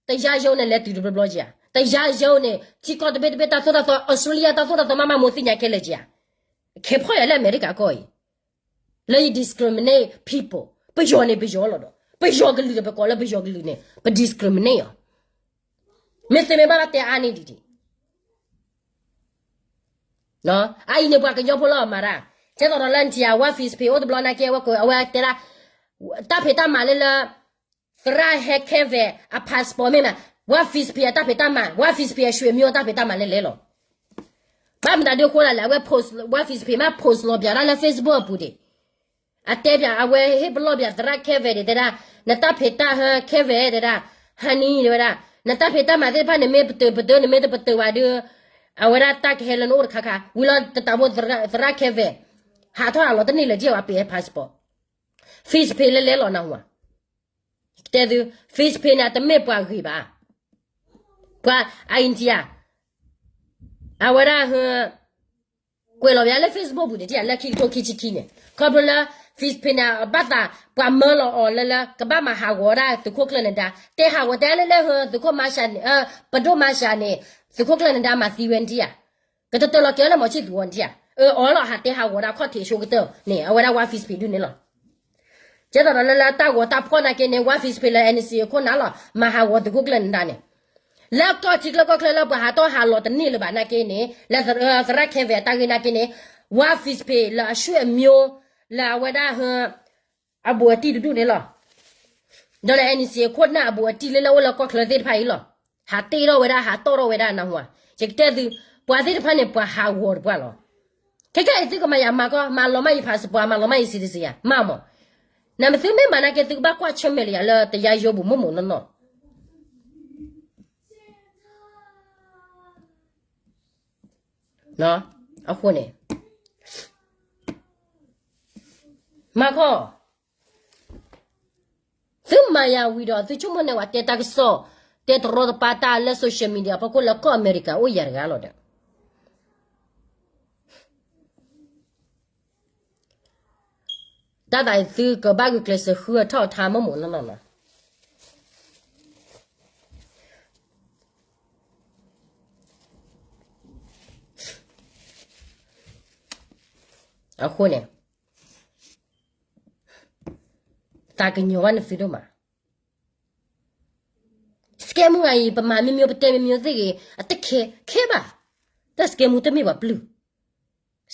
တယါယိန့ၣ် လဲၤတုၤတဘျီဘျီကဧါ, တယါယိန့ၣ် ထံကီၢ်တဘ့ၣ်တဘ့ၣ်တၢ်သိၣ်တၢ်သီ Australia တၢ်သိၣ်တၢ်သီမးမးမိၢ်သ့ၣ်ညါခဲလၢာ်ကဧါ, ကဟဲဖီၣ်ယၤလၢအမဲရကၤကီၢ်အံၤ, လၢယ discriminate people, ပယီၤန့ၣ်ပယီၤလီၤဒီး ပယီၤကလုာ်ဒီး ပကိးလၢပယီၤကလုာ်န့ၣ် ပ discriminate အီၤ, မ့ၢ်သ့မ့ၢ်ဘၣ်ဘၣ်တဲအါန့ၢ်ဒံးဒံး အအံၤန့ၣ် ပှၤကညီဖိလီၤမၤတၢ်, ကဲသိးဒီးလၢနထံၣ်ဧါ ဝါ Facebook အိၣ်တဘျီနာ်က့ အဝဲတဲဒၣ်, တၢ်ဖံးတၢ်မၤလၢလၢ, သရၣ်ဟဲ Kevin အ passport မ့ၢ်မး, ဝါ Facebook အတၢ်ဖံးတၢ်မၤ, ဝါ Facebook အဆွေမျိုးအတၢ်ဖံးတၢ်မၤလဲၣ်လဲၣ်လီၤ. ဘၣ်မနုၤဒုအဃိဒၣ်လဲၣ်, အဝဲ post, ဝါ Facebook မ့ၢ် post လီၤပၠးဒၣ်လၢ Facebook အပူၤဒံး, အတဲပၠး အဝဲဟ့ၣ်ပလီၢ်ပၠးသရၣ် Kevin ဒံး တဲဒၣ်, နတၢ်ဖံးတၢ်ဟၢ Kevin တဲဒၣ်, honey တဲဝဲဒၣ်, နတၢ်ဖံးတၢ်မၤသ့ၣ်တဖၣ်န့ၣ် မ့ၢ်ပတုာ်ပတုာ်, နမ့ၢ်တပတုာ်ဘၣ်ဒီး အဝဲဒၣ်တၢ်ကဟဲလၢနအိၣ်တခါခါ, ဝံၤလီၤတတးဖိသရၣ် Kevin ဟးထီၣ်ဟးလီၤတန့ၢ်လၢၤ ကဲဝဲပ့ၤ passport, Facebook လဲၤလဲၤလီၤနၢ်ဟူဧါ. တဲသု, Facebook န့ၣ် အတမ့ၢ်ပှၤဂ့ၤဘၣ်, ပှၤ India အဝဲဒၣ်ဟ ကွဲးလီၤပၠးလၢ Facebook ပူၤန့ၣ် ထံၣ်ဧါ လၢခံကထိခံဆံခံန့ၣ်, ခီဖျိလၢ Facebook န့ၣ် ဘၣ်သးပှၤမၢလီၤအီၤလၢ လၢကဘၣ်မၤဟးဂီၤဒၣ်သုးခိၣ်ကျၢၢ်နဒါ, တဲဟးဂီၤတဲလၢလၢဟ သုးခိၣ်မၤရှးန့ၣ်, ပဒိၣ်မၤရှးန့ၣ်, သုးခိၣ်ကျၢၢ်နဒါမၤသံဝဲန့ၣ် ထံၣ်ဧါ. ကတတၢၢ်လီၤက့ၤလၢမီၤဆံၣ်သူၤအီၤန့ၣ် ထံၣ်ဧါ, အၢ အီၤလီၤဟးတဲဟးဂီၤဒၣ်ခီၣ်ထံးဆိကတၢၢ်န့ၣ် အဝဲဒၣ်ဝါ Facebook ဒုန့ၣ်လီၤ. ကဲသိးဒီးလၢလၢတၢ်ဂီၤတၢ်ဖီၣ်နာ်က့န့ၣ် ဝါ Facebook လၢ NCA ခိၣ်နၢ်လီၤ မၤဟးဂီၤသုးခိၣ်ကျၢၢ်နဒါန့ၣ်, လၢကီၢ်ထံကျိကီၢ်ချၢလၢပှၤဟးထီၣ်ဟးလီၤတန့ၢ်လၢၤဘၣ်နာ်က့န့ၣ် လၢသရၣ် Kevin အတၢ်ဂ့ၢ်နာ်က့န့ၣ်, ဝါ Facebook လၢအဆွေမျိုး လၢအဝဲဒၣ်ဟ အဘူးအတံၢ်တဒူၣ်န့ၣ်လီၤ. ဒီးလၢ NCA ခိၣ်နၢ်အဘူးအတံၢ်လၢလၢအိၣ်လၢကီၢ်ချၢသ့ၣ်တဖၣ်အံၤလီၤ. ဟးတ့ထီၣ်ဝဲဒၣ် ဟးတီၣ်ထီၣ်ဝဲဒၣ်နၢ်ဟူဧါ. ယကတဲသု, ပှၤသ့ၣ်တဖၣ်န့ၣ် ပှၤဟးဂီၤတပှၢ်လီၤ. ခဲကနံၣ်အံၤသုကမၤယၤမၤကီၢ်, မၤလီၤမၢ်ယ passport, မၤလီၤမၢ်ယ citizen ယၤ, မၤမး. နမ့ၢ်သုမ့ၢ်မၤနာ်က့ သုကဘၣ်ကွၢ်ဆၢၣ်မဲာ်လၢယၤလၢတယါယိပူၤမိၢ်မိၢ်နီၢ်နီၢ် အဃိန့ၣ် မၤခီ, သုမၤယၤဝံၤဒီး သုဆိကမိၣ်န့ၢ်ဝဲတဲတၢ်ကစီၣ်, တဲတရီတပါတၢ်လၢ social media ဖီခိၣ်လၢကီၢ်အမဲရကၤအိၣ်ယၤတဂၤလီၤဒီး တၢ်သးအံၤသုကဘၣ်ဂုာ်ကျဲးစၢးဃုအထီၣ်အထါမိၢ်မိၢ်နီၢ်နီၢ်လီၤ. အဃိန့ၣ် သးကညီၤဘၣ်နသုဒိၣ်မး. စကဲမူအံၤ ပမၤမ့မ့ၢ် ပတဲမ့မ့ၢ်သ့ၣ်ဂ့ၤ အတခဲခဲဘၣ်. တၢ်စကဲမူတမ့ၢ်ပှၤပျုၢ်.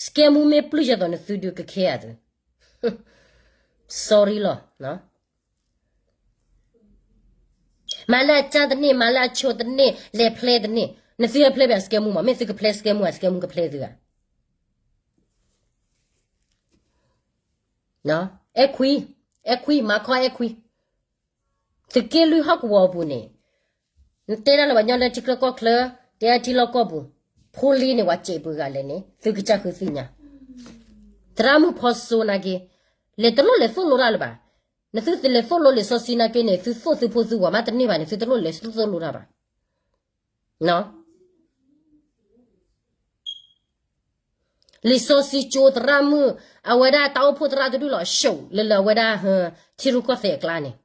စကဲမူမ့ၢ်ပျုၢ်ယသိးနသုဒုးကခဲအသု sorry လီၤ. မၤလၢအကၢ်တန့ၢ် မၤလၢအဆိတန့ၢ် လဲၤဖျဲတန့ၢ် နသုဟဲဖျဲပၠးစကဲမူမး မ့ၢ်သုကဖျဲစကဲမူဧါ စကဲမူကဖျဲသုဧါ. အဲၣ်ခွံ, အဲၣ်ခွံ မၤခီအဲၣ်ခွံ. သုးက့လွံၢ်ဟီၣ်ကဝီၤအပူၤန့ၣ် နတဲဒၣ်လၢပှၤကညီလၢထံချၢကီၢ်ချၢ တဲထံလီၢ်ကီၢ်ပူၤ ဖိလံန့ၣ် ပှၤစဲးပှဲၤဂၤလဲၣ်န့ၣ် သုကစၢ်ဃုသ့ၣ်ညါ. သရၣ်မုၣ်ဖီစိနာ်က့ လဲၤတလိၣ်လဲၤသိၣ်လိတၢ်လၢၤဘၣ်. နသုလဲၤသိၣ်လိလံာ်စီဆှံနာ်က့န့ၣ် သုသိၣ်သုဖိသုဝၤမးတန့ၢ်ဘၣ်န့ၣ် သုတလိၣ်လဲၤသိၣ်လိတၢ်ဘၣ်. လံာ်စီဆှံကၠိသရၣ်မုၣ် အဝဲဒၣ်တၢ်အိၣ်ဖှိၣ်သရၣ်တဒူၣ်လီၤ အဆှိးလၢလၢအဝဲဒၣ်ဟ ထံရူၢ်ကီၢ်သဲးအကျါန့ၣ်.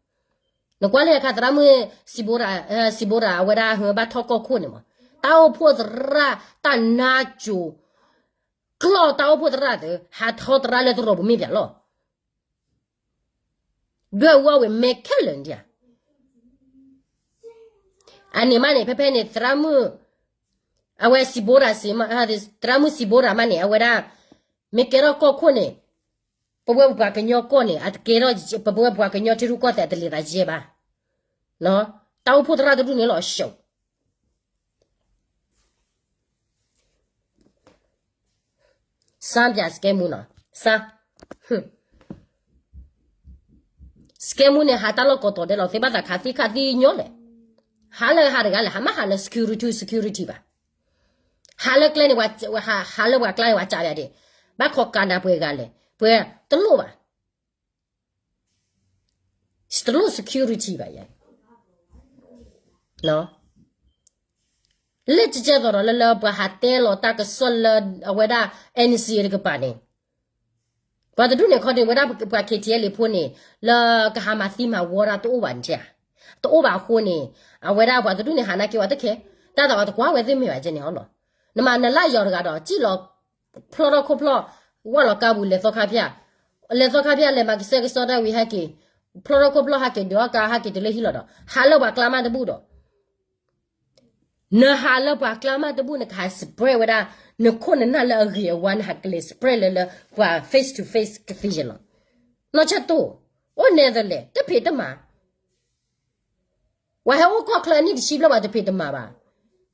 နကွၢ်လၢအခါသရၣ်မုၣ် စံးဘိရၤ စံးဘိရၤ အဝဲဒၣ်ဟ ဘၣ်ထီၣ်ကီၢ်ခိၣ်န့ၣ်မး တၢ်အိၣ်ဖှိၣ်သရၣ်တၢ်နါစိၤ ကျီၢ်တၢ်အိၣ်ဖှိၣ်သရၣ်သ့ ဟးထီၣ်သရၣ်လၢသရိာ်ပူၤမ့ၢ်ပၠးလီၤ. ဒွဲၣ်အူအီၣ်ဝဲမဲခဲလၢာ်ဒံးဧါ. အန့ၣ်မးန့ၣ် ဖဲဖဲန့ၣ် သရၣ်မုၣ် အဝဲစံးဘိရၤစံးမး သရၣ်မုၣ်စံးဘိရၤမးန့ၣ် အဝဲဒၣ် မ့ၢ်ကဲထီၣ်ကီၢ်ခိၣ်န့ၣ် ပဝဲပပှၤကညီကီၢ်န့ၣ် အတကဲထီၣ် ပဝဲပပှၤကညီထံရူၢ်ကီၢ်သဲးအတလံာ်သးယဲဘၣ်. တၢ်အိၣ်ဖှိၣ်သရၣ်တဒူၣ်န့ၣ်လီၤ အဆှိး စါပၠးစကဲမူနီၤ စါ စကဲမူန့ၣ် ဟးတၢ်လီၢ်ကိးတီၤဒဲးလီၤ သ့ဘၣ်သးခးသံခးသံညီလဲၣ်. ဟးလၢဟးတဂၤလဲၣ် ဟးမ့ၢ်ဟးလၢ security security ဘၣ်. ဟးလၢကျဲန့ၣ် ဟးလၢပှၤကျါန့ၣ် ပှၤစးပၠးဒၣ် ဘၣ်ခိးကးနၤပှဲၤဂၤလဲၣ် ပှဲၤတလိၣ်ဘၣ်. တလိၣ် security ဘၣ်ယဲ. လၢကကဲသိးဒီးလၢလၢပှၤဟးတဲလီၤတၢ်ကစီၣ်လၢ အဝဲဒၣ် NCA တကပၤန့ၣ် ပှၤတဒူၣ်န့ၣ်ခီန့ၣ် ဝဲဒၣ်ပှၤ K T L A ဖိန့ၣ် လၢကဟးမၤသံမၤဝီတၢ်တအိၣ်ဘၣ်န့ၣ်ဧါ. တအိၣ်ဘၣ်အဃိန့ၣ် အဝဲဒၣ်ပှၤတဒူၣ်န့ၣ်ဟးနာ်က့ၤဝဲတခဲ တၢ်သးဝဲတကွၢ်ဝဲသ့ၣ်မ့ၢ်ဘၣ်ကဲန့ၣ်အီၤလီၤ. နမၤနလၢယီၤတဂၤဒီး စံၣ်လီၤ ဖျီၣ်ထီၣ်ခိၣ်ဖျီၣ် ဝၢ်လီၤကါပူၤ လဲၤသီခါဖၠၣ် လဲၤသီခါဖၠၣ်လဲၤမၤကစဲကစီတၢ်ဝံၤဟဲက့ၤ ဖျီၣ်ထီၣ်ခိၣ်ဖျီၣ်ဟဲက့ၤဒုးအီၣ်ကါဟဲက့ၤတုၤလၢဟံၣ်လီၤဒီး ဟးလၢပှၤကျါမးတဘူၣ်ဒီး နဟးလၢပှၤကျါမးတဘူၣ် နကဟး spread ဝဲဒၣ် နခိၣ်နနၢ်လၢအဂ့ၤအဝါ နဟးကလဲၤ spread လၢလၢပှၤ face to face ကသ့ယဲလီၤ. နီၢ်ဆၢတိၢ် အိၣ်နဲသလဲၣ် တဖံးတမၤ ပှၤဟဲအိၣ်ကီၢ်ချၢအနံၣ်တဆံဘျဲၣ် ပှၤတဖံးတမၤဘၣ်.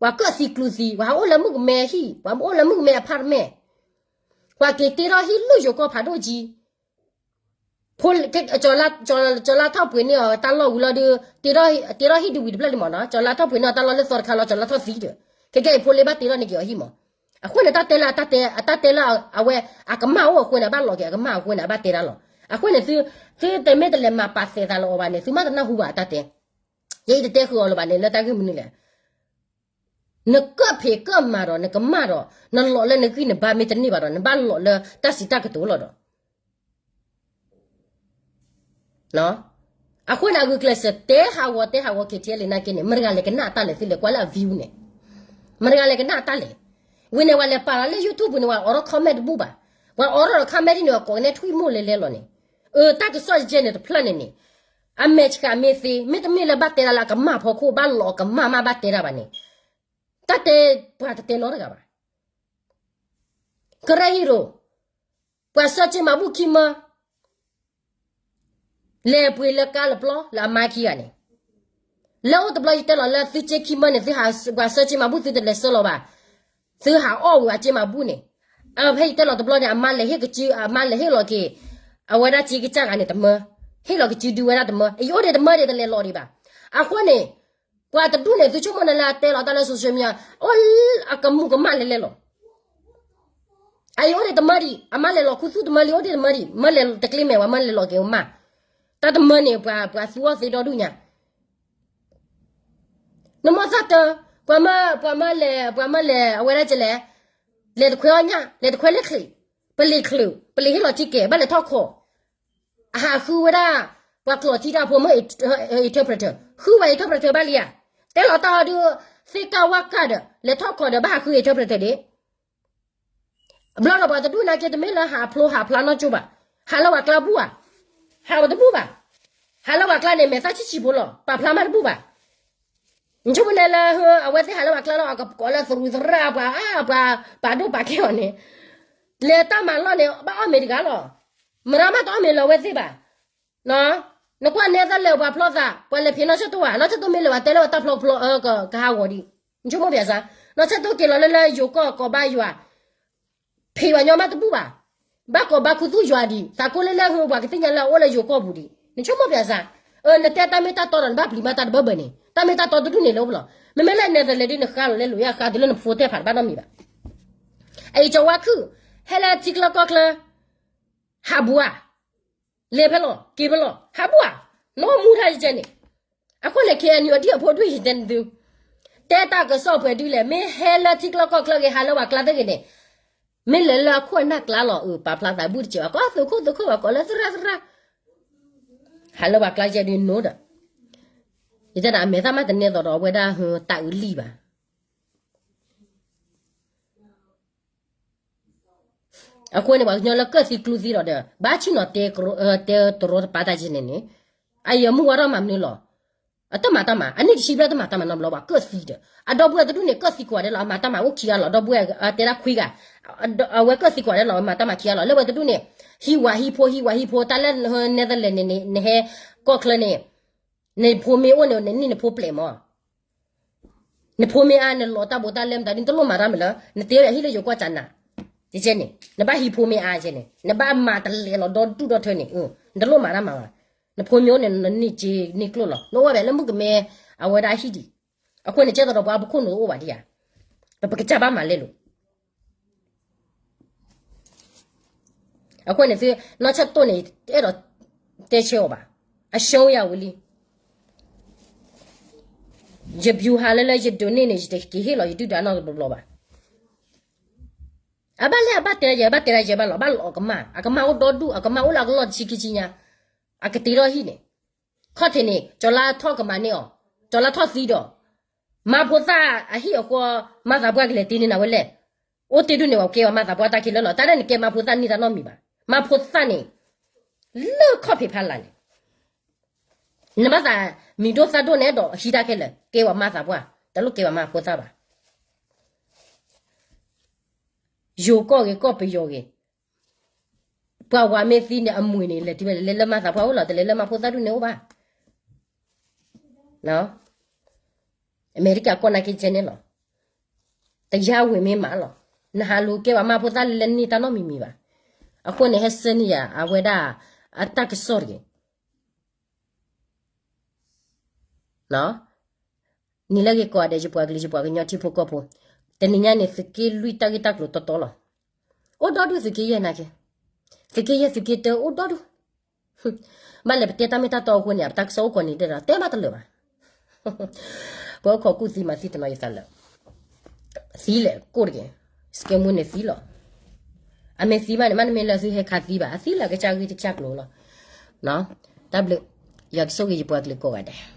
ပှၤကၢၣ်သံကျူသံ, ပှၤဟဲအိၣ်လၢမုၣ်ကမဲအဟံၣ်, ပှၤအိၣ်လၢမုၣ်ကမဲအဖါတမဲာ်, ပှၤက့ၤတ့ထီၣ်ဟံၣ်လူၢ်ယိၤကီၢ်ဖးဒိၣ်ကံ ဖိ, ကၠီၤလါထီၣ်ပှ့ၤန့ၢ်အီၤတၢ်လီၢ်ဝံၤလီၤဒီး, တ့ထီၣ်ဟံၣ်ဒုးဝံၤတဖျၢၣ်လံမ့ၢ်နီၤ, ကၠီၤလါထီၣ်ပှ့ၤန့ၢ်အီၤတၢ်လီၢ်လၢသီတခါလီၤ, ကၠီၤလါထီၣ်သံဒီး, ခဲကဲအံၤ ဖိလ့ဘၣ်တ့ထီၣ်န့ၢ်က့ၤအီၤဟံၣ်မး. အဃိန့ၣ် တၢ်တဲလၢအတၢ်တဲ, အတၢ်တဲလၢအဝဲအကမၣ်အိၣ်အဃိန့ၣ် အဘၣ်လီၤက့ၤအကမၣ်အဃိန့ၣ် အဘၣ်တဲတၢ်လီၤ. အဃိန့ၣ် သု, သုတမ့ၢ်တလဲၤမၤပာ်သဲးသးလၢအီၤဘၣ်န့ၣ် သုမ့ၢ်တနၢ်ဟူဘၣ်အတၢ်တဲ. ယဲအံၤတတဲဃုာ်အီၤလၢၤဘၣ်န့ၣ် လၢတၢ်ဂ့ၢ်မနုၤလဲၣ်. နကၢၣ်ဖံးကၢၣ်မၤဒီး နကမၣ်ဒီး နလီၤလၢနဂံၢ်နဘါမ့ၢ်တန့ၢ်ဘၣ်ဒီး နဘၣ်လီၤလၢတၢ်စံးတၢ်ကတိၤလီၤဒီး အဃိန့ၣ် အဂုာ်ကျဲးစၢးတဲဟးဂီၤတဲဟးဂီၤ KTLA နာ်က့န့ၣ် မတၤတဂၤလဲၣ်ကနၣ်အတၢ်လဲၣ် သုလဲၤကွၢ်လၢအ view န့ၣ်, မတၤတဂၤလဲၣ်ကနၣ်အတၢ်လဲၣ်. ဝံၤန့ၣ် ပှၤလဲၤပာ်လီၤလၢ YouTube ပူၤန့ၣ် ပှၤအိးထီၣ် comment တဘူၣ်ဘၣ်, ပှၤအိးထီၣ်ဒီး comment ဒ်န့ၣ် ပှၤကိးကနဲထွံၣ်မိၢ်လဲၤလဲၤလီၤန့ၣ်, အၢ တၢ်ကစီၣ်ယဲန့ၣ်တဖျၢၣ်န့ၣ်န့ၣ်, အမဲာ်ဆှးမ့ၢ်သ့ မ့တမ့ၢ်လၢဘၣ်တဲတၢ်လၢအကမၣ်ဖီခိၣ် ဘၣ်လီၤအကမၣ်မးဘၣ်တဲတၢ်ဘၣ်န့ၣ်, တၢ်တဲပှၤတတဲနီတဂၤဘၣ်. ကရၢဟံၣ်ရိၤ ပှၤစၢက့မၤဘူၣ်ခံမၢ လဲၤပှ့ၤလၢကါလၢပျီလၢအမါခံဂၤန့ၣ်, လၢအိၣ်တဘျီယတဲလီၤလၢသုက့ခံမၢန့ၣ် သုဟးပှၤစၢက့မၤဘူၣ်သုတလဲၤဆှၢလီၤဘၣ်, သုဟးအီၣ်ဝံၤအက့မၤဘူၣ်န့ၣ်, အဖဲယတဲလီၤတဘျီန့ၣ် အမါလဲၤဟ့ၣ်ကစု အမါလဲၤဟ့ၣ်လီၤက့ၤ အဝဲဒၣ်က့ကစၢ်ဂၤန့ၣ်တမၢ, ဟ့ၣ်လီၤကစုဒုဝဲဒၣ်တမၢ, အအိၣ်ဒံးတမၢဒံးတလဲၤလီၤဒံးဘၣ်. အဃိန့ၣ် ပှၤတဒူၣ်န့ၣ် သုဆိကမိၣ်န့ၣ်လၢအတဲလီၤတၢ်လၢ social media အိၣ်အကမူးကမၣ်လဲၤလဲၤလီၤ. အအံၤအိၣ်ဒံးတမၢဒံး အမါလဲၤလီၤခူသူၣ်တမၢလံ အိၣ်ဒံးတမၢဒံး မၢလဲၤတကျ့မဲာ်ဝဲ မၢလဲၤလီၤက့ၤမး, တၢ်တမၢန့ၣ် ပှၤသူအီၣ်သ့ဒီဒူၣ်ညါ, နမီၢ်သၣ်တၢ, ပှၤမၢ, ပှၤမၢလဲၤ, ပှၤမၢလဲၤ အဝဲဒၣ်ကလဲၣ်, လဲၤတခွဲအီၣ်ညၣ် လဲၤတခွဲလၢချံး, ပလံၤချံး ပလံၤဟ့ၣ်လီၤထံကဲ ဘၣ်လဲၤထီၣ်ခိး အဟးဃုဝဲဒၣ် ပှၤကျိာ်ထံတၢ်ဖိမ့ၢ် interpreter ဃုဝဲ interpreter ဘၣ်လံဧါ, တဲလီၤတၢ်အီၤဒုး သ့ၣ်ကၢ်ဝၣ်ကၢ်ဒီး လဲၤထီၣ်ခိးဒီး ဘၣ်ဟးဃု interpreter ဒံး, ဘျီဒီးပှၤတဒူၣ်နာ်က့တမ့ၢ်လၢဟးဖျိဟးဖျါနီၢ်ကၠိဘၣ်, ဟးလၢပှၤကျါဘူၣ်ဧါ, ဟးဝဲတဘူၣ်ဘၣ်, ဟးလၢပှၤကျါန့ၣ် မဲာ်သၣ်ဆံးဆံးဖိလီၤ ပာ်ဖျါမးတဘူၣ်ဘၣ်. နဆိကမိၣ်န့ၣ်လၢ အဝဲသ့ၣ်ဟးလၢပှၤကျါလီၤ အကကိးလၢသရူးသရၣ်ပှၤ, ပှၤပာ်ဒိၣ်ပာ်ကဲအီၤန့ၣ်, လဲၤတၢ်မၤလီၢ်န့ၣ် ဘၣ်အီၣ်မ့ၤတဂၤလီၤ, မရၤမးတအီၣ်မ့ၤလၢအဝဲသ့ၣ်ဘၣ်. နကွၢ်နဲသၢလဲၤပှၤဖျီသး ပှၤလဲၤဖံးနီၢ်ဆၢၣ်တိၢ်ဧါ, နီၢ်ဆၢၣ်တိၢ်မ့ၢ်လဲၤဝဲတဲလၢတၢ်ဖျီဖျီ ကဟးဂီၤဒံး, နဆိကမိၣ်ပၠးစၢ်, နီၢ်ဆၢၣ်တိၢ်က့ၤလီၤလၢလၢယိၤကီၢ်ကိးဘါယွၤ ဖံးပှၤညီမးတဘူၣ်ဘၣ်, ဘၣ်ကိးဘါခူသူၣ်ယွၤဒံး သးကိးလၢလၢဟၢပှၤကသ့ၣ်ညါလၢအအိၣ်လၢယိၤကီၢ်ပူၤဒံး, နဆိကမိၣ်ပၠးစၢ်, နတဲတၢ်မ့ၢ်တၢ်တီဒီးနဘၣ်ပျံၤမးတၢ်တဘၢဘၢန့ၣ်, တၢ်မ့ၢ်တၢ်တီတဒူၣ်န့ၣ်လၢအိၣ်လီၤ, မ့မ့ၢ်လၢနဲသလဲးဒ်နဃါလီၤလဲလိာ်ယါဃါတုၤလၢနဖိတဲဖးတဘၣ်နီတမံၤဘၣ်. အအံၤကၠီဝါခုၣ် ဟဲလၢထံချၢကီၢ်ချၢ ဟးဘူးဧါ, လဲၤဖဲလီၤ က့ၤဖဲလီၤ ဟးဘူးဧါ, နအိၣ်မူထါယကဲန့ၣ်, အဃိန့ၣ် KNU အဒံၣ်အဖိဒူၣ်ယတဲနသု, တဲတၢ်ကစီၣ်ပှဲၤဒုလဲၣ် မ့ၢ်ဟဲလၢထံချၢကီၢ်ချၢဂ့ၤ ဟးလၢပှၤကျါသ့ၣ်ဂ့ၤန့ၣ်, မ့ၢ်လဲၤလၢအခိၣ်အနၢ်ကျါလီၤ အပာ်ဖျါသးဘူၣ်တစဲးဘၣ် ကိးသုးခိၣ်သုးခိၣ်ဘၣ်ကိးလၢသရၣ်သရၣ်, ဟးလၢပှၤကျါယဲဒုးနိဒီး, ယတဲဒၣ်အမဲာ်သၣ်မးတနဲသိးဒီးအဝဲဒၣ်ဟၢတၢ်အုးလံၣ်ဘၣ်. အဃိန့ၣ် ပှၤကညီလၢကၢၣ်သံကျူသံဒီးဒီး ဘၣ်ဆ့ၣ်နီၤတဲတရီတပါတၢ်ကဲန့ၣ်န့ၣ်, အအံၤအမုၢ်ဝါထီၣ်မၤမနုၤလီၤ, အတမၤတၢ်မၤ အနံၣ်တဆံဘျဲၣ်တမၤတၢ်မၤနီတဘျီဘၣ် ကၢၣ်သံဒီး အဒီပုၢ်ဝဲၢ်တဒူၣ်န့ၣ် ကၢၣ်သံကွၢ်ဒဲးလီၤ အမၤတၢ်မၤအိၣ်ခံဂၤလီၤ ဒီပုၢ်ဝဲၢ်တဲဒၣ်ခွံဂၤ, အဝဲကၢၣ်သံကွၢ်ဒဲးလီၤ အမၤတၢ်မၤခံဂၤလီၤ လၢဝဲတဒူၣ်န့ၣ်, ဟံးဝၤဟံးဖိ ဟံးဝၤဟံးဖိ တၢ်လၢ Netherlands န့ၣ် နဟဲကီၢ်ချၢန့ၣ်, နဖိမ့ၢ်အိၣ်န့ၣ် နန့ၢ်နဖိပျဲၢ်မး နဖိမ့ၢ်အါ နလီၤတၢ်ဘူးတၢ်လဲ မတၤဒ်နတလိၣ်မၤတၢ်မးလၢ နတ့ဝဲဟံၣ်လၢယိၤကီၢ်ကၠးနၤ, ကဲန့ၣ် နဘၣ်ဟံးဖိမ့ၢ်အါကဲန့ၣ် နဘၣ်မၤတလဲၤလီၤဒီဒူၣ်ဒီထၢန့ၣ်, နတလိၣ်မၤတၢ်မၤဘၣ်, နဖိမ့ၢ်အိၣ်န့ၣ် နန့ၢ်စ့န့ၢ်ကျိၣ်လီၤ နအိၣ်ဝဲဖဲလၢမုၣ်ကမဲ အဝဲဒၣ်ဟံၣ်ဒံး, အဃိန့ၣ် ကဲသိးဒီးပှၤပခိၣ်နူာ်တအိၣ်ဘၣ်ဒံးဧါ, ပကစၢ်ဘၣ်မၤလဲလိာ် အဃိန့ၣ်သု နီၢ်ဆၢၣ်တိၢ်န့ၣ် အဲၣ်ဒိးတဲဆၢအီၤဘၣ်, အရှုံးယဝံၤလံ, ယဗျူဟာလၢလၢယဒိးန့ၢ်န့ၣ် ယတက့ၤဟ့ၣ်လီၤယဒုၣ်ဒါနီတဘျီဘျီဘၣ်, အဘၣ်လဲၣ်အဘၣ်တဲယဲ အဘၣ်တဲဒၣ်ယဲဘၣ်လီၤ ဘၣ်လီၤအကမၢ် အကမၢ်အိၣ်ဒီဒူၣ် အကမၢ်အိၣ်လၢအကလီၢ်တဆံခံဆံညါ, အကတ့ထီၣ်ဟံၣ်န့ၣ်, ခီၣ်ထံးန့ၣ် ကၠီၤလါထီၣ်ကမၤန့ၢ်အီၤ, ကၠီၤလါထီၣ်သံဒီး မါဖိသၣ်အဟံၣ်အဃီ မၤသးပှၢ်ကလဲၤတ့န့ၢ်နၤဝဲလဲၣ်, အိၣ်တ့ဒူၣ်န့ၣ် ပှၤကဲပှၤမၤသးပှၢ်တၢ်ခံလၢလီၤ တၢ်ဒ်န့ၣ်ကဲမါဖိသၣ်န့ၢ်တၢ်နီတမံၤဘၣ်, မါဖိသၣ်န့ၣ် လၢခီၣ်ဖံးဖးလာ်န့ၣ်, နဘၣ်သးမံၤဒိၣ်သၣ်ဒိၣ်န့ၣ်ဒီးဟံးတၢ်ခဲလၢာ် ကဲပှၤမၤသးပှၢ် တလိၣ်ကဲပှၤမါဖိသၣ်ဘၣ်, ယိၤကီၢ်ဂ့ၤကီၢ်ပယီၤဂ့ၤ, ပှၤဝၤမ့ၢ်သံန့ၣ် အမှံၤန့ၣ် လဲၤတုၤဝဲလဲၤလၢမၤသးပှၢ်အိၣ်လီၤ တလဲၤလၢမါဖိသၣ်ဒူၣ်န့ၣ်အိၣ်ဘၣ်, နီၢ် အမဲရကၤကိးနၤက့ကဲန့ၣ်လီၤ. တယါဝ့ၤမ့ၢ်မးလီၤ. နဟးလူၤကဲဘၣ်မါဖိသၣ်လၢလဲၤန့ၢ်တၢ်နီတမံၤမံၤဘၣ်. အဃိန့ၣ် ဟဲဆှၢန့ၢ်ယၤ အဝဲဒၣ် အတၢ်ကစီၣ်တဂ့ၤ. နံၤလၢအဂ့ၤကိးဂၤဒဲး ယပှၤကလုာ် ယပှၤကညီထံဖိကီၢ်ဖိ, တနံၤညါန့ၣ် သုးက့လွံၢ်တၢ်ဂ့ၢ်တၢ်ကျိၤတီတီလီၤ. အိၣ်ဒီဒူၣ်သုးက့ယဲၢ်နာ်က့, သုးက့ယဲၢ်သုးက့တၢအိၣ်ဒီဒူၣ်. ဘၣ်လဲၤပတဲတၢ်မ့ၢ်တၢ်တီအဃိန့ၣ် ပတၢ်ကစီၣ်အိၣ်ကိးနံၤဒဲးဒီး တဲမးတလၢာ်ဘၣ်. ပှၤအိၣ်ခိးကူၣ်သံမၤသံတနီၤယသးလၢာ်, သံလဲၣ်ကိၣ်တက့ၢ်, စကဲမူန့ၣ်သံလီၤ. အမ့ၢ်သံမးန့ၣ် မ့တမ့ၢ်လၢသုဟဲခးသံဘၣ်, အသံလၢအကစၢ်ဂ့ၢ်တကစၢ်ကျိၤလီၤ. တၢ်ဘျုး, ယွၤကဆိၣ်ဂ့ၤယပှၤကလုာ်ကိးဂၤဒဲး.